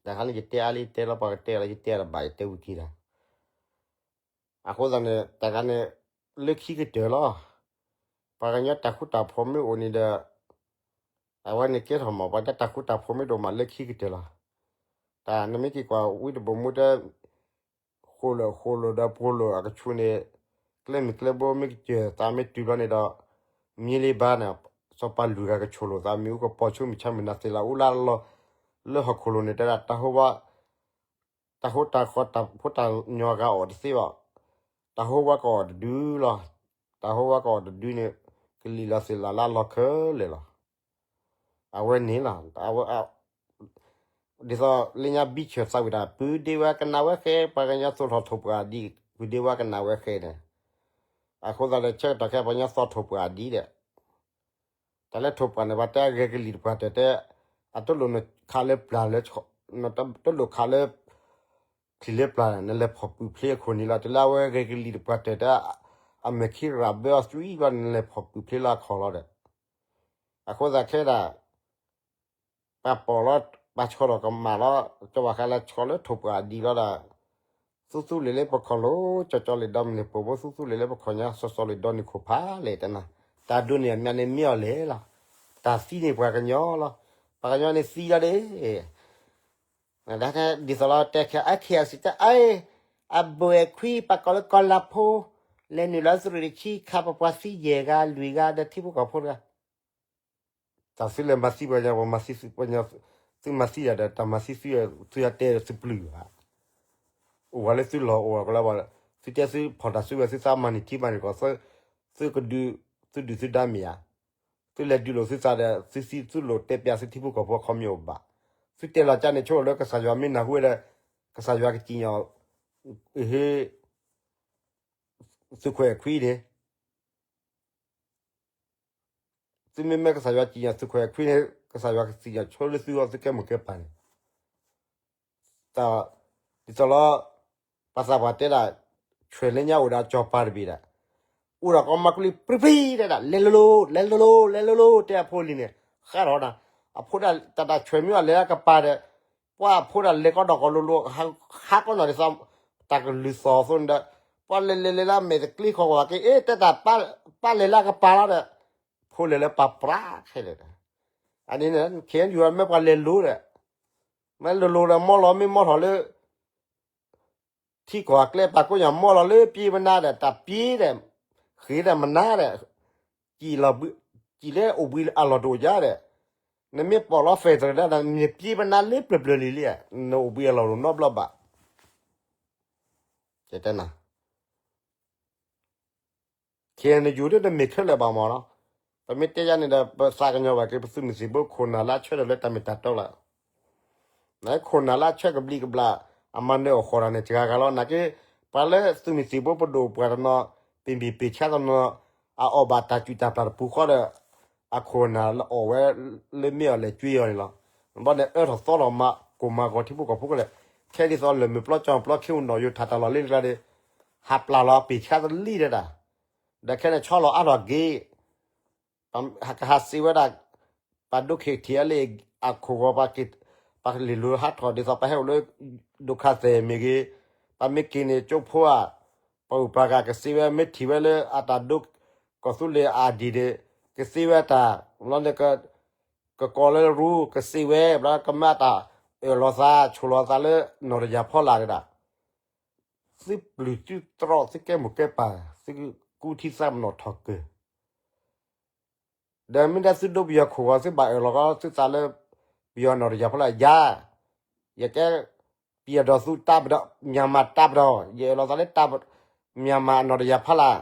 တၢ်ခါန့ၣ် ယတဲအါလံ တဲလီၤပှၤကတဲလီၤ ယတဲတဘၣ် ယတဲဝံၤခံလီၤ အဃိသတးန့ၣ် တၢ်ခါန့ၣ် လၢခံကတၢၢ်လီၤ ပှၤကညီတၢ်ဃူတၢ်ဖိးမ့ၢ်အိၣ်န့ၣ်ဒီး အဝဲန့ၣ်ကဲထီၣ်မး ပှၤတၢ်ဃူတၢ်ဖိးမ့ၢ်ဒိၣ်မးလၢခံကတၢၢ်လီၤ တၢ်နမ့ၢ်က့ၤကွၢ်ဝံတဘိၣ်မူတဲ ဃိၣ်လၢာ်ဃိၣ်လိာ်ဒီးဖိလိာ်အကဆူးန့ၣ် ကျဲမုၢ်ကျဲဘိမ့ၢ်ကစၢၢ်သးမ့ၢ်တုၤဘျီန့ၣ်ဒီး မ့ၢ်လ့ဘါန့ၣ် စီၤပၤလုၢ်ဂၤကဆိၣ်လိာ်သး မ့ၣ်အူကပီၤဆူမုၢ်ဆါမုၢ်နၤသ့ၣ်လၢအူလၢလီၢ် လၢဟီၣ်ခိၣ်လိၤန့ၣ် တဲဒၣ်တၢ်ဟိဝါ တၢ်ဟိတၢ်ဃီတၢ်ဖိတၢ်ညီဂၤအီၣ်တသ့ဘၣ် တၢ်ဟိဝါကအီၣ်တဒုလီၤ တၢ်ဟိဝါကအီၣ်တဒုန့ၣ် ကလံၣ်လီၤသ့ၣ်လီၤလၢအလီၢ်ခဲလၢာ်လီၤ အဝဲန့ၣ်လီၤ ဒ်သိးလၢညါဘံဆၢၣ်သးဝံၣ်တၢ် ပုၢ်ဒ့ဝဲကနၣ်ဝဲဃဲ ပှၤကညီသိးထီၣ်ထိၣ်ပှၢ်ဒ် ပုၢ်ဒ့ဝဲကနၣ်ဝဲဃဲန့ၣ် အဃိသတးဒီး ဆၢကတီၢ်ခဲ ပှၤကညီသိးထိၣ်ပှၢ်ဒ်ဒီး တၢ်လၢထိၣ်ပှၢ်န့ၣ် ပှၤတဲအဂဲၤကလံၣ်တပှၢ်တၢၢ်တဲ အတလိၣ်နခးလၢပျၢ်လၢ တလိၣ်ခးလၢ ချံလၢပျၢ် နလဲၤဖီၣ်ပုၢ်ဖျ့အခိၣ်န့ၣ်လီၤ. တုၤလၢအဝဲဂဲၤကလံၤတပှၢ်တၢၢ်တၢ် အမဲာ်ခံရၣ်ဘၢအီၤသွံဘၣ် နလဲၤဖီၣ်ပုၢ်ဖျ့လၢအခီၣ်လီၤဒီး အဃိသတးခဲဒၣ် ပှၤပိာ်လီၤ ပှၤဆီၣ်လီၤကမၣ်လီၤ ကၠီၤဝါဃးလၢဆီၣ်လၢထိၣ်ပှၢ်အဒံးလီၤဒီး သူသူလ့ၤလၢပခီၣ်လိၤ ကၠီကၠီလ့ၤဒီမနုၤ ပှၤဖိသူသူလ့ၤလၢပခီၣ်ညါ စီၤစီၤလ့ၤဒီနုာ်ခိၣ်ဖးလဲၣ်တနၤ, တၢ်ဒိးန့ၢ်အမံၤန့ၣ်မ့ၢ်အီၤလဲၣ်လီၤ. တၢ်သံန့ၣ်ပှၤကညီလီၤ. ပှၤကညီန့ၣ်သံလီၤဒၣ် ဒ်သိးလီၤတဲခဲ အခဲအံၤစံးတၢ်အံၤ အဘိၣ်အဲၣ်ခွံ ပှၤကိးလၢကီၤလၤဖိ လဲၤနုာ်လီၤသုးရ့ၣ်တဆံ ခးပပှၤသံယဲၢ်ဂၤလွံၢ်ဂၤဒီးထံဖိကီၢ်ဖိတဂၤ တၢ်သုလဲၤမၤသံပှၤကညီ ပှၤမၤသံသုပှၤကညီ သုမၤသံတၢ်ဒီး တၢ်မၤသံသု သုတဲသုပျုၢ်ဘၣ်. အိၣ်ဝဲလၢသုလီၢ်အိၣ်ဝဲကလၢဘၣ်, သုတဲသုဖီၣ်တၢ်စုဝဲသုသးမၤန့ၢ်ထံမၤန့ၢ်ကီၢ်, သုကဒုး, သုဒုးသုဒါမ့ၢ်ဧါ, သုလဲၤဒုးလိာ်သုသးဒီး သုသံသုလိာ်တဲပျးသုထံဖိကီၢ်ဖိအခီပညီအိၣ်ဘၣ်. သုတဲလီၤကၢ်န့ၣ်ဆိလၢကစၢ်ယွၤမ့ၢ်နၢ်ဟူဝဲဒီး ကစၢ်ယွၤကစံၣ်ညီၣ် ဟ့ သုးခိၣ်အဲၣ်ခွံန့ၣ် သုမ့မ့ၢ်ကစၢ်ယွၤစံၣ်ညီၣ်သုးခိၣ်အဲၣ်ခွံန့ၣ် ကစၢ်ယွၤကစံၣ်ညီၣ်ဆိလၢသုဂီၢ်သုကဲမိၢ်ကဲပၢ်န့ၣ်, ဒ်သိးလီၤ, ပှၤသးပှၢ်တဲဒၣ်, ဆွဲၣ်လၢညါအိၣ်ဒီးစီၤပၤတဘ့ၣ်ဒၣ်, အိၣ်ဒီးကီမါကူလံပြံပြံတဲဒၣ် လဲၤလိၤလိၤ လဲၤလိၤလိၤ လဲၤလိၤလိၤ တဲအဖိလံၤန့ၣ်, ဃးထီၣ်နၤ, အဖိဒၣ်တၢ်တၢ်ဆွဲၣ်မ့ၢ်အီၤလဲၤလၢကပၤဒီး, ပှၤအဖိဒၣ်လဲၤကီဒီးကီလိၤလိၤ, ဟးကီနီၢ်ဒ်သိး, တၢ်ကလုၢ်သီၣ်အသိးန့ၣ်ဒီး, ပှၤလဲၤလဲၤလဲၤလၢမဲာ်တကျ့ခီၣ်ကဝၤက့ၤ အ့ တဲတၢ်, ပၢ်လဲၤလၢအကပၤလီၤဒီး, ဖိလဲၤလၢပၤပြးခဲလၢာ်ဒီး, အန့ၣ်န့ၣ် ခဲအံၤမ့ၢ်ပှၤလဲၤလိၤဒီး, မ့ၢ်လိၤလိၤဒီးမီၢ်လီၤမ့ၢ်မီၢ်ထီၣ်လၢ ထံကီၢ်အကျဲပာ်ကိးညါမီၢ်လီၤလၢပျ့ပနါဒီး တၢ်ပျ့ဒီး, ဃ့ဒီးမနါဒီး, စံၣ်လီၤဘှံး, စံၣ်လၢအိၣ်ဘှံးအလီၢ်တအိၣ်ယါဒီး, နမ့ၢ်ပိာ်လီၤ federal ဒီး နပျ့ပနါလၢပျၢၤပျၢၤလံလံ, နအိၣ်ဘှံးအလီၢ်တအိၣ်နီတဘျီဘၣ်. ကတဲနၤ KNU ဒ်တမ့ၢ်ခဲလၢာ်ဘၣ်မးလီၤ. ပမ့ၢ်တဲယါန့ၣ်ဒီး ပသးကညီၤဘၣ်က့ၤ ပသုးမုၢ်သံၣ်ဘိခိၣ်နၢ်လၢအဆၢထၢၣ်လၢတၢ်မ့ၢ်တၢ်တီလီၤ. ခိၣ်နၢ်လၢအဆၢကဘျံးကဘျၣ် အမၤနၢၤအီၣ်ဃီၤတၢ်န့ၣ် တဂၤဂၤလီၤ. နာ်က့ ပှၤလၢသုးမုၢ်သံၣ်ဘိပဒိၣ်ပှၤတနီၤ ပ့ၢ်မ့ၢ်ပ့ၢ်ဆါတနီၤ အအီၣ်ဘၣ်တၢ်စူၢ်တၢ်ပျၢ်တပူၤဃီဒီး အခိၣ်နၢ်လၢအီၣ်ဝဲလၢမ့ၢ်အီၣ်လဲၣ်ကွ့အီၤန့ၣ်လီၤ. ဘၣ်န့ၣ်အၢထီၣ်သီထီၣ်မၤကိၢ်မၤဂီၤထံဖိကီၢ်ဖိကလဲၣ်, ခဲဒ်သိးလၢမုၢ်ပျီကၠီပျီခ့အိၣ်နီၣ်ယိၤထၣ်တၢ်လီၢ်လ့တကျါဒီး ဟးပျၢ်လီၤပ့ၢ်ဆါတလံတဲဒၣ်, ဒီးခဲန့ၣ်ဆီလီၤအါထီၣ်က့ၤ ကဟးစံးဝဲဒၣ်, ပှၤဒိခဲထံးအလံအခိၣ်ဂီၤ, ပှၤလ့ၤလိၤဟးထီၣ်ဒ်သိးပှၤဟဲအိၣ်လၢ ဒိၣ်ခါသဲးမ့ၢ်ဂ့ၤ, ပှၤမ့ၢ်က့ၤန့ၣ်ကၠိဖိဧါ, ပှၤအိၣ်ပှၤဂၤကစံးဝဲ မ့ၢ်ထံၣ်ဝဲလၢအတၢ်ဒိ ကီၢ်သူလ့ၤအIDန့ၣ် ကစံးဝဲတၢ်, လီၤန့ၣ် ကကိးလၢရူ ကစံးဝဲ ဘျီကမၤတၢ်အၢၣ်လီၤသး ဆိၣ်လီၤသးလၢနီၢ်တယၢ်ဖီလာ်တဒၣ် သုပျုၢ်သုတြီၢ် သုကဲမိၢ်ကဲပၢ် သုကူထံသးပနီၣ်ထီၣ်ကၢၢ်, ဒီးမ့ၢ်ဒၣ်သုဒိပယီၤခိၣ်ဂီၤ သုဘၣ်အၢၣ်လီၤကီသုသးလၢ ပယီၤနီၢ်တယၢ်ဖီလာ်ယါ, ယကဲ ပယီၤဒီးသုတၢ်ပဒီး မြန်မာ့တပ်မတော်, ယအၢၣ်လီၤသးလၢ မြန်မာ့နီၢ်တယၢ်ဖီလာ်,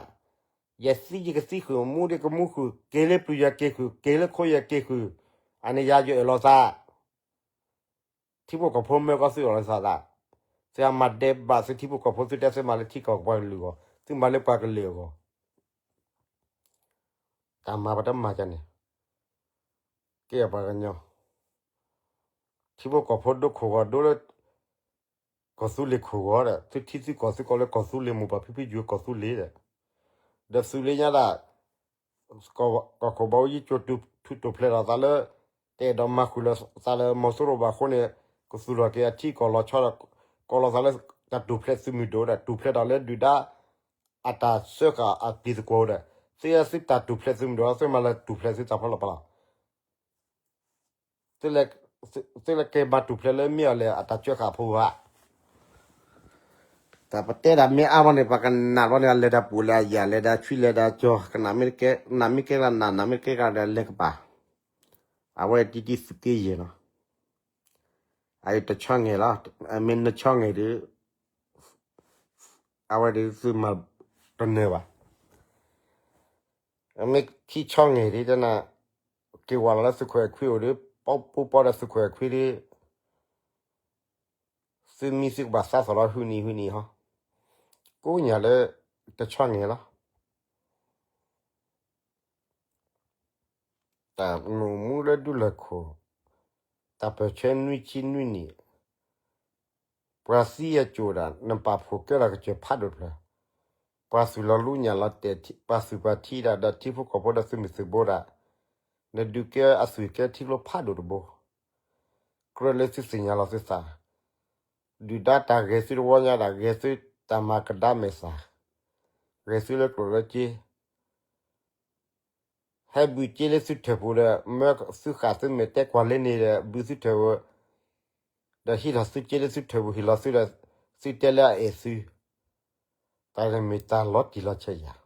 ယသံယကသံဃုာ် မူဒံးကမူဃုာ် က့ၤလၢပျုၤယက့ၤဃုာ် က့ၤလၢခိယက့ၤဃုာ်, အန့ၣ်ယၤယအၢၣ်လီၤသး ထံဖိကီၢ်ဖိမၢကီၢ်သုအၢၣ်လီၤသးသး, သုမၤဒဲးဘးသုထံဖိကီၢ်ဖိ သုတဲသုမၤလၢထံကီၢ်ပှၤကလုာ်အဂီၢ် သုမၤလၢပှၤကလုာ်အဂီၢ်, တၢ်မၤပတမၤကန့ၣ်, ကဲပှၤကညီ, ထံဖိကီၢ်ဖိဒိခိၣ်ဂီၤဒိလၢ ကီၢ်သူလ့ၤခိၣ်ဂီၤဒီး သုထံသုကီၢ်သုကီၢ်လၢကီၢ်သူလ့ၤမိၢ်ပၢ်ဖံဖုယိၤကီၢ်သူလ့ၤဒီး, ဒီးသုးလ့ညါဒၣ် ကီၢ်ခိၣ်ဘၣ်အိယံကၠိၤထူၣ်တိာ်ဖျဲးထီၣ်သးလၢ တအဲၣ်ဒိးမၤဃုာ်လီၤသးလၢမီၤစိရိၤဘၣ်အဃိန့ၣ် ကသူၣ်ထီၣ်က့ၤအထံကီၢ်လီၤဆီဒီး ကိးလီၤသးလၢတၢ်တိာ်ဖျဲးသုးမုၢ်ဒိၣ်ဒီး တိာ်ဖျဲးထီၣ်လၢဒုၣ်ဒါ အတၢ်စၢဃာ်အပျံၤသကွီၤဒီး သုသုတၢ်တိာ်ဖျဲးသုးမုၢ်ဒိၣ် သုမၤလၢတိာ်ဖျဲးသုတၢ်ဖီလာ်ပလီၤ သုလဲၤကဲမၤတိာ်ဖျဲးလၢမ့ၢ်အီၤလဲၣ် အတၢ်စၢဃာ်ဖိဧါ. တၢ်ပတဲဒၣ်မ့ၢ်အါဘီန့ၣ် ပှၤကနၣ်ဘီန့ၣ် လဲၤဒၣ်ပူၤလဲၤယၤ လဲၤဒၣ်ဆွံလဲၤဒၣ်ကၠီၤ ကနၣ်မ့ၢ်ကဲနၣ် နၢ်မ့ၢ်ကဲကနၣ် နၢ်မ့ၢ်ကဲကဒီးလဲၤကပၤ, အဝဲတံတံသုးက့ယဲၢ်နီၤ, အအံၤတဆီငဲၤလီၤ, မ့ၢ်နဆီငဲၤဒီး အဝဲဒ်သုမၤတနၢၤဘၣ်. မ့ၢ်ခံဆီငဲၤဒ်တနၤ, က့ၤဝဲလီၤလၢသုးခိၣ်အဲၣ်ခွံအိၣ်ဒီး ပီပီဒီးသုးခိၣ်အဲၣ်ခွံဒီး သုမံသုကဘၣ်သးသီၣ်လီၤဟုၣ်နံၤဟုၣ်နံၤဟီ, ကိးညါလၢတဆီငဲၤလီၤ. တၢ်နအိၣ်မူလၢဒူလၢၢ်ခိၣ်, တၢ်ပၢၢ်ဆၢနွံဆံနွံနံၣ် ပှၤသံအကၠိၣ်ဒၣ် နပာ်ဖှိၣ်ကဲထီၣ်ကစၢၢ်ဖးဒိၣ်တဖျၢၣ်, ပှၤသူၣ်လီၤလူညၣ်လီၤတဲာ် ပှၤသူၣ်ပှၤထံဒၣ် ဒီးထံဖိကီၢ်ဖိဒီးသုးမုၢ်သုးဘိဒၣ်, နဒုးကဲအသွံၣ်ကဲထံကျိဖးဒိၣ်တဘိ, ကြၢးလၢသုသ့ၣ်ညါလီၤသုသး, ဒုၣ်ဒါတၢ်ဂဲၤသုတဝီညါဒၣ် ဂဲၤသုတၢ်မၤကဒါမဲာ်သၣ်, ဂဲၤသုလၢကျိၣ်လၢစ့ ဟဲဘုးစ့လၢသုထၢၣ်ပူၤဒီး မၢသုဃာ်သုမဲာ်တဲကွၢ်လၢန့ၣ်ဒီး ဘုးသုထၢၣ်ပူၤ, ဒီးဟံးထီၣ်သုစ့လၢသုထၢၣ်ပူၤ ဟ့ၣ်လီၤသုဒီး သုတဲလၢအအဲၣ်သု, တၢ်န့ၣ်မ့ၢ်တၢ်လီၤတံၢ်လီၤဆဲးယၤ.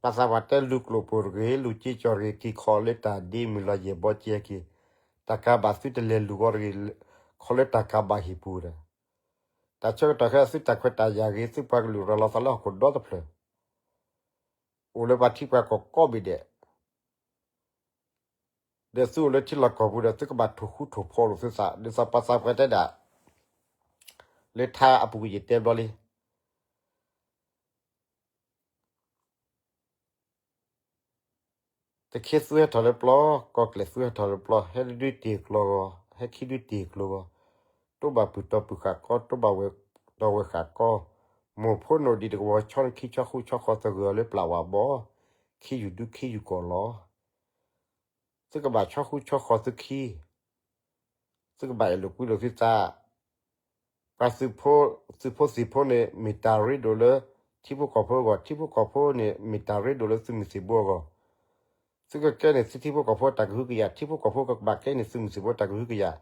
ပှၤသးပှၢ်တဲလူၤကျိၣ်ပိၢ်တဂ့ၤ လူၤစ့ကၠီတဂ့ၤ က့ၤခီလၢတၢ်ဒ့မုၢ်လီၤယဲၢ်ဘီကဲက့ၤ, တၢ်ကးဘၣ်သုတလဲၤလူၤဃီတဂ့ၤ, ခီလၢတၢ်ကးဘၣ်ဟံၣ်ပူၤဒီး, တၢ်ဆၢကတီၢ်ခဲအံၤ သုတၢ်ခွဲးတၢ်ယာ်ဂ့ၤ သုပှၤကလုာ်ရၤလီၤသးလၢဟီၣ်ခိၣ်ဒီတဖျၢၣ် အိၣ်လၢပှၤထံပှၤကီၢ်ကိးဘ့ၣ်ဒဲး, ဒီးသုအိၣ်လၢထံလီၢ်ကီၢ်ပူၤဒီး သုကဘၣ်ထိၣ်ဃူထိၣ်ဖိးလိာ်သုသး ဒ်သိးပှၤသးပှၢ်တဲဒၣ်, လၢထါအပူၤကွံာ်ယတဲဘျီလံ တခ့သူဟဲထီၣ်လၢပျီ, ကီၢ်ကျဲးသူဟဲထီၣ်လၢပျီ, ဟဲဒုးတ့ၢ်ကျီဂီၤ, ဟဲခံဒုးတ့ၢ်ကျီဂီၤ, တိၢ်ဘၣ်ပုၢ်တီပုၢ်ဃာ်ကီ, တိၢ်ဘၣ်ဝဲၢ်တီဝဲၢ်ဃာ်ကီ, မိၢ်ဖိနိၣ်ဒံးတကဝီၤ ဆီခံဆီဃူဆီဃီၤသဂၢၢ်အီၤလၢပျၢ်ဝးဘီ, ခံယူၢ်ဒူခံယူၢ်ကီၢ်လီၤ. သုကဘၣ်ဆီဃူဆီဃီၤသုခံ သုကဘၣ်အဲၣ်လိာ်ကွံလိာ်သုသး, ပှၤသုးဖိသံၣ်ဖိန့ၣ် မ့ၢ်တၢ်ရ့ဒိၣ်လၢ ထံဖိကီၢ်ဖိအဂီၢ်, ထံဖိကီၢ်ဖိန့ၣ် မ့ၢ်တၢ်ရ့ဒိၣ်လၢသုးမုၢ်သံၣ်ဘိအဂီၢ်, သုကကဲန့ၣ်သုထံဖိကီၢ်ဖိတၢ်ကဟုကယာ်, ထံဖိကီၢ်ဖိကဘၣ်ကဲန့ၣ်သုးမုၢ်သံၣ်ဘိတၢ်ကဟုကယာ်,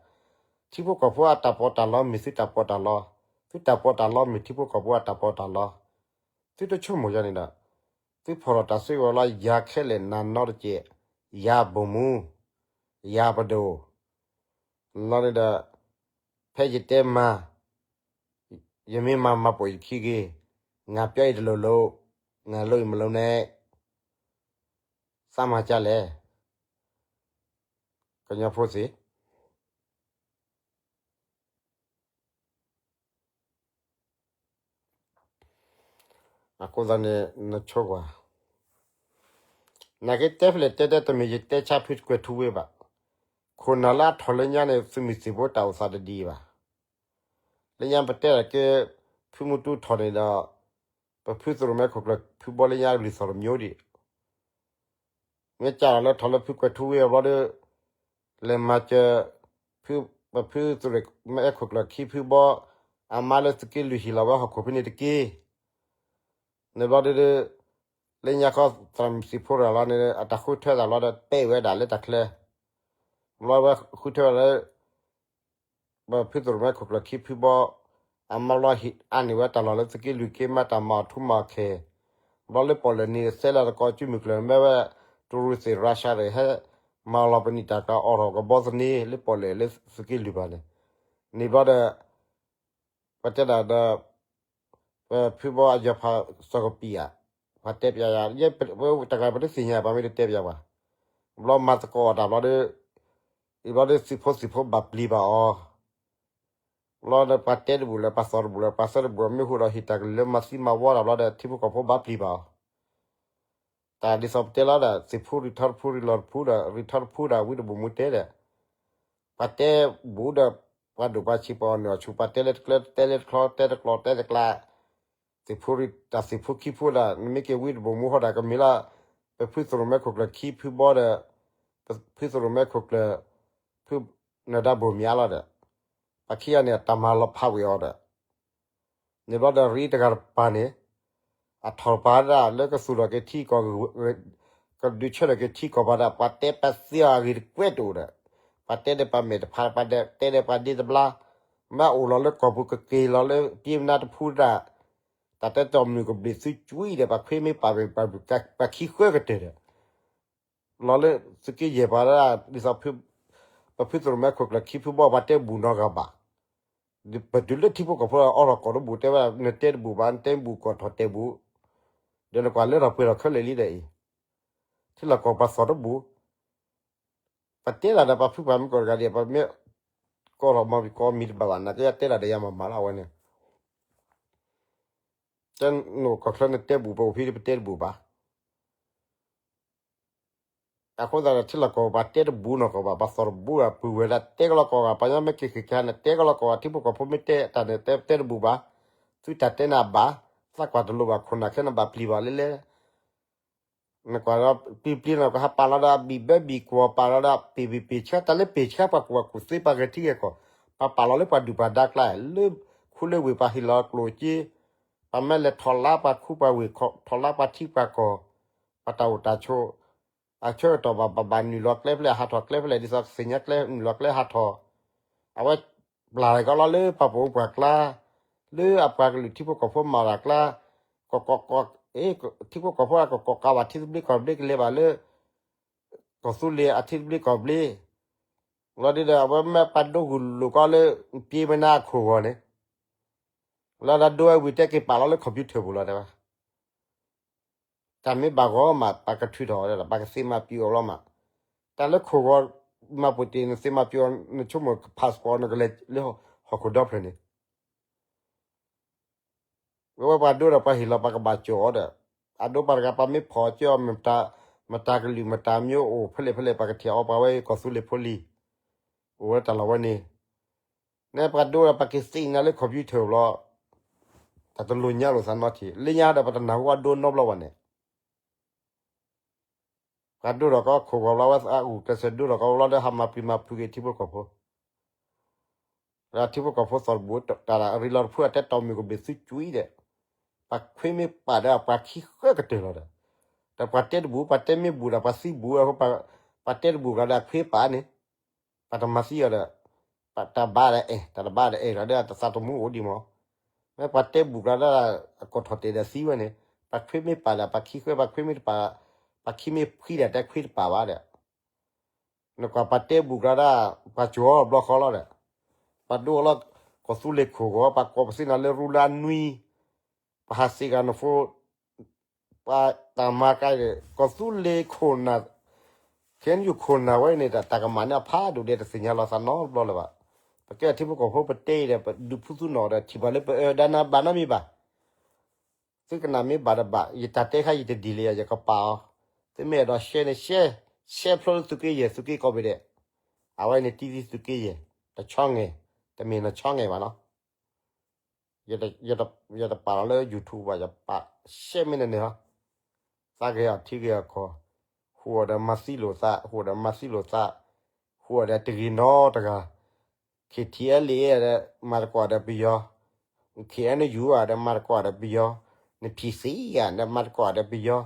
ထံဖိကီၢ်ဖိအတၢ်ပီးတၢ်လီမ့ၢ်သုတၢ်ပီးတၢ်လီ, သုတၢ်ပီးတၢ်လီမ့ၢ်ထံဖိကီၢ်ဖိအတၢ်ပီးတၢ်လီ, သုတဆိကမိၣ်ယၤန့ၣ်ဒီး, သုဖီၣ်ထီၣ်တၢ်စုကဝဲၤလီၤ ယၤခဲလၢာ်နၤနီတစဲး, ယၤဘိၣ်မူ, ယၤပဒိၣ်, လီၤန့ၣ်ဒီး, ဖဲယတဲမၤ, ယမ့ၢ်မၤမၤပိာ်ယခံဂ့ၤ, ငါပျီအံၤတလိၤလိၤ, ငါလိအံၤမလိၤနဲ, သးမၤကလဲၣ်, ကညီဖိသ့ၣ် အဃိသတးန့ၣ် နဆိကွၢ်, နာ်က့တဲဖဲလဲၣ်တဲတဲတမ့ၢ်ယတဲဆါဖုကွဲၤထူဝ့ဘၣ်, ခိၣ်နၢ်လၢအထီၣ်လၢညါန့ၣ် သုးမုၢ်သံၣ်ဘိတၢ်အိၣ်သးတဒ်အံၤဘၣ်. လၢညါပတဲဒၣ်က့, ဖုမူတူထီၣ်န့ၣ်ဒီး, ပဖုသရိၣ်မဲခိၣ်ကျၢၢ်ဖုဘီလၢညါကလုၢ်သီၣ်တမံၤဒံး မ့ၢ်ကၢ်လီၤလၢထီၣ်လၢဖုကွဲၤထူဝ့အဘျီဒီး, လဲၤမၤစၢၤ, ဖု, ပဖုသရိၣ်မဲခိၣ်ကျၢၢ်ခံဖုဘီ, အမါလၢသုးက့လွံၢ်ဟ့ၣ်လီၤဝဲဟီၣ်ခိၣ်ဖဲန့ၣ်တက့ၢ်. န့ၣ်ဘျီဒီး, လၢညါခီသရၣ်မုၣ်စံၣ်ဖိရၤလီၤန့ၣ် အတၢ်ဃုထၢသးလီၤဒီး ပဲာ်ဝဲဒၣ်လၢတၢ်ချၢ, ဘျီဝဲဃုထၢဝဲဒၣ်လၢ ပဖုသရိၣ်မဲခိၣ်ကျၢၢ်ခံဖုဘီ, အမါဘျီဟ့ၣ်အါန့ၢ်ဝဲတၢ်လီၢ်လၢသုးက့လွံၢ်က့ မၤတၢ်မၤအီၤထူမၤအီၤခဲ, ဘျီလၢပီၣ်လဲၣ်န့ၣ် သဲလၢတကီကုမုၢ်ကျၢၢ် မ့ၢ်ဝဲ, တရူးသ့ၣ်ရၢရှါသ့ၣ် ဟဲမၤလီၤပနံာ်တၢ်ကအိးထီၣ်ကဘီသန့ လၢပီၣ်လဲၣ်လၢသုးက့လွံၢ်ဘၣ်န့ၣ်, န့ၣ်ဘျီဒီး ပတဲဒၣ်ဒီး, ပဖုဘီအယီၤဖးစီၤကပံာ်ဧါ, ပှၤတဲပျးယၤ, တဂၤပတသ့ၣ်ညါ ပှၤမ့ၢ်တတဲပျးပှၤ, ဘျီမၤသကိးအီၤတၢ်ဘျီဒီး, အံၤဘျီဒီးသုးဖိသံၣ်ဖိဘၣ်ပျံၤဘၣ်အီၤ, ဘျီဒီးပှၤတဲတဘူၣ်လၢၤ ပှၤသီၣ်တဘူၣ်လၢၤ ပှၤသၢတဘူၣ်မ့ၢ်ဟူဒီးဟ့ၣ်တၢ်ကလုၢ်လၢမၤသံမၤဝီတၢ်ဘျီဒီး ထံဖိကီၢ်ဖိဘၣ်ပျံၤဘၣ်အီၤ တၢ်ဒ်သိးပတဲလီၤဒီး သ့ၣ်ဖူရံၣ်ထီတဖူရံၣ်လီၤတဖူဒီး ရံၣ်ထီတဖူဒီး ဝံတဘူၣ်မူတဲဒီး, ပှၤတဲဘူၣ်ဒီး ပှၤဒိၣ်ပှၤဆံးပှၤအီၣ်နုၢ်အီၣ်ဆူၣ် ပှၤတဲလၢတကျၢၤ တဲလၢတချီ တဲတကျိၤ တဲတကျါ, သ့ၣ်ဖူရံၣ် တၢ်သ့ၣ်ဖူခံဖူဒီး နမ့ၢ်က့ၤဝံတဘူၣ်မူဟီဒီးကမ့ၢ်လီၤ, ပဖုသရိၣ်မဲခိၣ်ကျၢၢ်ခံဖုဘီဒီး, ပဖုသရိၣ်မဲခိၣ်ကျၢၢ်, ဖုနၢၤဒါဘိၣ်မၠါလီၤဒီး, ပှၤခံဂၤန့ၣ် တၢ်မၤလီၤဖးဝံၤအီၤဒီး န့ၣ်ဘျီဒီးရ့တဂၤတပၤန့ၣ်, အထီၣ်ပာ်ဒၣ်လၢကသူၣ်ထီၣ်က့ၤထံကီၢ်, ကဒုးဆၢထီၣ်က့ၤထံကီၢ်ပၤဒီး ပှၤတဲပသ့အီၤအဂ့ၢ်တကွဲးတအိၣ်ဒီး, ပှၤတဲဒီးပှၤမဲာ်တဖၣ် ပှၤတဲဒီးပှၤဒ့တဘျါ, မ့ၢ်အိၣ်လီၤလၢကီၢ်ပူၤကက့ၤလီၤလၢတ့မနါတဖူတၢ်, တၢ်တဲတီၢ်မုၢ်ကဘျံးသုကွံဒီး ပှၤခွ့မ့ၢ်ပာ်ဝဲ ပှၤခံဃၢကတၢၢ်ဒီး လီၤလၢသုးက့ယဲၢ်ပှၤဒၣ် ဒ်သိး ပဖုသရိၣ်မဲခိၣ်ကျၢၢ်ခံဖုဘီ ပှၤတဲဘူၣ်နီတဂၤဘၣ်. ပတုၤလၢထံဖိကီၢ်ဖိ အီထီၣ်ကီၢ်တဘူၣ်တဲဝဲဒၣ် နတဲတဘူၣ်ဘၣ် နတဲဘူၣ်ကီၢ်ထီၣ်တဲဘူၣ်, ဒီးနကွၢ်လၢထီၣ်ပှဲၤထီၣ်ခဲလၢာ်လံဒီးအံၤ, ထံလီၢ်ကီၢ်ပှၤသီၣ်တဘူၣ်, ပတဲဒၣ်ဒီးပှၤဖုပှၤမုၢ်ကီၢ်တဂၤဒ် ပမ့ၢ်ကီၢ်ထီၣ်မၤကီၢ်မံၤတဘၣ်ဘၣ် နာ်က့ယတဲဒၣ်ဒီးယၤမၤမၤလီၤအဝဲန့ၣ်, တဲနအိၣ်ကီၢ်ချၢနတဲဘူၣ် ပအိၣ်ဖဲပတဲတဘူၣ်ဘၣ်. အဃိသတးဒီး ထံလီၢ်ကီၢ်ပှၤတဲတဘူးနီၢ်ကီၢ်ဘၣ်, ပှၤသီၣ်တဘူးဘၣ်, ပုၢ်ဝဲၢ်ဒၣ်တဲကလီၤကီၢ်ဂၤ, ပှၤကညီမ့ၢ်က့ၤဃ့ၢ်ကဟါန့ၣ် တဲကလီၤကီၢ်ဂၤ, ထံဖိကီၢ်ဖိမ့ၢ်တဲတၢ်န့ၣ် တဲတဲတဘူးဘၣ်, သုတၢ်တဲန့ၣ်အဘၣ်, သးကွၢ်တလိၣ်ဘၣ်, ခိၣ်နၢ်ခဲန့ၣ်ဘၣ်ပျံၤဘၣ်လဲလဲ နကွၢ်ဒီး ပျံၤပျံၤန့ၣ် ကဟးပာ်လီၤဒီးအဘံၣ်ဘၢဘံၣ်ကွီၢ် ပာ်လီၤဒီးပ့ၢ်ဘံၣ်ပ့ၢ်ဆှါ, တၢ်လၢပ့ၢ်ဆှါ ပှၤကူၣ်ဘၣ်ကူၣ်သ့ ပှၤဂဲၤထံဂဲၤကီၢ်, ပှၤပာ်လီၤလၢပှၤဒုၣ်ပှၤဒါကျါ, လၢခူလၢဝ့ၢ် ပှၤဟ့ၣ်လီၤကျိၣ်စ့, ပှၤမ့ၢ်လဲၤထီၣ်လါပှၤခူပှၤဝ့ၢ်, ထီၣ်လါပှၤထံပှၤကီၢ်, ပှၤတၢ်အိၣ်တၢ်ဆိး, အဆၢကတီၢ်ဘၣ် ပဘၣ်နုာ်လီၤကျဲဖဲလဲၣ် ဟးထီၣ်ကျဲဖဲလဲၣ်, ဒ်သိးကသ့ၣ်ညါကျဲ နုာ်လီၤကျဲဟးထီၣ်, အဝဲ ပျၢ်ကီးလီၤလၢပှၤပိာ်ပှၤကျါ, လၢအပှၤကလုာ်ထံဖိကီၢ်ဖိမၤတၢ်ကျါ, ကီၢ်ကီၢ်ကီၢ်, ထံဖိကီၢ်ဖိအကီၢ်ကီၢ်ဘၣ် ထံသဘျ့ကီၢ်သဘျ့ ကလဲၤဘၣ်လၢ ကီၢ်သူလ့ၤအထံသဘျ့ကီၢ်သဘျ့, လီၤဒုဒီး အဝဲမ့ၢ်ပှၤဒိဂုာ်လိာ်ကီးလၢ ပျ့ၤမနၤအခိၣ်ဂီၤန့ၣ်, လီၤဒီးဒိဝဲဝံၤတဲက့ၤပာ်လီၤလၢ computer ပူၤလီၤတဲဘၣ် တၢ်မ့ၢ်ဘၣ်ဂီၢ်မး ပှၤကထုးထီၣ်ဝဲဒၣ် ပှၤကသ့မၤပျံၤအီၤလီၤမး, တၢ်လၢခိၣ်ဂီၤ မၤပူၤတ့ၢ် နသ့မၤပျံၤအီၤ နဆိကမိၣ် passport နကလဲၤလၢဟီၣ်ခိၣ်ဒီဖျၢၣ်န့ၣ်, ဝဲဝဲပှၤဒိဒီးပှၤဟ့ၣ်လီၤ ပှၤကဘၣ်ကၠီၣ်အီၤဒီး, အဒိပှၤတဂၤ ပှၤမ့ၢ်ဖီၣ်ကၠီၣ် မတၤကလုာ်မတၤမၠိအိၣ်ဖဲလဲၣ်ဖဲလဲၣ် ပှၤကထံၣ်အီၤ ပှၤဝဲကီၢ်သူလ့ၤဖိလံၤ, အိၣ်ဝဲတၢ်လီၢ်ဝဲန့ၣ် နဲပှၤဒိဒီးပှၤကသ့ၣ်ညါလၢ computer လီၤ, တၢ်တလိၣ်ညါလိာ်သးနီတထံၣ် လၢညါဒီးပှၤတနၢ်ဟူအဒိနီတဘျီဘၣ်န့ၣ်, ပှၤဒိထီၣ်ကီးခိၣ်ဂီၤဘျီဝဲအဂုာ်ကျဲးစၢးဒိထီၣ်ကီးဘျီဒီး ဟးမၤပျံၤမၤဖုးက့ၤထံဖိကီၢ်ဖိ, ဒီးထံဖိကီၢ်ဖိသီၣ်တဘူး တၢ်ရ့လီၤတဖုအတဲတီၢ်မုၢ်ကဘ့ၣ်သုကွံဒီး, ပှၤခွ့မ့ၢ်ပာ်ဒီးပှၤခံဃၢကတၢၢ်လီၤဒီး, ဒီးပှၤတဲတဘူး ပှၤတဲမ့ၢ်ဘူးဒီးပှၤသံဘူးအဃိ, ပှၤတဲတဘူးကျါဒီးခွ့ပာ်န့ၣ် ပှၤတမၤသံအီၤဒီး, တၢ်ဘါဒီးအဲၣ် တၢ်တဘါဒီးအဲၣ်လီၤဒီး တသးတမူအိၣ်ဒံးမး, မ့ၢ်ပှၤတဲဘူးကျါဒီး အကိာ်ထီၣ်တဲာ်ဒီးသံဝဲန့ၣ်, ပှၤခွ့မ့ၢ်ပာ်ဒီးပှၤခံဃၢ ပှၤခွ့မ့ၢ်တပာ်, ပှၤခံမ့ၢ်ခွံဒီးတဲခွ့တပာ်ဘၣ်ဒီး, နကွၢ်ပှၤတဲဘူးကျါဒီး ပှၤကၠီၤအီၤဘျီဃီလီၤဒီး, ပှၤဒိအီၤလီၤ, ကီၢ်သူလ့ၤခိၣ်ဂီၤ ပှၤကိးပသ့ၣ်နၤလၢရူလၢအနွံ, ပှၤဟးစ့ၢ်ကီးနဖိ ပှၤတၢ်မၤကါဒီး ကီၢ်သူလ့ၤခိၣ်နၢ်, ခဲအံၤယခိၣ်နၢ်ဝဲန့ၣ် တၢ်ကမၣ်န့ၣ်အဖးဒိၣ်ဒဲး တသ့ၣ်ညါလီၤသးနီတဘျီလၢၤဘၣ်, ပကဲထံဖိကီၢ်ဖိပတဲဒီး ပဒုးဖုသူနီၣ်ဒီး ထံၣ်ဘၣ်လၢပအၢဒၣ်နၤဘၣ်နီတမံၤဘၣ်, သုကနၣ်မ့ၢ်ဘၣ်တဘၣ် ယတၢ်တဲခါယတဒ်လဲၣ် ယကပာ်အီၤ, သုမ့ၢ်အဲၣ်ဒိးရှဲန့ၣ်ရှဲ, ရှဲဖျိလၢသုးက့ယဲၢ် သုးက့ကိးဘ့ၣ်ဒဲး, အဝဲန့ၣ်တံၢ်သံသုးက့ယဲၢ်, တဆီငဲၢ်, တမ့ၢ်နဆီငဲၢ်ဘၣ်နီၤ ယတပာ်လီၤလၢ YouTube ဘၣ် ယပာ်ရှဲမ့ၢ်န့ၣ်န့ၣ်ဟီ, သးဂ့ၤအီၤထံဂ့ၤအီၤကီၢ်, ဟူးအီၤဒီးမၤသံလိာ်သး ဟူးအီၤဒီးမၤသံလိာ်သး, ဟူးအီၤဒီးတဂ့ၤနီတဂၤ, KTLA ဒီးမၤသကိးဒီးပယီၤ, KNU ဒီးမၤသကိးဒီးပယီၤ, န PC ဒီးမၤသကိးဒီးပယီၤ,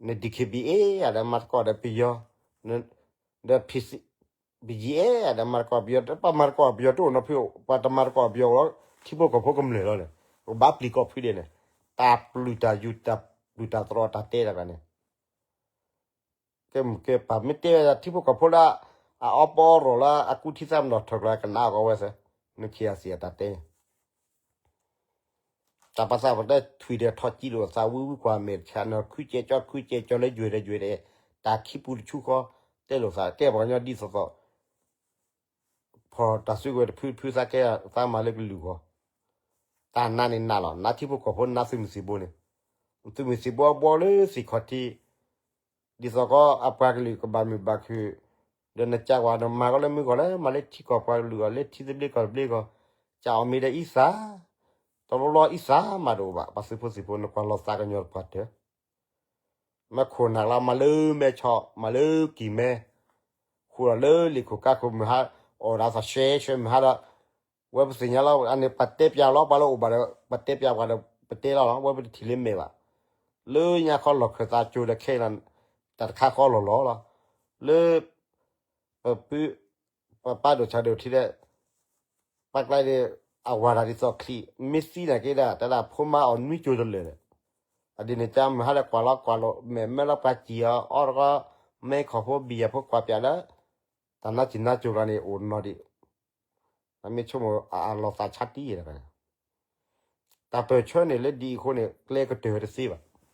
န DKBA ဒီးမၤသကိးဒီးပယီၤ, ဒီး PC BGF ဒီးမၤသကိးပယီၤ ပှၤမၤသကိးပယီၤတအိၣ်နီတဖု, ပှၤတမၤသကိးပယီၤလီၤ ထံဖိကီၢ်ဖိကမျၢၢ်လီၤန့ၣ်, ကဘၣ်ပျံၤကီၢ်ဖုဒဲးန့ၣ်, တၢ်ပျုၢ်တၢ်ယူၤ တၢ်ပျုၢ်တၢ်သရီတၢ်တဲတၢ်န့ၣ်, ကဲမုၢ်ကဲပၢ် မ့ၢ်တဲဝဲဒၣ်ထံဖိကီၢ်ဖိလၢ အအီပီအီရီၣ်လၢအကူထံသးမနီၤထၢၣ်ကျါ ကနၣ်အီၣ်ကီးဝဲသ့, နခံဂၤစံးအတၢ်တဲ တၢ်ပှၤသးပှၢ်တဲထွံၣ်ဒီးထီၣ်ကံလိာ်သးဝံဝံကွၢ်မဲာ်တဆါ နခုကဲကၠီခုကဲကၠီလၢယွဲၢ်ဒီးယွဲၢ်ဒီး တၢ်ခံပူၤတဆူဃီ တဲလိာ်သး ကဲပှၤကညီဒ်သိးသိး ဖီၣ်တၢ်စုကဝဲၤတဖုတဖုသးကဲသးမၤလၢကလုာ်ဂီၢ်, တၢ်နးန့ၣ်နးလီၤ နးထံဖိကီၢ်ဖိနးသုးမုၢ်သံၣ်ဘိန့ၣ်, သုးမုၢ်သံၣ်ဘိအဘှီလၢသ့ၣ်ခီၣ်ထံး ဒ်သိးကီးအပှၤကလုာ်ကဘၣ်မုာ်ဘၣ်ခုၣ်, ဒီးနကးကွၢ်ဒီးမၤကီးလၢမုၢ်ဂီၢ်လၢ မၤလၢထံကီၢ်ပှၤကလုာ်အီၤ လၢထံသဘျ့ကီၢ်သဘျ့ဂီၢ်, ကးအီၣ်မ့ၤဒီးအံသၣ်, တဘျီဘျီအံသၣ်မးတအိၣ်ဘၣ် ပှၤသုးဖိသံၣ်ဖိ နကွၢ်လီၤသးကညီၤတပှၢ်တၢၢ်, မ့ၢ်ခိၣ်နၢ်လၢမၤလၢမဲဆီး မၤလၢကံၢ်မဲ, ဃိဒီးလၢလ့ၣ်ခိၣ်ကါခိၣ်မုၢ်ဟါ, အီၣ်ဒၣ်သးရှဲရှဲမုၢ်ဟါဒီး, ဝဲပသ့ၣ်ညါလီၤ အန့ၣ်ပှၤတဲပျးလီၤ ပှၤလၢအိၣ်ဘၣ်ဒီး ပှၤတဲပျးပှၤဒီး ပတဲလီၤလီၤ ဝဲပတထံၣ်လၢမဲာ်ဘၣ်, လၢညါခီလီၢ်ခၢၣ်သးကၠိဒီးခဲအံၤလီၤ, တၢ်တခါဃီလီၤလီၤလီၤ, လၢ ပပုၢ် ပပၢ်ဒိၣ်ဆၣ်ဒိၣ်ထံဒီး ပှၤကျါဒီး အဝၤတၢ်ဒ်သိးချံ မ့ၢ်သံနာ်က့ဒီး တၢ်ဒၣ်ဖိမါအီၣ်နွံကၠိတလၢာ်ဒီး, အဒ်န့ၣ်တၢ်မုၢ်ဟါဒီးကွၢ်လီၤကွၢ်လီၤ မဲာ်မ့ၢ်လီၤပှၤစံၣ်အီၤ အီၣ်တကီၢ် မ့ၢ်ခီၣ်ဖိဘံၣ်ယၤဖိကွၢ်ပၠးလၢ တၢ်နါစံၣ်နါကၠိကျါန့ၣ် အိၣ်နီၤဒံး, အမ့ၢ်ဆိကမိၣ်အလီၤသးဆါတံၢ်တဂၤန့ၣ်, တၢ်ပၢၢ်ဆၢန့ၣ်လၢဒ်အံၤအဃိန့ၣ် ကျဲကတၢၢ်ဝဲတသ့ဘၣ်, အကျဲကတၢၢ်ဝဲတသ့ဘၣ် အဃိန့ၣ် ဒ်သိးတဲတၢ်ကတိၤ မ့ၣ်အူအ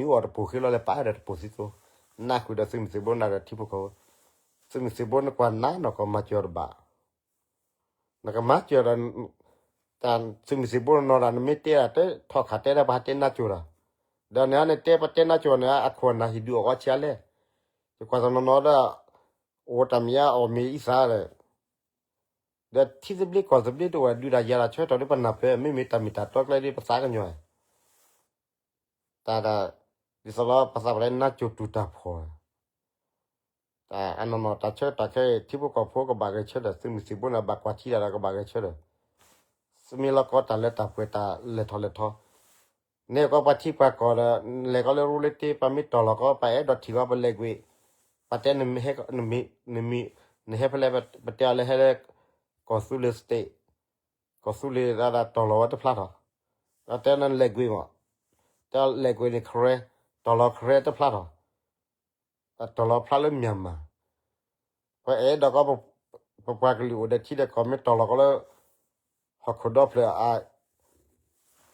ီၣ်တပိၢ်ဃ့လီၤလၢပာ်ဒီးတပိၢ်သံသိ, နၢ်ဃုာ်ဒီးသုးမုၢ်သံၣ်ဘိ နၤဒီးထံဖိကီၢ်ဖိ, သုးမုၢ်သံၣ်ဘိနကွၢ်နၤနီၢ်ကီၢ်မၤစၢၤတဘၣ်, နကမၤစၢၤဒီး တၢ်သုးမုၢ်သံၣ်ဘိနီၢ်နီၢ်ဒၣ် နမ့ၢ်တဲဒၣ်တဲထီၣ်ခးတဲဒၣ် ပှၤတဲနါစိၤဒီး, ဒီးန့ၣ်န့ၣ်တဲပတဲနါစိၤန့ၣ် အခိၣ်အနၢ်ဟံၣ်ဒုးအီၣ်အီဆံးအါလဲၣ်, ယကွၢ်တနီၤနီၤဒီး အိၣ်တၢ်မံၤအါအီၣ်မ့ၤအံသးဒီး, ဒီးထံသဘျ့ကီၢ်သဘျ့တအိၣ် ဒုးတၢ်ယၤတၢ်ဆၢကတီၢ်ဒီးပနၢ်ပၢၢ် မ့မ့ၢ်တၢ်မ့ၢ်တၢ်တီကျဲဒီးပသးကညီၤ တၢ်ဒ်သိးလၢပသးပှၢ်လၢနါစိၤတူၢ်တၢ်ဖှီၣ်, တၢ်အနီၢ်နီၢ်တၢ်ဆၢကတီၢ်ခဲအံၤ ထံဖိကီၢ်ဖိကဘၣ်ဂဲၤဆၢထၢၣ် သုးမုၢ်သံၣ်ဘိန့ၣ် ဘၣ်ကွၢ်ထံတၢ်ဒီးကဘၣ်ဂဲၤဆၢထၢၣ်, သမ့ၢ်လီၤကီတၢ်လၢတၢ်ပှဲၤတၢ်လဲၤထီၣ်လဲၤထီ, န့ၣ်ကီပှၤထံပှၤကီၢ်ဒီး လဲၤကီလၢရူလၢတ့ ပှၤမ့ၢ်တီၢ်လီၤကီ ပှၤအဲၣ်ဒိးထံၣ်ကီပလဲၤကွံာ်, ပှၤတဲ နဟဲဖဲလဲၣ် ပတဲအီၤလၢဟဲလၢ ကီၢ်သူလ့ၤ state ကီၢ်သူလ့ၤဒၣ်တီၢ်လီၤဝဲတဖျါထီၣ်, ဒီးတဲနလဲၤကွံာ်မး, တဲလဲၤကွံာ်န့ၣ် Karen တီၢ်လီၤ Karen တဖျါထီၣ်, တီၢ်လီၤဖျါလၢ Myanmar, ပှၤအဲၣ်ဒိးကီ ပပှၤကလုာ်အိၣ်ဒီးထံဒီးကီၢ်မ့ၢ်တီၢ်လီၤကီလၢ ဟီၣ်ခိၣ်ဒီဖျၢၣ်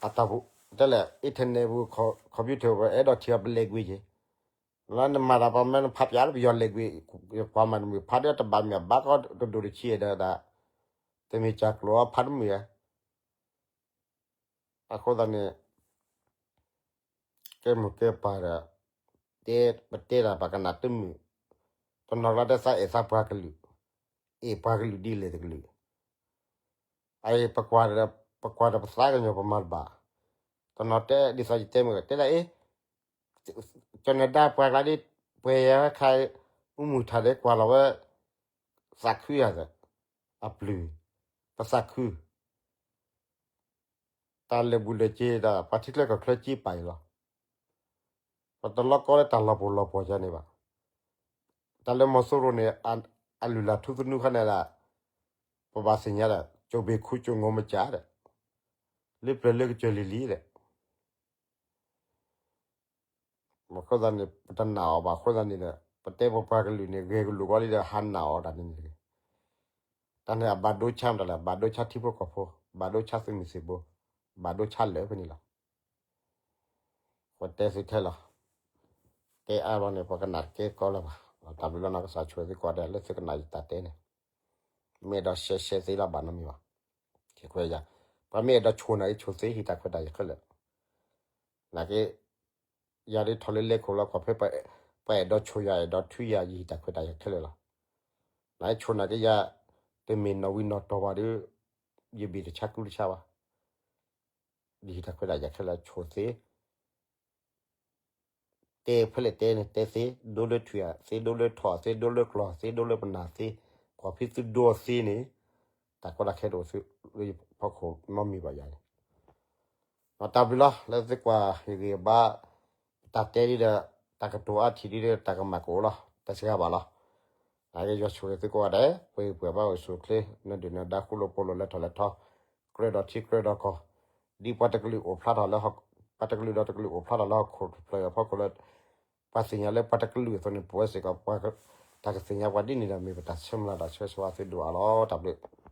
အတၢ်ပူၤ တဲလဲၣ် internet ပူၤ computer ပူၤ အဲၣ်ဒိးထံၣ်အီၤပလဲၤကွံာ်က့ၤ, လၢနမၤတၢ်ပှၤမ့ၢ်နဖးပၠးလၢပယီၤလဲၤကွံာ်, ယကွၢ်မၤတမုာ် ဖးဒၣ်တဘၣ်မ့ၢ်အဘၣ်ကီတဒိၣ်တဆံဒီး, တမ့ၢ်ကၢ်ကျိၤအီၤဖးတမုာ်ဧါ, အဃိသတးန့ၣ် ကဲမိၢ်ကဲပၢ်ဒီး တဲပတဲတၢ်ပှၤကနၣ်တမုာ်, တနီၤကျါတဲသးအဲၣ်သးပှၤကလုာ်, အဲၣ်ပှၤကလုာ်ဒ်လဲၣ်တကလုာ်, အအံၤ ပကွၢ်ဒီးပသးကညီၤပမၤတဘၣ်, တနီၤတဲဒ်သိးယတဲမုာ် တဲဒၣ်အ့ၣ် ကၠီၤနဲၤဒါပှၤကျါဒ် ပှဲၤယဲခါ အူမုၢ်ထၣ်ဒဲးကွၢ်လီၤဝဲ သးခုယၤသး, အပျုၢ်, ပသးခု, တၢ်လဲၤဘူးလဲၤစ့ဒီး ပှၤထံချၢကီၢ်ချၢစ့ပာ်အံၤလီၤ. ပတလီၤကီလၢတၢ်လီၤပှီၢ်လီၤပှီၢ်ယၤန့ၣ်ဘၣ်. တၢ်လၢမီၤစိရိၤန့ၣ် အလုၢ်လၢ်ထူသနူခါန့ၣ်ဒၣ် ပဘၣ်သ့ၣ်ညါဒီး ကၠိဘ့ၣ်ခူကၠိငိမကၠးဒီး လၢပျၢၤလၢကစၢၢ်လံၤလံၤဒီး အဃိသတးန့ၣ် ပတနာ်အီၤဘၣ်အဃိသတးန့ၣ်ဒီး ပတဲပပှၤကလုာ်န့ၣ် ဂဲၤကလူးကီလံဒီး ဟးနာ်အီၤတၢ်န့ၣ်န့ၣ်တဂ့ၤ. တၢ်န့ၣ်အဘၣ်ဒိဆါမတၤလဲၣ်, ဘၣ်ဒိဆါထံဖိကီၢ်ဖိ, ဘၣ်ဒိဆါသုးမုၢ်သံၣ်ဘိ, ဘၣ်ဒိဆါလၢာ်ဖဲန့ၣ်လီၤ. ပတဲသုထဲလီၤ. တဲအါဘျီန့ၣ် ပှၤကနၣ်တကဲကီလၢၤဘၣ်. တၢ်ဘျုးလီၤနီၢ်ကစၢ်ဆိၣ်ဂ့ၤသုကိးဂၤဒဲးလၢသုကနၣ်ယတၢ်တဲန့ၣ်, မ့ၢ်အဲၣ်ဒိးရှဲရှဲသ့လီၤဘၣ်နီတမံၤဘၣ်. ယခွဲးယာ်, ပှၤမ့ၢ်အဲၣ်ဒိးဆိၣ်နၤအံၤဆိၣ်သ့ ဟံးတၢ်ခွဲးတၢ်ယာ်ခဲလၢာ်. နာ်က့ ယၤဒ်ထီၣ်လၢလဲၤခိၣ်လီၤကွၢ်ဖဲ ပှၤအဲၣ်ဒိးဆိၣ်ယၤ အဲၣ်ဒိးထုယၤ ယဟံးတၢ်ခွဲးတၢ်ယာ်ခဲလၢာ်လီၤ. နဆိၣ်နာ်က့ယၤ တမ့ၢ်နီၣ်ဝံၤနီၣ်တီၢ်ဘၣ်ဒီး ယဘ့ၣ်တဆါကူတဆါဘၣ်. ယဟံးတၢ်ခွဲးတၢ်ယာ်ခဲလၢာ်ဆိၣ်သ့ တဲဖဲလဲၣ်တဲန့ၣ် တဲသ့, ဒိလၢထွံၣ်သ့, ဒိလၢထိၣ်သ့, ဒိလၢကျီၢ်သ့, ဒိလၢပနၢ်သ့, ကွၢ်ဖဲသုဒိသ့န့ၣ်, တၢ်ကီတၢ်ခဲတအိၣ်လၢယဖီခိၣ်နီတမံၤဘၣ်ယၤန့ၣ်. တၢ်ဘျုးလီၤ လၢသုကွၢ်ဂ့ၤဂ့ၤဘၣ်, တၢ်တဲဒ်ဒီး တၢ်ကတိၤအါထံၣ်ဒ်ဒီး တၢ်ကမၣ်ကအိၣ်လီၤ, တၢ်စှၤဘၣ်လီၤ. နာ်က့ယွၤဆိၣ်ဂ့ၤသုကိးဂၤဒဲး, ပှဲၤပှဲၤဘၣ်အိၣ်ဆူၣ်အိၣ်ချ့, နဒုၣ်နဒါဃူလိာ်ဖိးလိာ် လဲၤထီၣ်လဲၤထီ, ကြၢးဒီးထံကြၢးဒီးကီၢ်, ဒ်ပှၤတကလုာ်အိၣ်ဖျါထီၣ်လၢ, ပှၤတကလုာ်ဒီးတကလုာ်အိၣ်ဖျါထီၣ်လၢဟီၣ်ခိၣ်တဖျၢၣ်အဖီခိၣ်လၢ ပှၤသ့ၣ်ညါလၢပှၤတကလုာ်အသိးန့ၣ် ပဝဲစ့ၢ်ကီး တၢ်ကသ့ၣ်ညါပှၤဒ်န့ၣ်ဒီး မ့ၢ်ပတၢ်ဆၢမုၢ်လၢ်ဒီးဆၢဂ့ၤဆၢဝါသုဒိၣ်အါလီၤ. တၢ်ဘျုး